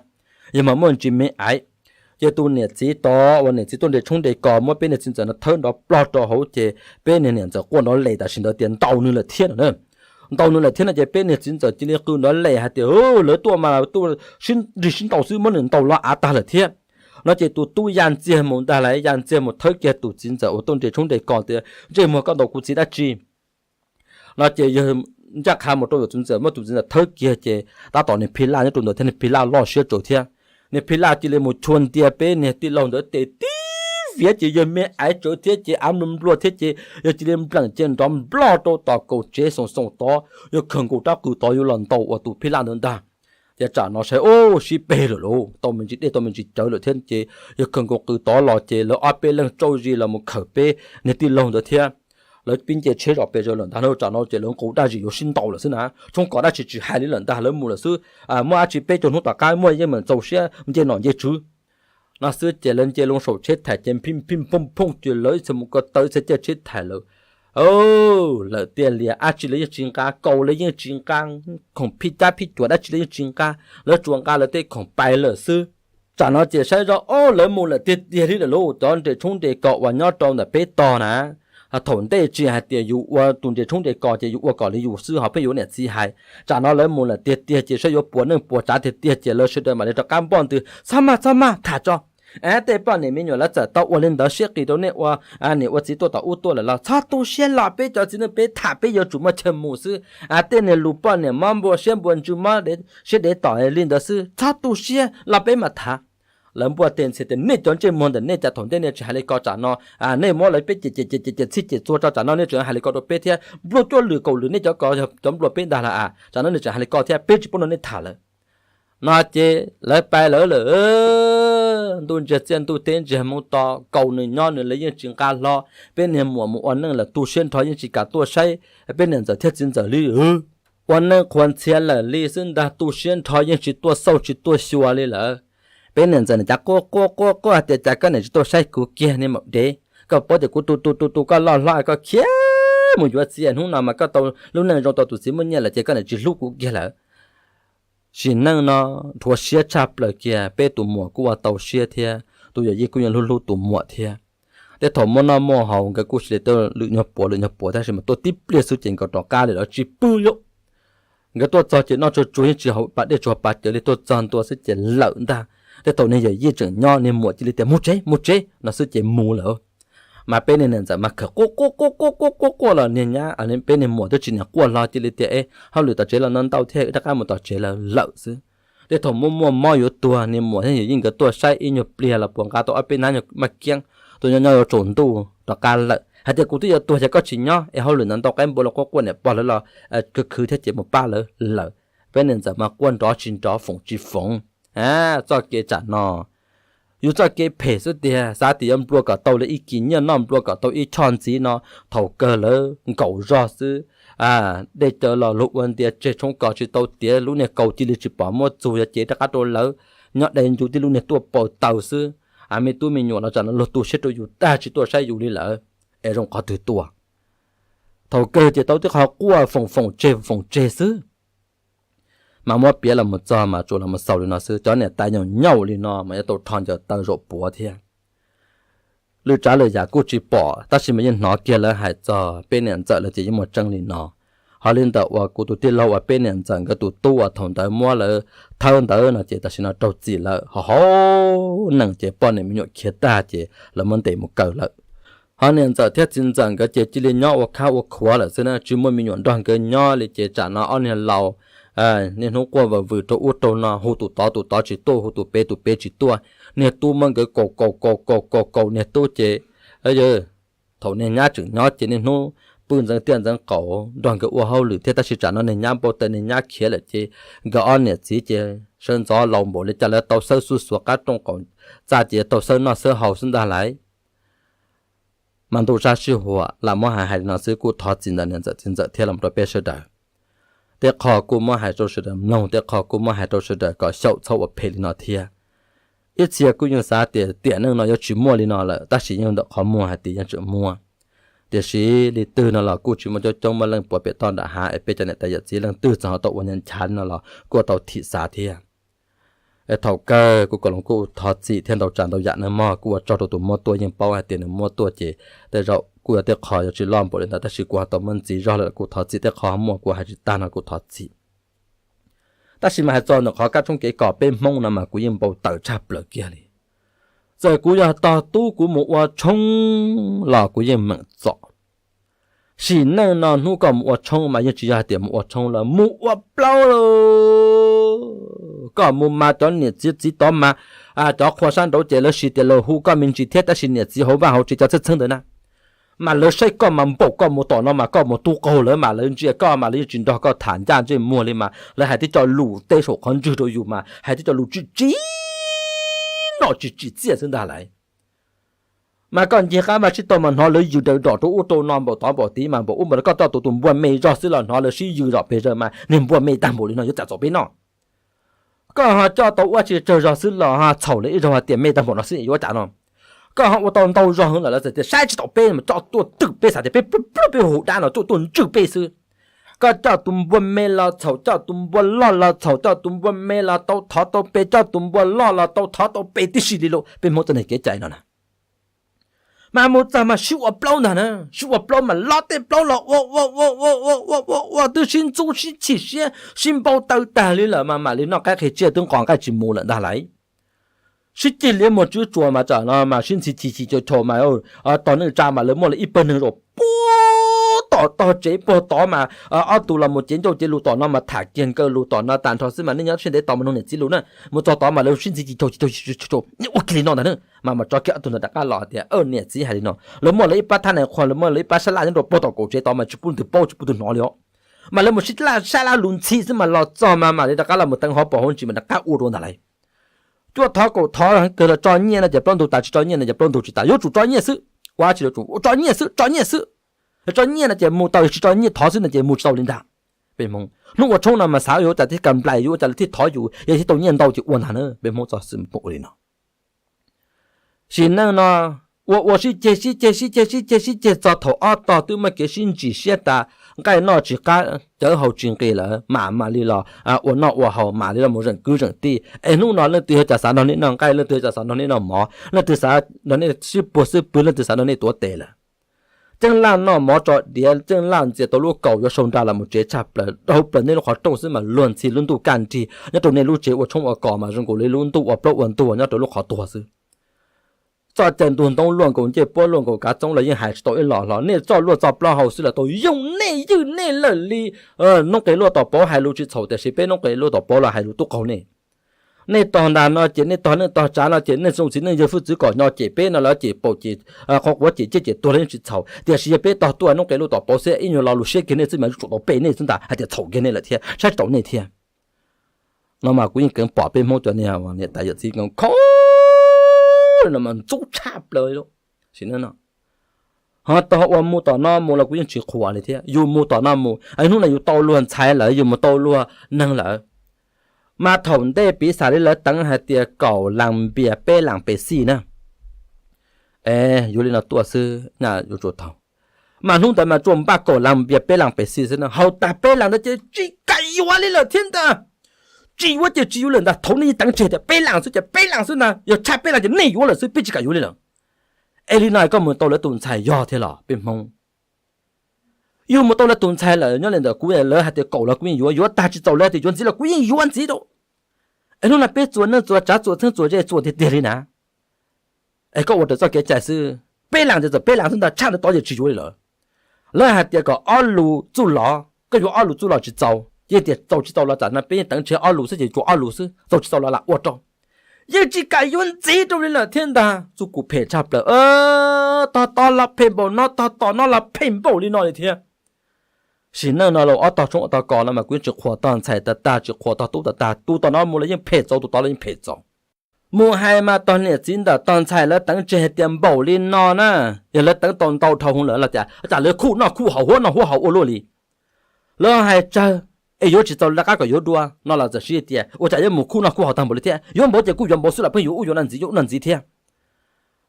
yog mas muaj ntsis me aiv. Ces tus niam txiv tod uas niam txiv tuaj nres tshoob nres kos muab peb niag txiv ntxawm no thawb nrov plog rau hauv ces peb niag niam ntxawm quaj nrov les tam sim ntawd tias ntaus nws lawm thiab no. Ntaus nws lawm thiab no ces peb niag txiv ntxawm cia li qw nrov les hais tias lawv tuaj mas tuaj sib nrig sib ntaus xwb, muab nws ntaus loj av tag lawm thiab. No ces tus tub ya ntxiag mus ntag lauj, ya ntxiag mus thawb kiag tus txiv ntxawm uas tuaj nres tshoob nres kos tias ntsej muag koj ntaus kuv txiv dab tsi? No ces yawg ncaj qha mus rau yawm txiv ntxawm, muab tus txiv ntxawm thawb kiag ces tab tom niag Phi Laj nyob rau ntawd thiab, niag Phi Laj loj siab tsaws thiab. Niag Phi Laj cia li mus chua ntia peb niag tij laug ntawd tes tib viav ces yawg me aiv tsawv thiab ces av nplua nplua thiab ces yawg cia li npleem cia nrov nploj rau tom kaum tsev xoom xoom tod, yawg khaws nkaus rab qws tod yuav los ntaus uas tus Phi Laj ntawd ntag. Ces tsam no saib ub sib peg lawm lauj, tau me ntsis dej tau me ntsis cawv lawm thiab ces yawg khaws nkaus qws tod los ces lawv ob peb leeg tsauj zis los mus khawm peb niag tij laug ntawd thiab. Lawv pib nce tsheb zom pes zaws lawm ntag na, tsam no ces lawv nqus dab zis yuav sib ntaus lawm xwb na, tshoob kos dab tsi tsis hais li lawm ntag, lawv mus lawm xwb. Muaj dab tsi peb caug hnub tom qab muaj yeej meem txaus siab nce nom nce tswv. No xwb ces lawv nce loo saum tsheb thais ces phij phij phooj phooj ces lawv ib txhia mus ko taw ib txhia caij tsheb thais lawm. Lawm tiag lias, dab tsi lawv yeej tsis nqa, kaus lawv yeej tsis nqa, khoom phij cab phij cuam dab tsi lawv yeej tsis nqa, lawv tsuas nqa lawv tej khoom pais lawm xwb. Tsam no ces saib zoj, o, lawv mus lawm tiag tiag li lawm lauj. Cov nres tshoob nres kos uas nyob rau ntawm peb tog na, thaum ntej tsis hais tias yus ua tus nres tshoob nres kos ces yus ua kom li yus xwb ho pheej yuav niam txiv hais. Tsam no lawv mus lawm tiag tiag ces saib yuav puas neej puas tsav tiag tiag ces lawv sawv daws mam li rov qab npoj ntws, txhob maj txhob maj, tham tso. Tej poj niam me nyuam lawv txawm tau ua li ntawd siab qis rau nej ua niam ua txiv tuaj tom ub tuaj lawm los txhob tu siab, los peb cov txiv neej peb tham peb yuav tsum muaj chaw mus xwb. Tej niag lus poj niam mob npua siab npua ntsws mob siab dev tom li ntawd xwb, txhob tu siab, los peb mam tham. Lawv npuaj teg ntxhias tias nej cov ntsej muag ntawm nej cas thaum ntej nej tsis hais li ko, tsam no nej muab lawv peb cem cem cem cem txhij cem txuag tso, tsam no nej tseem hais li ko rau peb thiab, nplua cuaj lwm kaum lwm nej cov ko yog cov nplua peb ntag lauj a, tsam no nej tseem hais li ko thiab, peb tsis pub no nej tham lawm. No ces lawv pais lawv lawm. ntuj ntsiag txiaj ntuj teb ntsiag hmoov to, kaus nws nyob nws li yeej tsis nqa hlo. Peb niag muam mus ua neej lawm tu siab nrho yeej tsis kam tuaj saib peb niam ntxawm thiab txiv ntxawm li. Ua neej qhuas ntxhias lawm li xwb ntag, tu siab nrho yeej tsis tuaj xauj tsis tuaj xyuas li lawm. Peb niam ntxawm cas quaj quaj quaj quaj tias cas koj niam tsis tuaj saib kuv kiag niag maum dev, koj paub tias kuv tu tu tu tu koj loj hlob koj khiav mus yuav txiv, hnub no mas koj tau lub neej zoo tau tus txiv muaj nyiaj lawm ces koj niam tsis hlub kuv kiag lawm. Sim neej no rhuav siab tshaj plaws kiag, peb tus muam kuj ua tau siab thiab tus yawm yij kuj yeej hlub hlub tus muam thiab. Tej thaum muaj noj muaj haus nkawd kuj cia li tuaj lwm nyuag puav lwm nyuag puav tab sis mas tuaj tib pliag xwb ces nkawd rov qab li lawm tsis pw li. Nkawd tuaj txog ces noj tsuag tsuag yeej tsis haus pas dej tsuag pas cawv li, tuaj txog ntua xwb ces lawm ntag. Tej thaum niag yawm yij tseem nyob niag muam cia li tias mus tsev mus tsev no xwb ces mus lawm. Mas peb niag niam ntxawm mas khawm quaj quaj quaj quaj quaj quaj los niag nyab, peb niag muam twb tsis niam quaj hlo cia li tias es hauj lwm tom tsev los no ntau thiab wb rov qab mus tom tsev lawm lawm xwb. Tej thaum muaj muaj mob yuav tuag niag muam thiab yawm yij nkawd tuaj saib ib nyuag pliag los puas nqa tau ob peb hnab nyuag maj kiab, tus nyob nyob yuav tsaus ntuj rov qab lawm. Hais tias kuv twb yuav tuag ces koj tsis nyob es hauj lwm no ntau qaib npua los quaj quaj niam pog lawv los khwv khwv thiab ces mus pab lawv lawm. Peb niam ntxawm mas quaj nrov tsis nrov foom tsis foom. Txoj kev tsam no yus txoj kev phem xwb tiag, xav tias yuav nplua kom tau li ib kis nyiaj noj nplua kom tau ib choj ntxiv no, thaum kawg lawv nkaum zog xwb. Dej cawv los luag ua ntias tseg tshoob kos tsis tau tiav, lub niag kaus cia li tsis pom muab txug, yog cev rov qab rau lawv nyob dai ncuv tib lub niag tuaj paws taws xwb. Me tub me nyuam los tsam no luag tu siab rau yus tag tsis tuaj saib yus li lawm, es zoo qhov twg tuaj. Thaum kawg ces tau tib qho quaj foom foom tseg foom tseg xwb. Mas muab piav los mus txog mas tsuas los mus xaus li no xwb, cov niam tais nyaum nyaum li no mas yuav tau rho ncaws taw zaum puav thiab. Lwm tsav lwm yam kuj tsis pom tab sis mas yeej hnov kiag lawv hais txog peb niam ntxawm lawm ces yeej muaj tseeb li no. Ho li ntawm uas kuv tus tij laug uas peb niam ntxawm nkawd tus tub uas thaum ntawd muab lawv thawb ntawd no ces tam sim no raug txim lawm, ho hauv neeg ces poj niam me nyuam khiav tag ces lawv muab ntes mus kaw lawm. Ho niam ntxawm thiab txiv ntxawm nkawd ces cia li nyob ua khab ua khuav lawm xwb na, tsis muaj me nyuam nrog nkawd nyob li ces tsam no ob niag laus niaj hnub quaj vawm vwm rau ub rau no, hu tus tod tus tod tsis tuaj, hu tus pem tus pem tsis tuaj. Niag tub muab nkawd kaus kaus kaus kaus kaus kaus niag tub ces, yawg, thaum niag nyab tseem nyob ces niaj hnub pw ntxeev tiaj ntxeev qaum nrog nkawd ua hauj lwm thiab, tab sis tsam no niag nyab npau taws niag nyab khiav lawm ces nkawd ob niam txiv ces sawv ntxov laus npaum li cas lawv tau xawb xuj xuav qab rooj qaum txaj ces tau xawb noj xawb haus xwb ntag lauj. Mas ntu sab sij huam lam muab hais hais li no xwb, kuj thov txim ntawm niam ntxawm txiv ntxawm thiab los rau peb sawv daws. Tej qho kuj muab hais rau sawv daws mloog, tej qho kuj muab hais rau sawv daws kom xyaum txhob ua phem li no thiab. Ib txhia kuj yeej xav tias tiam neej no yuav tsis muaj li no lawm, tab sis yeej ntawm qhov muag hais tias yeej tseem muaj. Tiam sis li twg no los kuj tsis muaj coob coob, muaj leej puav pem toj nram hav, es peb cov niam tais yawm txiv leej twg txawm ho tau ua nchav nchav li no los kuj tau thim xav thiab. Es thaum kawg kuv Koos Loos kuj thov txim thiab ntau tsav ntau yam nawb mog, kuj ua tsaug rau tus muab tuaj, yeej paub hais tias nws muab tuaj ces tej zaum kuj yog tej qho yuav tsis loj npaum li ntawd, tab sis kuv ho tau muab ntxiv zog lawm, kuv thov txim, tej qho muaj kuv hais tsis tag no kuv thov txim. Tab sis mas hais txog ntawm qhov kab tshoob kev kos peb Hmoob no mas kuv yeej npau taws tshaj plaws kiag li. Txawm kuv yog tog tub kuv mus ua tshoob los kuv yeej meem txom. Sim neej no hnub koj mus ua tshoob mas yeej tsis yog hais tias mus ua tshoob lawm, mus ua plaub, koj mus mas cov niam txiv txiv tod mas cov qhua sab nraud ces lawv siv tias lawv hu koj me ntsis thiab, tab sis niam txiv hauv vaj hauv tsev cov txheej txheej ntawd na, mas lawv saib koj mas npaum koj mus tom no mas koj mus tub qaug lawm mas lawv ntsia koj mas lawv yeej tsis nrog koj tham ncaj ntsej muag li mas lawv hais tib co lus teb saum qhov ntswg rau yus mas hais tib co lus tsis tsim nom tsis tsim txiaj xwb ntag lauj. Mas koj ncig qab vaj tsib taug mas hnov lawv yws daws dom rau ub rau no npaum tod npaum tid mas npaum ub npaum no, koj coj tus tus npua me zog xwb los hnov lawv sib yws zom pes zaws mas niag npua me tag npaum li no yuav txawm txaus peb noj. Koj ho coj tau ua tsis tsawg zog xwb los ho txhaum lawv ib zaug hais tias me tag npaum no xwb yuav ua cas no. Koj ho ua tau ntau zog heev lawm lawv txawm tias saib tsis taus peb mas coj tuaj twm peb, xav tias peb plob peb hu dab no tuaj tuaj ntswj peb xwb. Koj coj tus npua me los txhaum, coj tus npua loj los txhaum, coj tus npua me los tau thov tau pes, coj tus npua loj los tau thov tau pes tib si li lauj, peb Hmoob txoj niag kev cai no na. Mas mus txog mas sib ua plaub ntag na, sib ua plaub mas lob tej plaub los ua ua ua ua ua ua ua ua twb sib ntxub sib chim siab sib npau taws tag li lawm mas mam li noj qaib qhia tsiaj twb nqos nqaij tsis mus lawm ntag lauj. Sib cig liab muag tswb tsuas mas tsam no mas sib ntxhi chim chim chaum chaum mas tog neej tsa mas lawv muaj lawv ib pawg neeg zaum puag tom tog tsev puag tod mas ob tug los mus cev ncauj cev lus tom no mas tham kiag nkaws lus tom no tas nrho xwb mas nej nyob siab ntev tos mus noog niam txiv lus na. Mus txog tod mas lawv sib ntxhi chim chaum chim chaum ua kiag li no ntag na. Mas mam tso kiag ob tug ntawd rov qab los tias niam txiv hais li no, lawv muaj lawv ib pab thaj nais qhuas, lawv muaj lawv ib pab sab laj nyob rau puag tom kaum tsev tod mas tsis pub leej twg paub tsis pub leej twg hnov li os. Mas lawv mus sib laj sab laj lus ntxhi xwb mas los txog mas mam li rov qab los mus teev hauv paus hauv ntsis mas rov qab ua dua ntag lauj. Cuaj thov kaum thov kawg los tso nyiaj no ces plaub ntug tas, tsis tso nyiaj no ces plaub ntug tsis tas, yuav tsum tso nyiaj xwb. Ua tsis yuav tsum tso nyiaj xwb, tso nyiaj xwb. Tso nyiaj no ces mus tau, tsis tso nyiaj thov xwb no ces mus tsis tau li ntag. Peb Hmoob hnub ua tshoob no mas xav yuav ua cas thiaj kam nplais, yuav ua cas lawv thiaj thov yus, yog thiaj tau nyiaj ntau ces ua ntag na. Peb Hmoob txoj xwm ua li no. Sim neej no ua ua sib ceg sib ceg sib ceg sib ceg sib ceg txog thaum ob tog twb muaj kev sib ntsim siab tas, nqaij noj tsis qab cawv haus tsis nqis lawm, mam mam li los ua noj ua haus, mam li los mus zeem kwv zeem tij. Es hnub no leej twg yog cas xav nrog nej noj nqaij, leej twg yog cas xav nrog nej noj mov, leej twg xav nrog nej sib puag xib pwg, leej twg xav nrog nej tuav tes lawm. Ceeb Laj noj mov tso diav, Ceeb Laj ntxias tau lub kaus yuav sau nra los mus tsev tshaj plaws, dhau plaws nej lub qhov rooj xwb mas luag ntxhi lub ntuj kaj nrig, nyob rau nej lub tsev ua tshoob ua kos mas zoo nkaus li lub ntuj ua plaub ua ntug nyob rau lub qhov tuag xwb. Txoj cai ntug ntoo luaj nkaus ncej puab luaj nkaus kav txoob los yeej hais tsis tau ib los hlo, nej txoj luaj txoj plaub hau xwb los tau yoog nej ywj nej lawm li. Noob qes luaj tom pauv hais lus tsis txhaum tiam sis peb noob qes luaj tom pauv los hais lus tub qaug nej. Nej tog ntag no ces nej tog neej tog tsav no ces nej zoo txiv neej yawg hwj txwv kom nyo cem peb no lawm ces paum ces qhov quav cem ciaj cem tuag los yeej tsis txhaum, tiam sis yog peb tog tuaj noob qes luaj tom pauv xwb ib nyuag lo lus siab kiag nej xwb mas yuav tsum tau pem nej xwb ntag hais tias txhaum kiag nej lawm thiab saib tsis taus nej thiab. No mas kuv yeej keev pom peb Hmoob cov niam tais yawm txiv kho no mas ntxub tshaj plaws li. Sim neej no ho tog ua mus tom no mus los kuv yeej tsis qhuas li thiab. Yus mus tom no mus, hnub no yus tau luag ntxhais lawm, yus mus tau luag neeg lawm. Mas thaum ntej piv xam li lawv teev hais tias kaum las npias peb las pes xij na. Es yuav li no tuaj xwb na yuav tsum tau. Mas hnub ntawd mas tsuas npaj kaum las npias peb las pes xij xwb na, haus tag peb las ntawd ces tsis kam yuav li lawm thiab ntag. Tsis yuav ces tsis yuav lawm ntag, thaum nej teev tseg tias peb las xwb ces peb las xwb ntag, yog tshaj peb las ces nej yuav lawm xwb, peb tsis kam yuav li lawm. Es li no koj mus tau lawv tus ntxhais yog thiab los peb Hmoob. Yus mus tau lawv tus ntxhais lawm nyob li ntawm kuv lawv hais tias kaum los kuv yeej yuav, yuav tag tsis txaus lawv hais tias yuav ntxiv los kuv yeej yuav ntxiv rau. Es hnub no peb txuas neej txuas tsav txuas txheeb txuas ze txuas tiag tiag li na. Es koj ua raws txoj kev cai xwb, peb las ces txawm peb las xwb ntag, tshaj ntawd tod ces tsis yuav li lawm. Lawv hais tias kom ob lus txuj lov, koj yuav ob lus txuj lov tsis txaus, yeej tias txaus tsis txaus los tam no peb yeej teev tseg ob lus xwb ces tsuas ob lus xwb, txaus tsis txaus los lam ua rau. Yeej tsis kam yuav ntxiv rau li lawm thiab ntag, txuj kum phem tshaj plaws. Tog tod los phem npaum no, tog tom no los phem npaum li no li thiab. Sim neej no los ob tog tshoob ob tog kos no mas kuv yeej tsis qhuas tog ntxhais tas tag, tsis qhuas tog tub tas tag, tus tom no mus los yeej phem txaus, tus tod los yeej phem txaus. Mus hais mas tog niam txiv ntawm tog ntxhais lawv teev tseg hais tias npaum li no na, yog lawv teev tau ntau dhau hwv lawm los cas, cas lawv khuj noj khuj haus huab noj huab haus ua luaj li. Lawv hais tsawg es yuav tsis txaus lawv qab kom yuav dua no los txawm siv tias ua cas yuav mus khuj noj khuj haus tag npaum li thiab, yuav npaum ces kuj yuav npaum xwb los pheej yuav ub yuav no ntxiv, yuav ub no ntxiv thiab.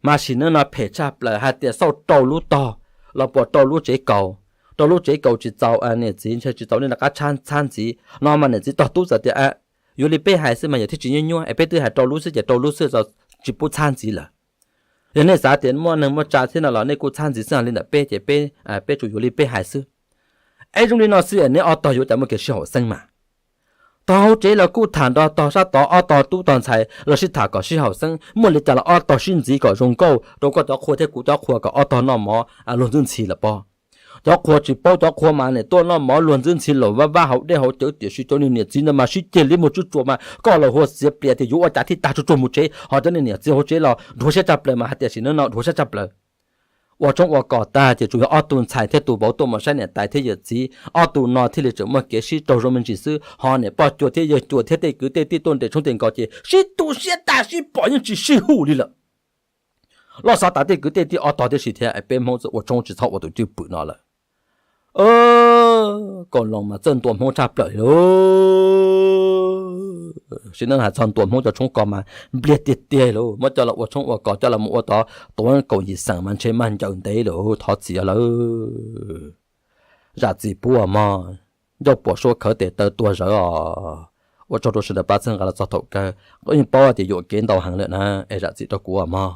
Mas sim neej no phem tshaj plaws hais tias xauj rau lub tog los puas rau lub tsev kaus, rau lub tsev kaus tsis txaus, niam txiv ntshe tsis txaus nej rov qab txhab ntxiv no mas niam txiv tog tub txawm tias yuav li peb hais xwb mas yog thiaj tsis nyuaj nyuaj es peb twb hais rau lub xwb ces rau lub xwb, tsis pub txhab ntxiv lawm. Yog nej xav tias muaj neeg muaj tsav thiab no los nej kuj txhab ntxiv xwb, li ntawm peb ces peb, peb tsuas yuav li peb hais xwb. Es zoo li no xwb es neb ob tog yuav cas muaj kev sib haum xeeb mas. Tog hauv tsev los kuj tham nrog tog sab tod, ob tog tub tog ntxhais los sib tham kom sib haum xeeb, muaj li cas los ob tog sib ntxiv kom zoo nkauj rau koj cov qhua thiab kuv cov qhua kom ob tog noj mov luag ntxwb ntxhi lawm pob. Cov qhua tsis paub, cov qhua mas nim tuaj noj mov luag ntxwb ntxhi los vaj vaj hauv dej hauv cawv, tiam sis cov niag niam txiv ntawd mas sib ceg li muag tsuj tsuas mas koj los hua xiav plias tias yuav ua cas thiaj tag tsuj tsuag mus tsev, ho cov niag niam txiv hauv tsev los dhuav siab tshaj plaws mas hais tias sim neej no dhuav siab tshaj plaws. Ua tshoob ua kos tag ces tsuas yog ob tug ntxhais thiab tus vauv tuaj mus saib niam tais thiab yawm txiv, ob tug no thiaj li tseem muaj kev sib raug zoo me ntsis xwb, ho niam poj cuas thiab yawg cuas thiab tej kwv tej tij tuaj nres tshoob tej nkaus ces sib tu siab tag sib pom yeej tsis sib hu li lawm. Los xav tas tej kwv tej tij ob tog tib si thiab, peb Hmoob txawm ua tshoob tsis txhob ua tus cwj pwm no lawm. Kaus Loos mas txawj ntuas Hmoob tshaj plaws li. Sim neej hais txog ntuas Hmoob cov tshoob kos mas npliag tiag tiag li, muab coj los ua tshoob ua kos coj los mus ua tod tuav kaum yim xeem mas ntshe mag ncaws ntev li, thov txim lawm. Zam txim pub mog, ncauj puas suab khawv tes taw tuag zawv os. Ua tsaug rau sawv daws pab txhawb nqa los txog thaum kawg, yeej paub tias yuam kev ntau heev lawm na, es zam txim rau kuv mog.